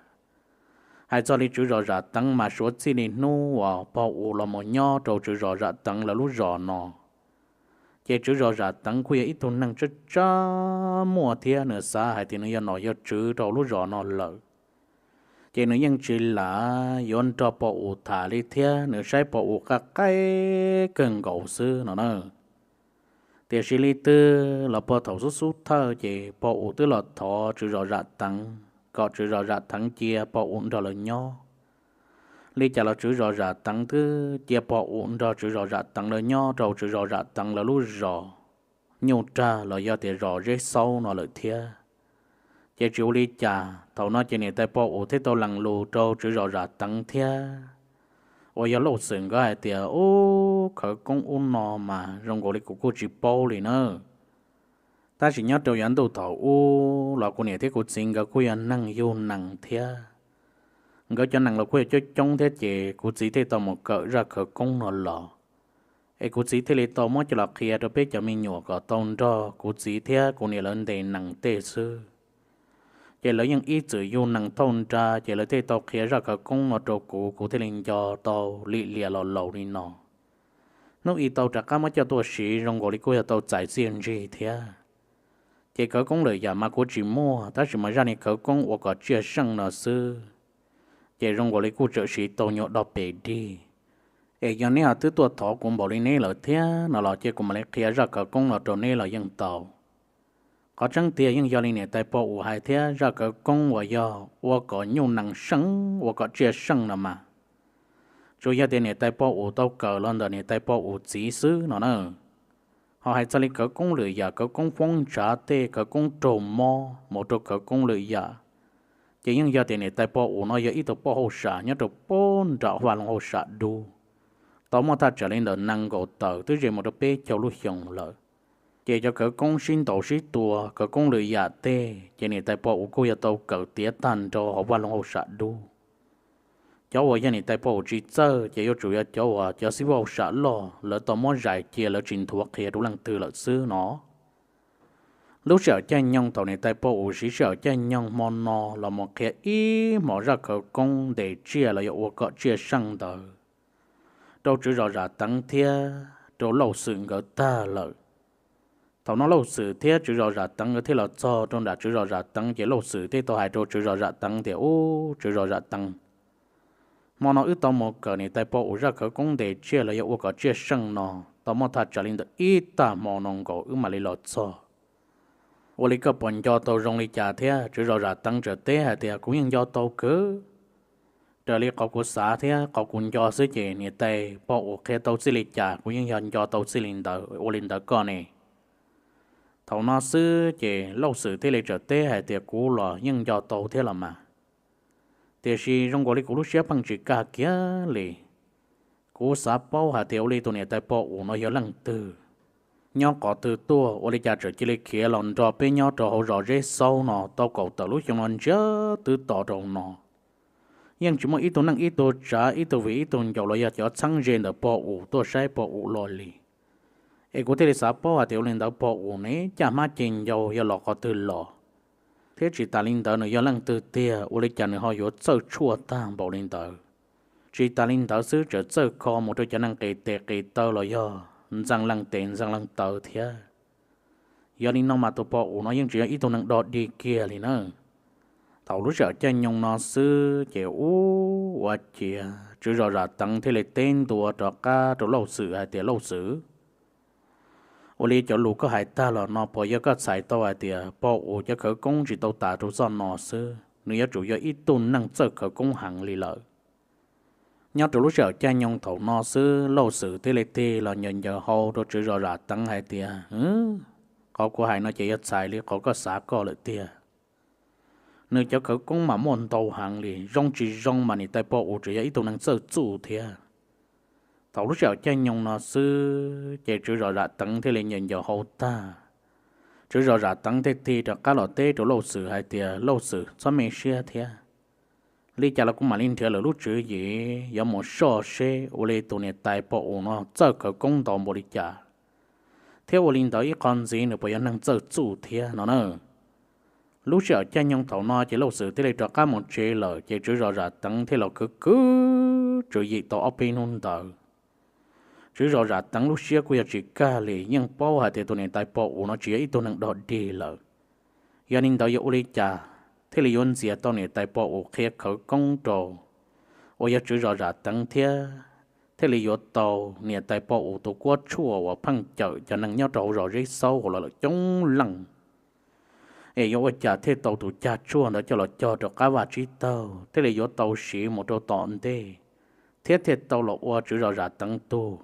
hais txog li tswv zos Zam Teev mas suav txij li hnub uas pog Us los mus nyob rau tswv zos Zam Teev lawv lub zos no, ces tswv zos Zam Teev kuj yog ib tug neeg tsab tsab muaj thiab nws xav hais tias nws yog nom yog tswv rau lub zos no lawm. Ces nws yeej tsis lam yuav nrog pog Us tham li thiab, nws saib pog Us qab qaib kawg nkaus xwb no na. Tiam sis li twg los puag thaum xub xub thawj ces pog Us twb los thov tswv zos Zam Teev kom tswv zos Zam Teev cia pog Us nrog lawv nyob. Li cas los tswv zos Zam Teev twb cia pog Us nrog tswv zos Zam Teev lawv nyob rau tswv zos Zam Teev lawv lub zos Nyuj Rag los yog tias zos Zeb Xaub no lawm thiab. Ces tsis ua li cas, thaum no ces niam tais pog Us thiaj tau lees lus rau tswv zos Zam Teev thiab uas yog Lauj Xwm nkawd hais tias, ub, khawv koob ub no mas zoo nkaus li kuv kuj tsis paub li na. Tab sis nyob rau yav ntuj thaum ub los kuv niam thiab kuv txiv nkawd kuj yog neeg yug nees thiab, nkawd cov nees los kuj yog coob coob thiab ces kuv txiv thiaj tau mus kawm zaj khawv koob no los. Es kuv txiv thiaj li tau muab coj los qhia rau peb cov me nyuam kom tau nrog kuv txiv thiab kuv niam lawv ntes nees tej xwb. Ces lawv yeej ib txwm yug nees thauj nra ces lawv thiaj tau qhia zaj khawv koob no rau kuv, kuv thiaj li nco tau lim lias los laus li no. Hnub i tau rov qab muab coj tuaj siv zoo nkaus li kuj yog tau txais txiaj ntsig thiab. Ces khawv koob lwm yam mas kuv tsis muaj, tab sis mas zaj niag khawv koob ua kom tsiaj seej no xwb, ces zoo nkaus li kuj tseem siv tau nyuag dog pes dig. Es yog neb ho twb tuaj thov kuv npaum li neb lawm thiab no los cia kuv mam li qhia zaj khawv koob no rau neb los yeej tau. Qhov tseeb tiag yeej yog li niam tais pog Us hais thiab, zaj khawv koob uas yog ua kom nyuj nees seej, ua kom tsiaj seej no mas, tsuas yog tias niam tais pog Us tau kawm los ntawm niam tais pog Us txiv xwb no na. Ho hais txog li khawv koob lwm yam, khawv koob foob ntshav tej, khawv koob raug mob mus rau khawv koob lwm yam, ces yeej yog tias niam tais pog Us no yog ib tug poj hauj sam nyob rau puag nram vaj loog hauj sam dub, tau muaj thaj tsam li ntawm nees nkaum tawm twb ze mus rau peb caug lub xyoo lawm. Ces cov khawv koob sib ntaus sib tua, khawv koob lwm yam tej ces niam tais pog Us kuj yog tau kawm tiav tag nrho hauv vaj loog hauj sam dub. Cov uas yog niam tais pog Us tsis txawj ces yuav tsum yog cov uas cov xib hwb hauj sam loj lawv tau muab zais cia, lawv tsis nthuav qhia rau leej twg lawm xwb no. Lub sij hawm caij nyoog thaum niam tais pog Us siv sij hawm caij nyoog hmo no los mus qhia ib hmos zaj khawv koob ntes tsiaj los yog ua kom tsiaj seej ntawd rau tswv zos Zam Teev thiab rau Lauj Xwm nkawd tag lawm, thaum no Lauj Xwm thiab tswv zos Zam Teev nkawd thiaj los txog rau nram tswv zos Zam Teev, ces Lauj Xwm thiaj tau hais rau tswv zos Zam Teev tias, ub, tswv zos Zam Teev, hmo no wb tau mus kawm niam tais pog Us zaj khawv koob ntes tsiaj los yog ua kom tsiaj seej no tau muaj thaj tsam li ntawm ib tag hmo no nkaus wb mam li los txog. Ua li koj puas nco tau zoo li cas thiab? Tswv zos Zam Teev txawm teb hais tias, kuv yeej nco tau kawg. Raws li qhov kuv xav thiab qhov kuv nco xwb ces niam tais pog uas qhia tau txij li cas kuv yeej yog nco tau txij li ntawd, ua li ntawd koj ne. Thaum no xwb ces Lauj Xwm thiaj li txawm teb hais tias kuv los yeej nco tau thiab los mas, tiam sis zoo nkaus li kuv lub siab pheej tsis kaj kiag li. Kuv xav paub hais tias ua li tus niam tais pog uas no yog leej twg, nyob qhov twg tuaj, ua li cas txawm cia li khiav los nrog peb nyob rau hauv zos Zeb Xaub no tau kaum tawm lub xyoo no ntsiag twb to rau no. Yeej tsis muaj ib tug neej ib tug tsav ib tug viv ib tug ncaus los yog cov txheeb ze ntawm pog uas tuaj saib pog uas los li. Es kuv thiaj li xav paub hais tias ua li ntawd pog uas ne caj hmab ceg ncau yog los qhov twg los, thiab tsis tas li ntawd nws yog leej twg tiag ua li cas nws ho yuav txawj tshuaj tag npaum li ntawd. Tsis tas li ntawd xwb tseem txawj kho mus rau cov neeg qis tes qis taw los yog ntxeev leej tes ntxeev leej taw thiab. Yog li no mas tus pog uas no yeej tsis yog ib tug neeg dog dig kiag li na. Thaum lub sij hawm caij nyoog no xwb ces ub ua ciav tswv zos Zam Teev thiaj li teb ntua rov qab rau Lauj Xwm hais tias Lauj Xwm, ua li cov lus koj hais tag los no puas yog koj txhais tau hais tias pog uas cov khawv koob tsis tau tas rau zoj no xwb, nws yuav tsum yog ib tug neeg txawj khawv koob heev li lawm. Nyob rau lub sij hawm caij nyoog thaum no xwb Lauj Xwm thiaj li tig los ncaws ncaws hau rau tswv zos Zam Teev hais tias, qhov kuv hais no ces yog txhais li qhov koj xav koj lawm tiag. Nws cov khawv koob mas muaj ntau heev li, zoo tsis zoo mas niam tais pog uas tseem yog ib tug neeg txawj txuj thiab. Thaum lub sij hawm caij nyoog no xwb ces tswv zos Zam Teev thiaj li ncaws ncaws hau tag, tswv zos Zam Teev thiaj tig rov qab los teb rau Lauj Xwm hais tias Lauj Xwm txhob me siab thiab. Li cas los kuv mam li nrhiav lawm lub tswv yim yuav mus soj seb ua li tus niam tais pog uas no txawj khawv koob ntau npaum li cas, thiab ua li ntawd ib qho ntxiv nws puas yog neeg txawj txuj thiab no na. Lub sij hawm caij nyoog thaum no ces Lauj Xwm thiaj li rov qab mus tsev lawm ces tswv zos Zam Teev thiaj los khwv khwv tswv yim tau ob peb hnub ntawd. Tswv zos Zam Teev lub siab kuj yog tsis kaj li, yeej paub hais tias tus niam tais pog uas no tsis yog ib tug neeg dog dig lawm. Yog li ntawd yuav ua li cas thiaj li yuav ntxias tau niam tais pog uas qhia khawv koob rau uas yog tswv zos Zam Teev thiab thiaj li yuav tau niam tais pog uas tus kuab tshuaj uas pheej cawm cov neeg nyob rau hauv zos Zeb Xaub hauv los lawm coob leej, es yuav ua cas thiaj tau tus cag tshuaj ntawd coj los cog rau qab vaj tsib taug thiaj li yuav tau siv mus rau tom ntej, thiab thiaj tau los ua tswv zos Zam Teev tug.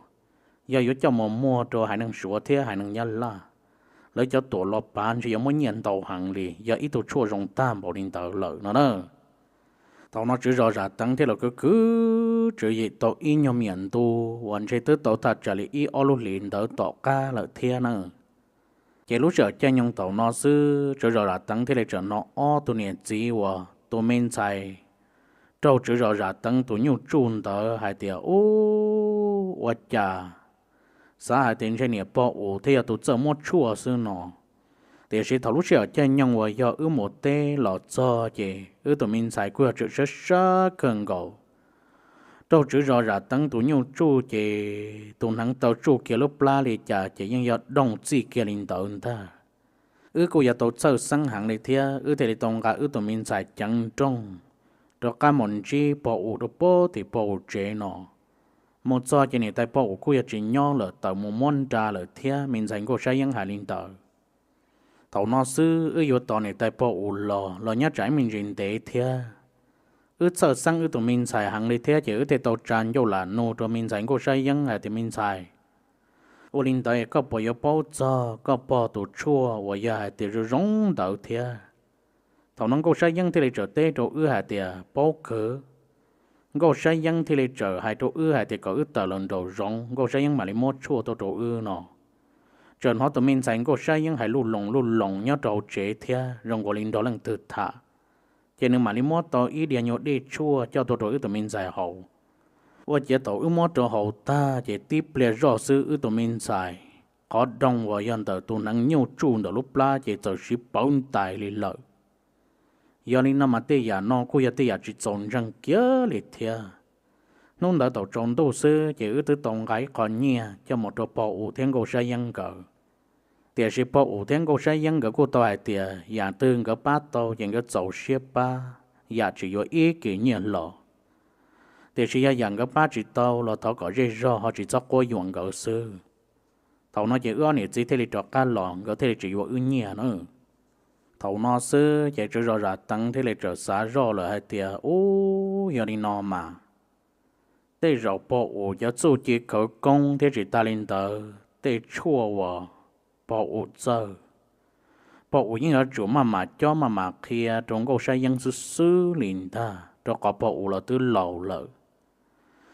Yog yuav coj mus muag rau haiv neeg Suav thiab haiv neeg Nyab Laj, lawv cov tuam los pav ntshe yuav muab nyiaj ntau heev li, yog ib tug tshuaj zoo tag npaum li ntawd lawm no na. Thaum no tswv zos Zam Teev thiaj los khwv khwv tswv yim tau ib nyuag me nyuam ntu uas ntshe twb tau thaj tsam li ib ob lub hlis ntawd tom qab lawm thiab na. Ces lub sij hawm caij nyoog thaum no xwb tswv zos Zam Teev thiaj li tseem hnov ob tug niam txiv uas tus me ntxhais raug tswv zos Zam Teev tus nyuj tsuj ntawd hais tias, ub, ua cas xav hais tias ntshe niam pog uas thiaj yog tus txawj muab tshuaj xwb no. Tiam sis thaum lub sij hawm caij nyoog uas yog wb mus teb los txog ces wb tus me ntxhais kuj yog tseem sab sab kawg nkaus. Raug tswv zos Zam Teev tus nyuj tsuj ces tus hneev taw tsuj kiag lub plab li cas ces yeej yog dooj txij kiag li ntawd ntag. Wb kuj yog tau txhawj xeeb heev li thiab wb thiaj li tau nqa wb tus me ntxhais ceev nrooj rov qab mus ntsib pog uas rau puag tim pog uas tsev no. Mus txog ces niam tais pog uas kuj yog tsis nyob lawm, tawm mus muab nra lawm thiab me ntxhais Nkauj Sab Yeeb hais li ntawd. Thaum no xwb wb yuav tos niam tais pog uas los los nyob tsam ib me ntsis ntev thiab. Wb txhawj xeeb wb tus me ntxhais heev li thiab ces wb thiaj tau tsa ncauj lam nug rau me ntxhais Nkauj Sab Yeeb hais tias, me ntxhais, ua li ntawd koj puas yuav paub txog koj pog tus tshuaj uas yog hais tias zoo zoo ntawd thiab? Thaum no Nkauj Sab Yeeb thiaj li txawm teb rau wb hais tias, paub kawg. Nkauj Sab Yeeb thiaj li txawm hais rau wb hais tias kom wb tawm los nraum zoov, Nkauj Sab Yeeb mam li muab tshuaj tuaj rau wb no. Txawm hnov tus me ntxhais Nkauj Sab Yeeb hais lub loos lub loos nyob rau hauv tsev thiab zoo nkaus li nrog leej twg tham, ces nws mam li muab tau ib diav nyuag dej tshuaj coj tuaj rau wb tus me ntxhais haus. Ua ciav thaum wb muab rau haus tag ces tib pliag zoj xwb wb tus me ntxhais qhov dooj uas yog ntawm tus hneev nyuj tsuj ntawm lub plab ces txawm siv pawv ntais li lawm. Yog li no mas tej yam no kuj yog tej yam tsis txaus ntseeg kiag li thiab. Hnub ntawd thaum tsaus ntuj xwb ces wb twb tau nqa ib qho nyiaj coj mus rau pog uas thiab Nkauj Sab Yeeb nkawd. Tiam sis pog uas thiab Nkauj Sab Yeeb nkawd kuj tau hais tias yam twg nkawd pab tau ces nkawd txaus siab pab, yam tsis yuav ib kis nyiaj los. Tiam sis yog yam nkawd pab tsis tau los thov kom zej zog ho tsis txhob quab yuam nkawd xwb. Thaum no ces wb ob niam txiv thiaj li rov qab los, nkawd thiaj li tsis yuav wb nyiaj na. Thaum no xwb ces tswv zos Zam Teev thiaj li txawm xav zoj lawm hais tias, ub, Yog li no mas tej zaum Pog Us cov txuj ci khawv koob thiab tsis tas li ntawd tej tshuaj uas Pog Us txawj, Pog Us yeej yuav tsum maj mam cob maj mam qhia rau Nkauj Sab Yeeb xwb xwb li ntag, rau qhov Pog Us los twb laus lawm.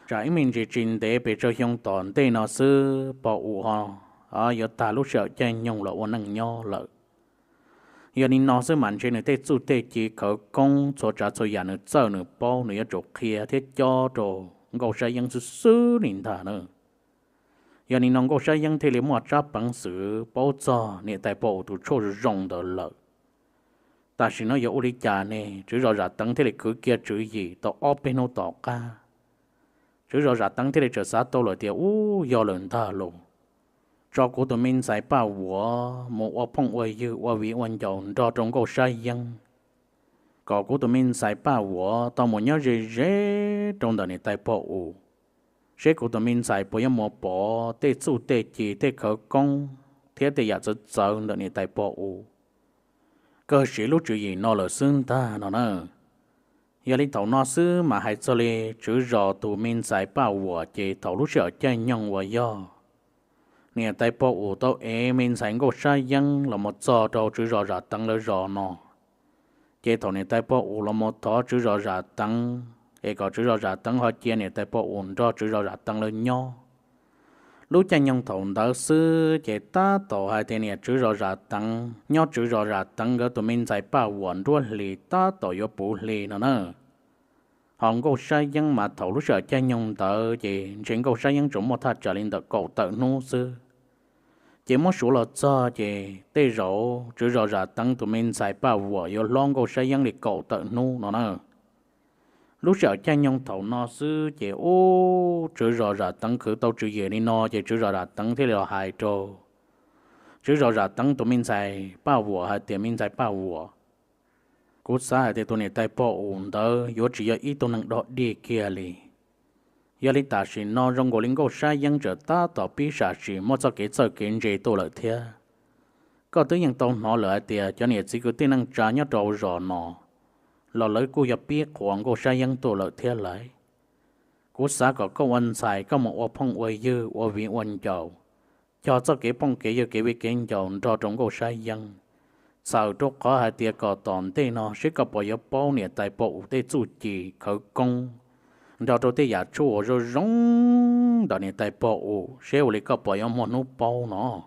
Tsam ib me ntsis tsis ntev pes tsawg xyoo tom ntej no xwb Pog Us ho yuav tag lub sij hawm caij nyoog los ua neej nyob lawm. Yog li no xwb mas ntshe nws tej txuj tej ci khawv koob txhua tsav txhua yam nws txawj nws paub nws yuav tsum qhia thiab cob rau Nkauj Sab Yeeb xwb xwb li ntag na. Yog li no Nkauj Sab Yeeb thiaj li muaj tsab peev xwm paub txog niam tais Pog Us tus tshuaj zoo ntawd lawm. Tam sim no yuav ua li cas ne? Tswv zos Zam Teev thiaj li khwv kiag tswv yim tau ob peb hnub tom qab, tswv zos Zam Teev thiaj li txawm xav tau lawm tias, Ub, yog lawm ntag los, tso kuv tus me ntxhais Paj Vuam mus ua phooj ua ywg ua viv ua ncaus nrog rau Nkauj Sab Yeeb, kom kuv tus me ntxhais Paj Vuam tau mus nyob ze ze rau ntawm niam tais Pog Us, seb kuv tus me ntxhais puas yuav mus pom tej txuj tej ci tej khawv koob thiab tej yam txawv txawv ntawm niam tais Pog Us kawg siv lub tswv yim no lawm xwb ntag no na. Yog li thaum no xwb mas hais txog li tswv zos tus me ntxhais Paj Vuam ces thaum lub sij hawm caij nyoog uas yog niam tais Pog Us tau ev me ntxhais Nkauj Sab Yeeb los mus txog rau tswv zos Zam Teev lawv zos no, ces thaum niam tais Pog Us los mus thov tswv zos Zam Teev es kom tswv zos Zam Teev ho cia niam tais Pog Us nrog tswv zos Zam Teev lawv nyob. Lub caij nyoog thaum ntawd xwb ces tab tom hais tias niam tswv zos Zam Teev nyob tswv zos Zam Teev nkawd tus me ntxhais Paj Vuam nruab hlis tab tom yuav puv hli no na. Ho Nkauj Sab Yeeb mas thaum lub sij hawm caij nyoog ntawd ces ntshe Nkauj Sab Yeeb tsuas muaj thaj tsam li ntawm kaum tawm hnub xwb. Ces muab suav los txog ces tej zaum tswv zos Zam Teev tus me ntxhais Paj Vuam yuav hlob Nkauj Sab Yeeb li kaum tawm hnub no na. Lub sij hawm caij nyoog thaum no xwb ces ub, tswv zos Zam Teev khwv tau tswv yim li no ces tswv zos Zam Teev thiaj li los hais rau tswv zos Zam Teev tus me ntxhais Paj Vuam hais tias, Me ntxhais Paj Vuam, kuv xav hais tias tus niam tais Pog Us ntawd yuav tsis yog ib tug neeg dog dig kiag li. Yog li tam sim no zoo nkaus li Nkauj Sab Yeeb tseem tab tom pib sam sim muaj txoj kev txawj kev ntse tuaj lawm thiab. Koj twb yeej tau hnov lawm hais tias cov niam txiv kwv tij neej tsa nyob rau zos no los lawv kuj yog pib qhuas Nkauj Sab Yeeb tuaj lawm thiab lauj. Kuv xav kom koj ua ntxhais koj mus ua phooj ua ywg ua viv ua ncaus, cog txoj kev phooj kev ywg kev viv kev ncaus nrog rau Nkauj Sab Yeeb, txhawm rau qhov hais tias kom tom ntej no seb koj puas yuav paub niam tais Pog Us tej txuj ci khawv koob nrog rau tej yam tshuaj uas zoo zoo ntawm niam tais Pog Us, seb ua li koj puas yuav muaj hnub paub no.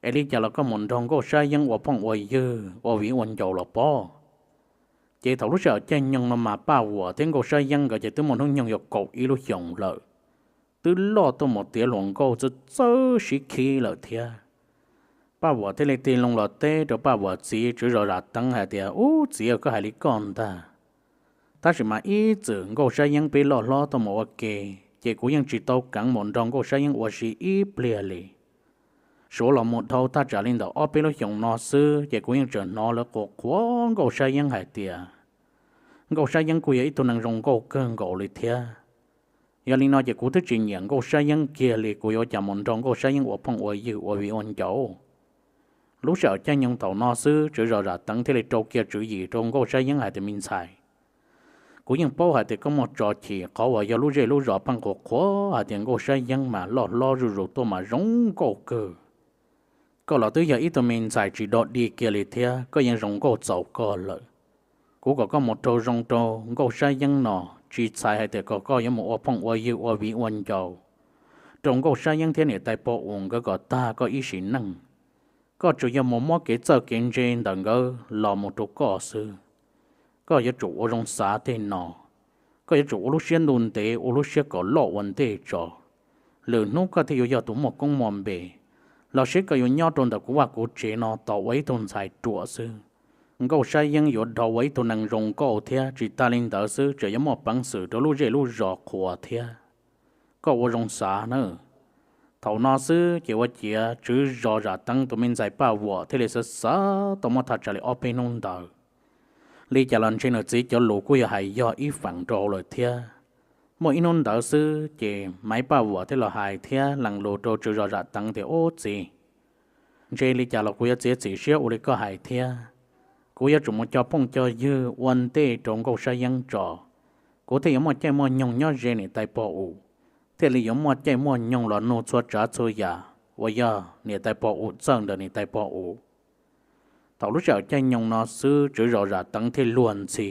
Es li cas los koj mus nrog Nkauj Sab Yeeb ua phooj ua ywg ua viv ua ncaus los pob. Ces thaum lub sij hawm caij nyoog no mas Paj Vuam thiab Nkauj Sab Yeeb nkawd ces twb muaj hnub nyoog yuav kaum ib lub xyoos lawm, twb loj tuaj mus tiav hluas nkauj txawj txawj sib khib lawm thiab. Paj Vuam thiaj li tig loo los teb rau Paj Vuam txiv tswv zos Zam Teev hais tias, Ub txiv, koj hais li koj ntag, tab sis mas ib txwm Nkauj Sab Yeeb peb loj hlob tuaj mus ua ke, ces kuv yeej tsis tau keev mus nrog Nkauj Sab Yeeb ua si ib pliag li. Suav los mus dhau thaj tsam li ntawm ob peb lub xyoos no xwb ces kuv yeej tseem hnov lawv qhuas qhuas Nkauj Sab Yeeb hais tias Nkauj Sab Yeeb kuj yog ib tug neeg zoo nkauj kawg nkaus li thiab. Yog li no ces kuv twb tsis nyiam Nkauj Sab Yeeb kiag li, kuv yuav cas mus nrog Nkauj Sab Yeeb ua phooj ua ywg ua viv ua ncaus. Lub sij hawm caij nyoog thaum no xwb tswv zos Zam Teev thiaj li rau kiag tswv yim rau Nkauj Sab Yeeb hais tias, Me ntxhais, kuv yeej paub hais tias koj muaj tso chim qhov uas yog lub zej lub zos pheej qhuas qhuas hais tias Nkauj Sab Yeeb mas loj hlob zuj zus tuaj mas zoo nkauj kawg. Koj los twb yog ib tug me ntxhais tsis dog dig kiag li thiab, koj yeej zoo nkauj txaus koj lawm. Kuv kom koj mus rau zoo rau Nkauj Sab Yeeb no, tsis txhais hais tias kom koj yuav mus ua phooj ua ywg ua viv ua ncaus rau Nkauj Sab Yeeb thiab niam tais Pog Us nkawd kom tag koj ib sim neej. Koj tsuas yog mus muab kev txawj kev ntse ntawm nkawd los mus rau koj xwb. Koj yuav tsum ua zoo xav tej no. Koj yuav tsum ua lub siab ntuj ntev, ua lub siab kom loj ua ntej tso. Lwm hnub koj thiaj yuav yog tus muaj koob muaj npe, los seb koj yuav nyob rau ntawm kuv vaj kuv tsev no tos ua ib tug ntxhais ruam xwb. Nkauj Sab Yeeb yuav dhau ua ib tug neeg zoo nkauj thiab, tsis tas li ntawd xwb tseem yuav muaj peev xwm rau lub zej lub zos qhuas thiab. Koj ua zoo xav nawb. Thaum no xwb ces ua ciav tswv zos Zam Teev tus me ntxhais Paj Vuam thiaj li xav xav tau muaj thaj tsam li ob peb hnub ntawd. Li cas los ntshe nws txiv cov lus kuj yog hais yog ib feem nrau lawm thiab. Muaj ib hnub ntawd xwb ces Maiv Paj Vuam thiaj los hais thiab lees lus rau tswv zos Zam Teev tias, Ub txiv, ntshe li cas los kuv yuav txiav txim siab ua li koj hais thiab. Kuv yuav tsum mus cog phooj cog ywg ua ntej rau Nkauj Sab Yeeb tso. kuv thiaj yuav muaj caij muaj nyoog nyob ze niam tais pog um, thiaj li yuav muaj caij muaj nyoog los nug txhua tsav txhua yam uas yog niam tais pog um txawj ntawm niam tais pog um. Thaum lub sij hawm caij nyoog no xwb, tswv zos Zam Teev thiaj luag ntxhi.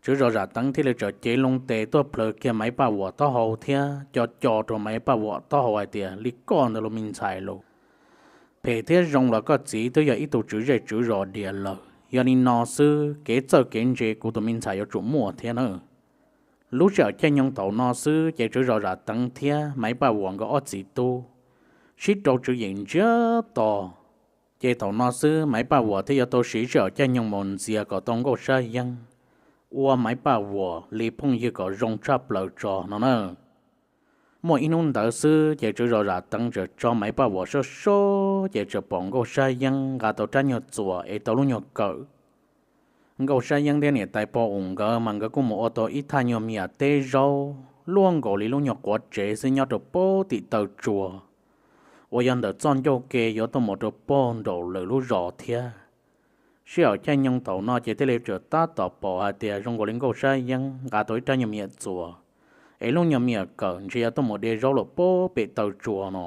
Tswv zos Zam Teev thiaj li txawm cev loo tes tuaj plhws kiag Maiv Paj Vuam taub hau thiab co co rau Maiv Paj Vuam taub hau hais tias, li koj ntawd los me ntxhais los, phem thiab zoo los koj txiv twb yog ib tug tswv zej tswv zos diam lawm, yog li no xwb kev txawj kev ntse kuv tus me ntxhais yuav tsum muaj thiab na. Lub sij hawm caij nyoog thaum no xwb ces tswv zos Zam Teev thiab Maiv Paj Vuam nkawd ob txiv tub sib rau tswv yim ntsiag to. Ces thaum no xwb Maiv Paj Vuam thiaj yuav tau siv sij hawm caij nyoog mus ntxias kom tau Nkauj Sab Yeeb ua Maiv Paj Vuam li phooj ywg kom zoo tshaj plaws tso no na. Muaj ib hnub ntawd xwb ces tswv zos Zam Teev txawm tso Maiv Paj Vuam sab sab ces txawm pom Nkauj Sab Yeeb nqa tau rab nyuag txuas es tau lub nyuag kawm. Nkauj Sab Yeeb thiab niam tais pog um nkawd mas nkawd kuj mus ua tau ib thaj nyuag me nyuam teb zaub luaj nkaus li lub nyuag quav tsev xwb nyob rau pem tim taw tsua uas yog ntawm txoj ncauj ke yuav tuaj mus rau pem nraum lawv lub zos thiab. Sij hawm caij nyoog thaum no ces thiaj li txawm tab tom pom hais tias zoo nkaus li Nkauj Sab Yeeb nqa tau ib rab nyuag me nyuam txuas es lub nyuag me nyuam kawm ntshe yuav tuaj mus de zaub lawm pem pem taw tsua no.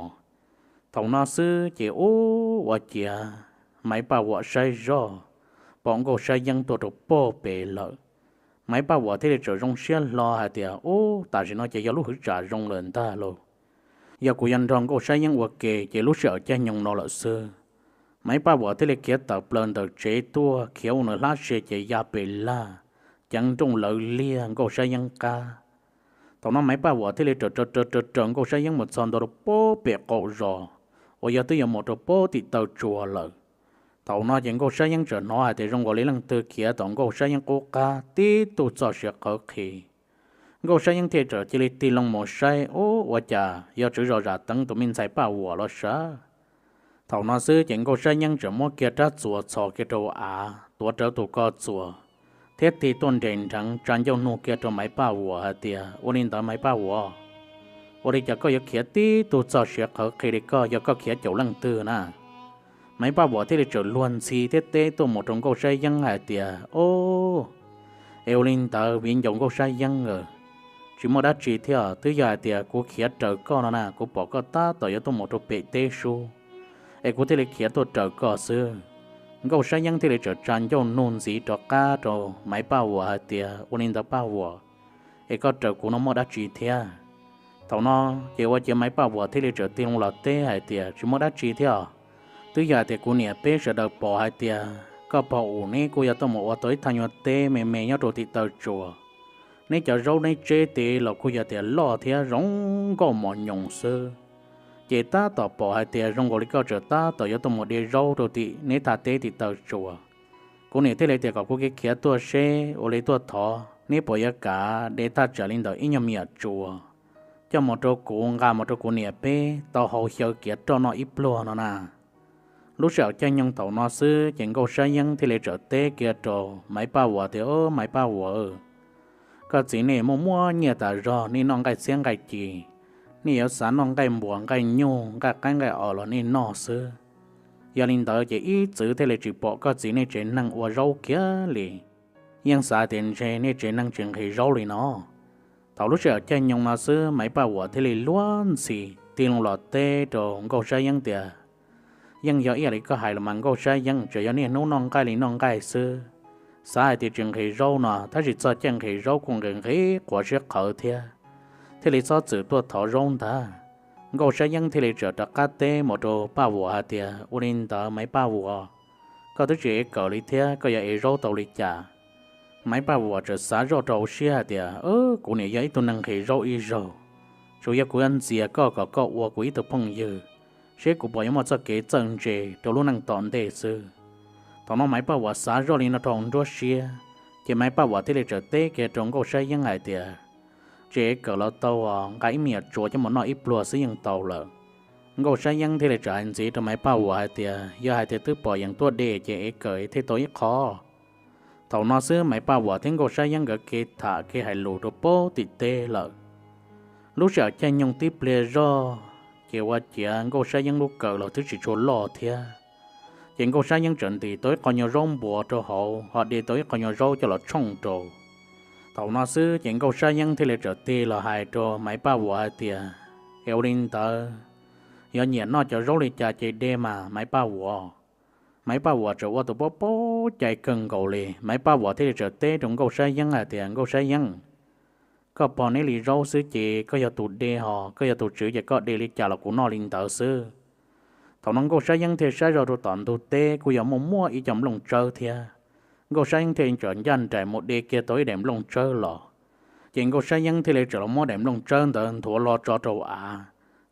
Thaum no xwb ces ub ua ciav Maiv Paj Vuam saib zoj, pom Nkauj Sab Yeeb tuaj rau pem lawm. Maiv Paj Vuam thiaj li txawm zoo siab hlo hais tias, ub, tam sim no ces yog lub hwv tsam zoo lawm ntag lauj. Yog kuv yuav nrog Nkauj Sab Yeeb ua ke ces lub sij hawm caij nyoog no lawm xwb. Maiv Paj Vuam thiaj li khiav tawm plaws ntawm tsev tuaj khiav ua nws hlab se ces ya pem laj, ceev nrooj lawv liag Nkauj Sab Yeeb qab. Thaum no Maiv Paj Vuam thiaj li raws raws raws raws Nkauj Sab Yeeb mus txog ntua rau pem pem qaum zos uas yog twb yuav mus rau pem tim taw tsua lawm. Thaum no ces Nkauj Sab Yeeb txawm hnov hais tias zoo nkaus li leej twg khiav tom Nkauj Sab Yeeb qub qab tib tug txoj sia qhawv qhi. Nkauj Sab Yeeb thiaj txawm cia li tig loo mus saib, ub, ua cas yog tswv zos Zam Teev tus me ntxhais Paj Vuam los sav. Thaum no xwb ces Nkauj Sab Yeeb txawm muab kiag rab txuas txhos kiag rau av tuav rawv tus ko txuas, thiab tig tuaj nres nreev tsa ncauj nug kiag rau Maiv Paj Vuam hais tias, ua li ntawd Maiv Paj Vuam, ua li cas koj yuav khiav tib tug txoj sia qhawv qhi li koj, yog koj khiav caum leej twg na? Maiv Paj Vuam thiaj li txawm luag ntxhi thiab teb tuaj mus rau Nkauj Sab Yeeb hais tias, o, es ua li ntawd viv ncaus Nkauj Sab Yeeb, tsis muaj dab tsi thiab, twb yog hais tias kuv khiav raws koj no na, kuv pom koj tab tom yuav tuaj mus rau pem teb sub, es kuv thiaj li khiav tuaj raws koj xwb. Nkauj Sab Yeeb thiaj li txawm tsa ncauj nug ntxiv rov qab rau Maiv Paj Vuam hais tias, ua li ntawd Paj Vuam, es koj raws kuv no muaj dab tsi thiab? Thaum no ces ua ciav Maiv Paj Vuam thiaj li txawm tig loo los teb hais tias, tsis muaj dab tsi thiab, twb yog hais tias kuv niam peb sawv daws pom hais tias koj pog um neb kuj yog tuaj mus ua tau ib thaj nyuag teb me me nyob rau tim taw tsua. Neb cov zaub neb tseb tes los kuj yog tias loj thiab zoo nkauj mos nyoos xwb. Ces tab tom pom hais tias zoo nkaus li koj txawm tab tom yuav tuaj mus de zaub rau tim neb thaj teb tim taw tsua. Kuv niam thiaj li tias kom kuv khiav tuaj seb ua li tuaj thov neb puas yuav kam de thaj tsam li ntawm ib nyuag me nyuam tsua coj mus rau kuv nqa mus rau kuv niam peb tau hau xyaw kiav roj noj ib pluag no na. Lub sij hawm caij nyoog thaum no xwb ces Nkauj Sab Yeeb thiaj li txawm teb kiag rau Maiv Paj Vuam tias, o, Maiv Paj Vuam, koj txiv nej muaj muaj nyiaj tas zog, nej noj nqaij txhiab nqaij ci, nej yuav xav noj nqaij npuas nqaij nyuj nqaij qaib nqaij os los nej noj xwb. Yog li ntawd ces ib txwv thiaj li tsis pom koj txiv nej tsev neeg ua zaub kiag li. Yeej xav tias ntshe nej tsev neeg tsis nqhis zaub li no. Thaum lub sij hawm caij nyoog no xwb Maiv Paj Vuam thiaj li luag ntxhi tig loo los teb rau Nkauj Sab Yeeb tias, yeej yog ib yam li koj hais los mas Nkauj Sab Yeeb, tsuas yog niaj hnub noj nqaij li noj nqaij xwb. Xav hais tias tsis nqhis zaub no tab sis txog caij nqhis zaub kuj nqhis nqhis qhuav siab qhawv thiab, thiaj li txhob txwm tuaj thov zaub ntag. Nkauj Sab Yeeb thiaj li txawm rov qab teb mus rau Paj Vuam hais tias, ua li ntawd Maiv Paj Vuam, koj twb tsis ev kawm li thiab koj yuav ev zaub tau li cas? Maiv Paj Vuam txawm xav zoj rau hauv siab hais tias, kuv niam yog ib tug neeg nqhis zaub ib zaug, tsuas yog kuv yuav ntxias koj kom koj ua kuv ib tug phooj ywg, seb kuv puas yuav muaj txoj kev txawj ntse rau lub neej tom ntej xwb. Thaum no Maiv Paj Vuam xav zoj li no rau hauv nruab siab, ces Maiv Paj Vuam thiaj li txawm teb kiag rau Nkauj Sab Yeeb hais tias, tsis ev kawm los tau, nqa ib me nyuam tsua coj mus noj ib pluag xwb yeej tau lawm. Nkauj Sab Yeeb thiaj li txawm hais ntxiv rau Maiv Paj Vuam hais tias, yog hais tias twb pom yees tuaj de ces ev kawm thiaj tau ib qho. Thaum no xwb Maiv Paj Vuam thiab Nkauj Sab Yeeb nkawd kev tham kev hais lus rau pem tim teb lawm. Lub sij hawm caij nyoog tib pliag zoj, ces ua ciav Nkauj Sab Yeeb lub kawm los twb tsis tshua loj thiab. Ces Nkauj Sab Yeeb txawm ntim tau ib qho nyuag zaub npuas rau hauv ho de tau ib qho nyuag zaub coj los tshooj rau. Thaum no xwb ces Nkauj Sab Yeeb thiaj li txawm tig los hais rau Maiv Paj Vuam hais tias, Es ua li ntawd, yog nyiam noj cov zaub li cas ces de mas Maiv Paj Vuam. Maiv Paj Vuam txawm ua tus paub paub cai kawg nkaus li, Maiv Paj Vuam thiaj li txawm teb rau Nkauj Sab Yeeb hais tias, Nkauj Sab Yeeb, koj pog neb li zaub xwb ces koj yog tus de hos, koj yog tus tswv ces koj de li cas los kuv noj li ntawd xwb. Thaum no Nkauj Sab Yeeb thiaj saib zoj rau tom ntug teb kuj yog muaj muaj ib co nplooj tsawb thiab. Nkauj Sab Yeeb thiaj txawm ncaj nraim mus de kiag tau ib daim nplooj tsawb los. Ces Nkauj Sab Yeeb thiaj li txawm los muab daim nplooj tsawb ntawd nthuav los tso rau av.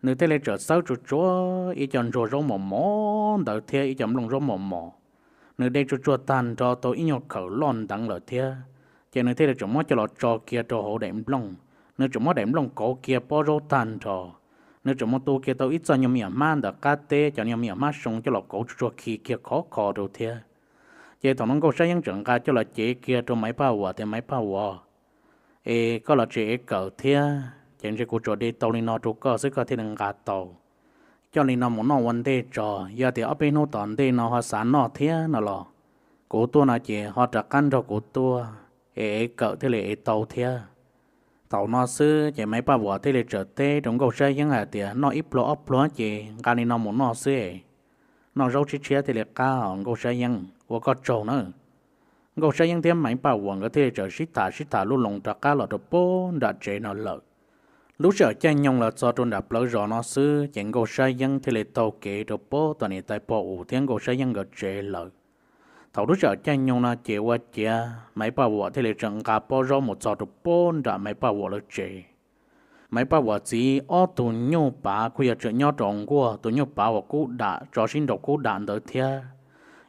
Nws thiaj li txawm xawb tsuag tsuag ib co ntsuag zaub mos mos ntawd thiab ib co nplooj zaub mos mos. Nws de tsuag tsuag tag nrho tau ib nyuag khawm loj nteev lawm thiab, ces nws thiaj li txawm muab coj los tso kiag rau hauv daim nplooj. Nws txawm muab daim nplooj kauv kiag pob zaub tag nrho. Nws txawm mus tu kiag tau ib txoj nyuag me nyuam hmab ntawm qab teb, cov nyuag me nyuam hmab soo coj los kauv tsuag tsuag khi kiag khov kho rau thiab. Ces thaum no Nkauj Sab Yeeb txawm nqa coj los cev kiag rau Maiv Paj Vuam tias, Maiv Paj Vuam, es koj los tsev es kawm thiab ces ntshe kuv tsuas de tau li no rau koj xwb koj thiaj li nqa tau. Coj li no mus noj ua ntej tso, yog tias ob peb hnub tom ntej no ho xav noj thiab no los, kuv tuaj no ces ho rov qab nrog kuv tuaj, es ev kawm thiaj li ev tau thiab. Thaum no xwb ces Maiv Paj Vuam thiaj li txawm teb rau Nkauj Sab Yeeb hais tias, Noj ib pluag ob pluag ces nqa li no mus noj xwb es, noj zaub tshiab tshiab thiaj li qab os Nkauj Sab Yeeb, ua koj tsaug nawb. Nkauj Sab Yeeb thiab Maiv Paj Vuam nkawd thiaj li txawm sib tham sib tham lub loo rov qab los rau pem nram tsev no lawm. Lub sij hawm caij nyoog los txog rau nram plawv zos no xwb ces Nkauj Sab Yeeb thiaj li taug kev rau pem tom niam tais pog Us thiab Nkauj Sab Yeeb nkawd tsev lawm. Thaum lub sij hawm caij nyoog no ces ua ciav Maiv Paj Vuam thiaj li txawm nqa pob zaub mus txog rau pem nram Maiv Paj Vuam lawv tsev. Maiv Paj Vuam txiv ob tug nyuj pav kuj yog tseem nyob rau hauv nkuaj, tus nyuj pav uas kub dam tso sib nraus kub dam ntawd thiab,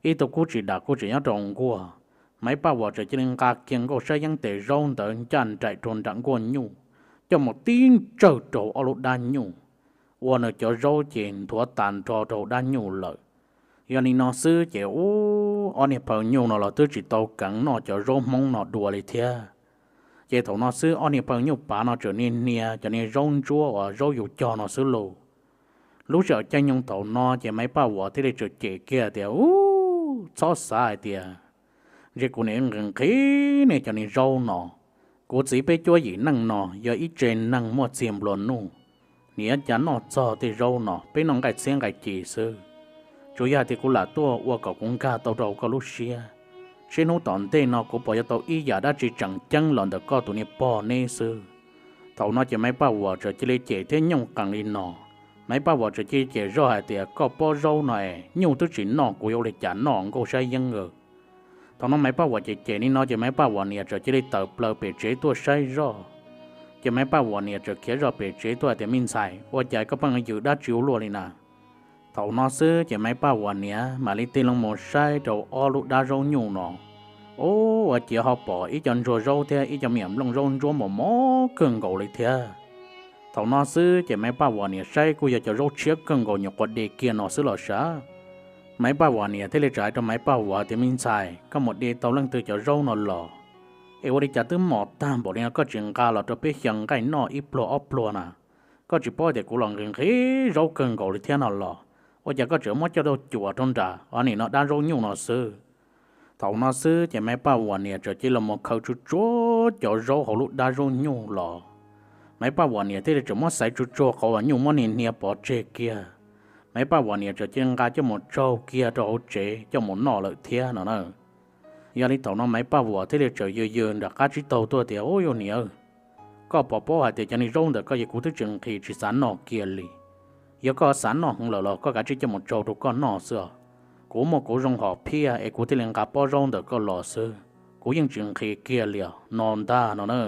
ib tug kub tsis dam kuj tseem nyob rau hauv nkuaj. Maiv Paj Vuam txawm cia li nqa kiag Nkauj Sab Yeeb tes zaub ntawd ncaj nraim rau nram nkuaj nyuj, coj mus tib ntsawj rau ob lub dab nyuj, ua nws cov zaub ces nthuav tas nrho rau dab nyuj lawm. Yog li no xwb ces ub, ob niag phaw nyuj no los twb tsis tau keev noj cov zaub Hmoob no dua li thiab. Ces thaum no xwb ob niag phaw nyuj pav no txawm niaj hnia cov niag zaub ntsuab uas zaub yus cog no xwb lauj. Lub sij hawm caij nyoog thaum no ces Maiv Paj Vuam thiaj li txawm cem kiag tias, Ub, txhob xav hais tias ntshe kuv niam nqhis nqhis nej cov niag zaub no. Kuv txiv peb cuab yim neej no yog ib tse neeg muaj txiag nplua nuj, niam cas noj txog tej zaub no, peb noj nqaij txhiab nqaij ci xwb. Tsuas yog hais tias kuv lam tuaj ua kom kuv nkag tau rau koj lub siab, seb hnub tom ntej no kuv puas yuav tau ib yam dab tsi tseem ceeb los ntawm koj tus niag pog neb xwb. Thaum no ces Maiv Paj Vuam txawm cia li cem thiab nyooj qees li no. Maiv Paj Vuam txawm cia li cem zoj hais tias, Koj pob zaub no es nyuj twb tsis noj kuv yuav ua li cas noj Nkauj Sab Yeeb aw. Thaum no Maiv Paj Vuam cem cem li no ces Maiv Paj Vuam niam txawm cia li tawm plaws pem tsev tuaj saib zoj. Ces Maiv Paj Vuam niam txawm khiav zoj pem tsev tuaj hais tias, Me ntxhais, ua cas koj pheej yws dab tsi ua luaj li na? Thaum no xwb ces Maiv Paj Vuam niam mam li tig loo mus saib rau ob lub dab zaub nyuj no. Ub, ua ciav ho pom ib co ntsuag zaub thiab ib co me nyuam nplooj zaub ntsuab mos mos kawg nkaus li thiab. Thaum no xwb ces Maiv Paj Vuam niam saib kuj yog cov zaub tshiab kawg nkaus nyuam qhuav de kiag no xwb los sav. Maiv Paj Vuam niam thiaj li txawm hais rau Maiv Paj Vuam tias, Me ntxhais, koj mus de tau leej twg cov zaub no los? Es ua li cas twb mos tag npaum li no koj tsis nqa los rau peb xyaw nqaij noj ib pluag ob pluag na? Koj tsis paub tias kuv los nqhis nqhis zaub kawg nkaus li thiab no los? Ua cas koj tseem muab coj tuaj cuam rau nram o nim no dab zaub nyuj no xwb? Thaum no xwb ces Maiv Paj Vuam niam txawm cia li los mus khaws tsuag tsuag cov zaub hauv lub dab zaub nyuj los. Maiv Paj Vuam niam thiaj li tseem muab xaiv tsuag tsuag qhov uas nyuj muab niag hnia pov tseg kiag. Maiv Paj Vuam niam txawm cia li nqa coj mus tsaug kiag rau hauv tsev coj mus noj lawm thiab no na. Yog li thaum no Maiv Paj Vuam thiaj li txawm yws yws nram qab tsib taug tuaj tias, Ub, yus niam, koj puas paub hais tias cov niag zaub ntawm koj ces kuv twb tsis nqhis tsis xav noj kiag li. Yog koj xav noj heev lawm los koj kav tsij coj mus tsaug rau koj noj xwb os. Kuv muaj kuv zoo hom phiaj es kuv thiaj li nqa pob zaub ntawm koj los xwb. Kuv yeej tsis nqhis kiag li os no ntag no na.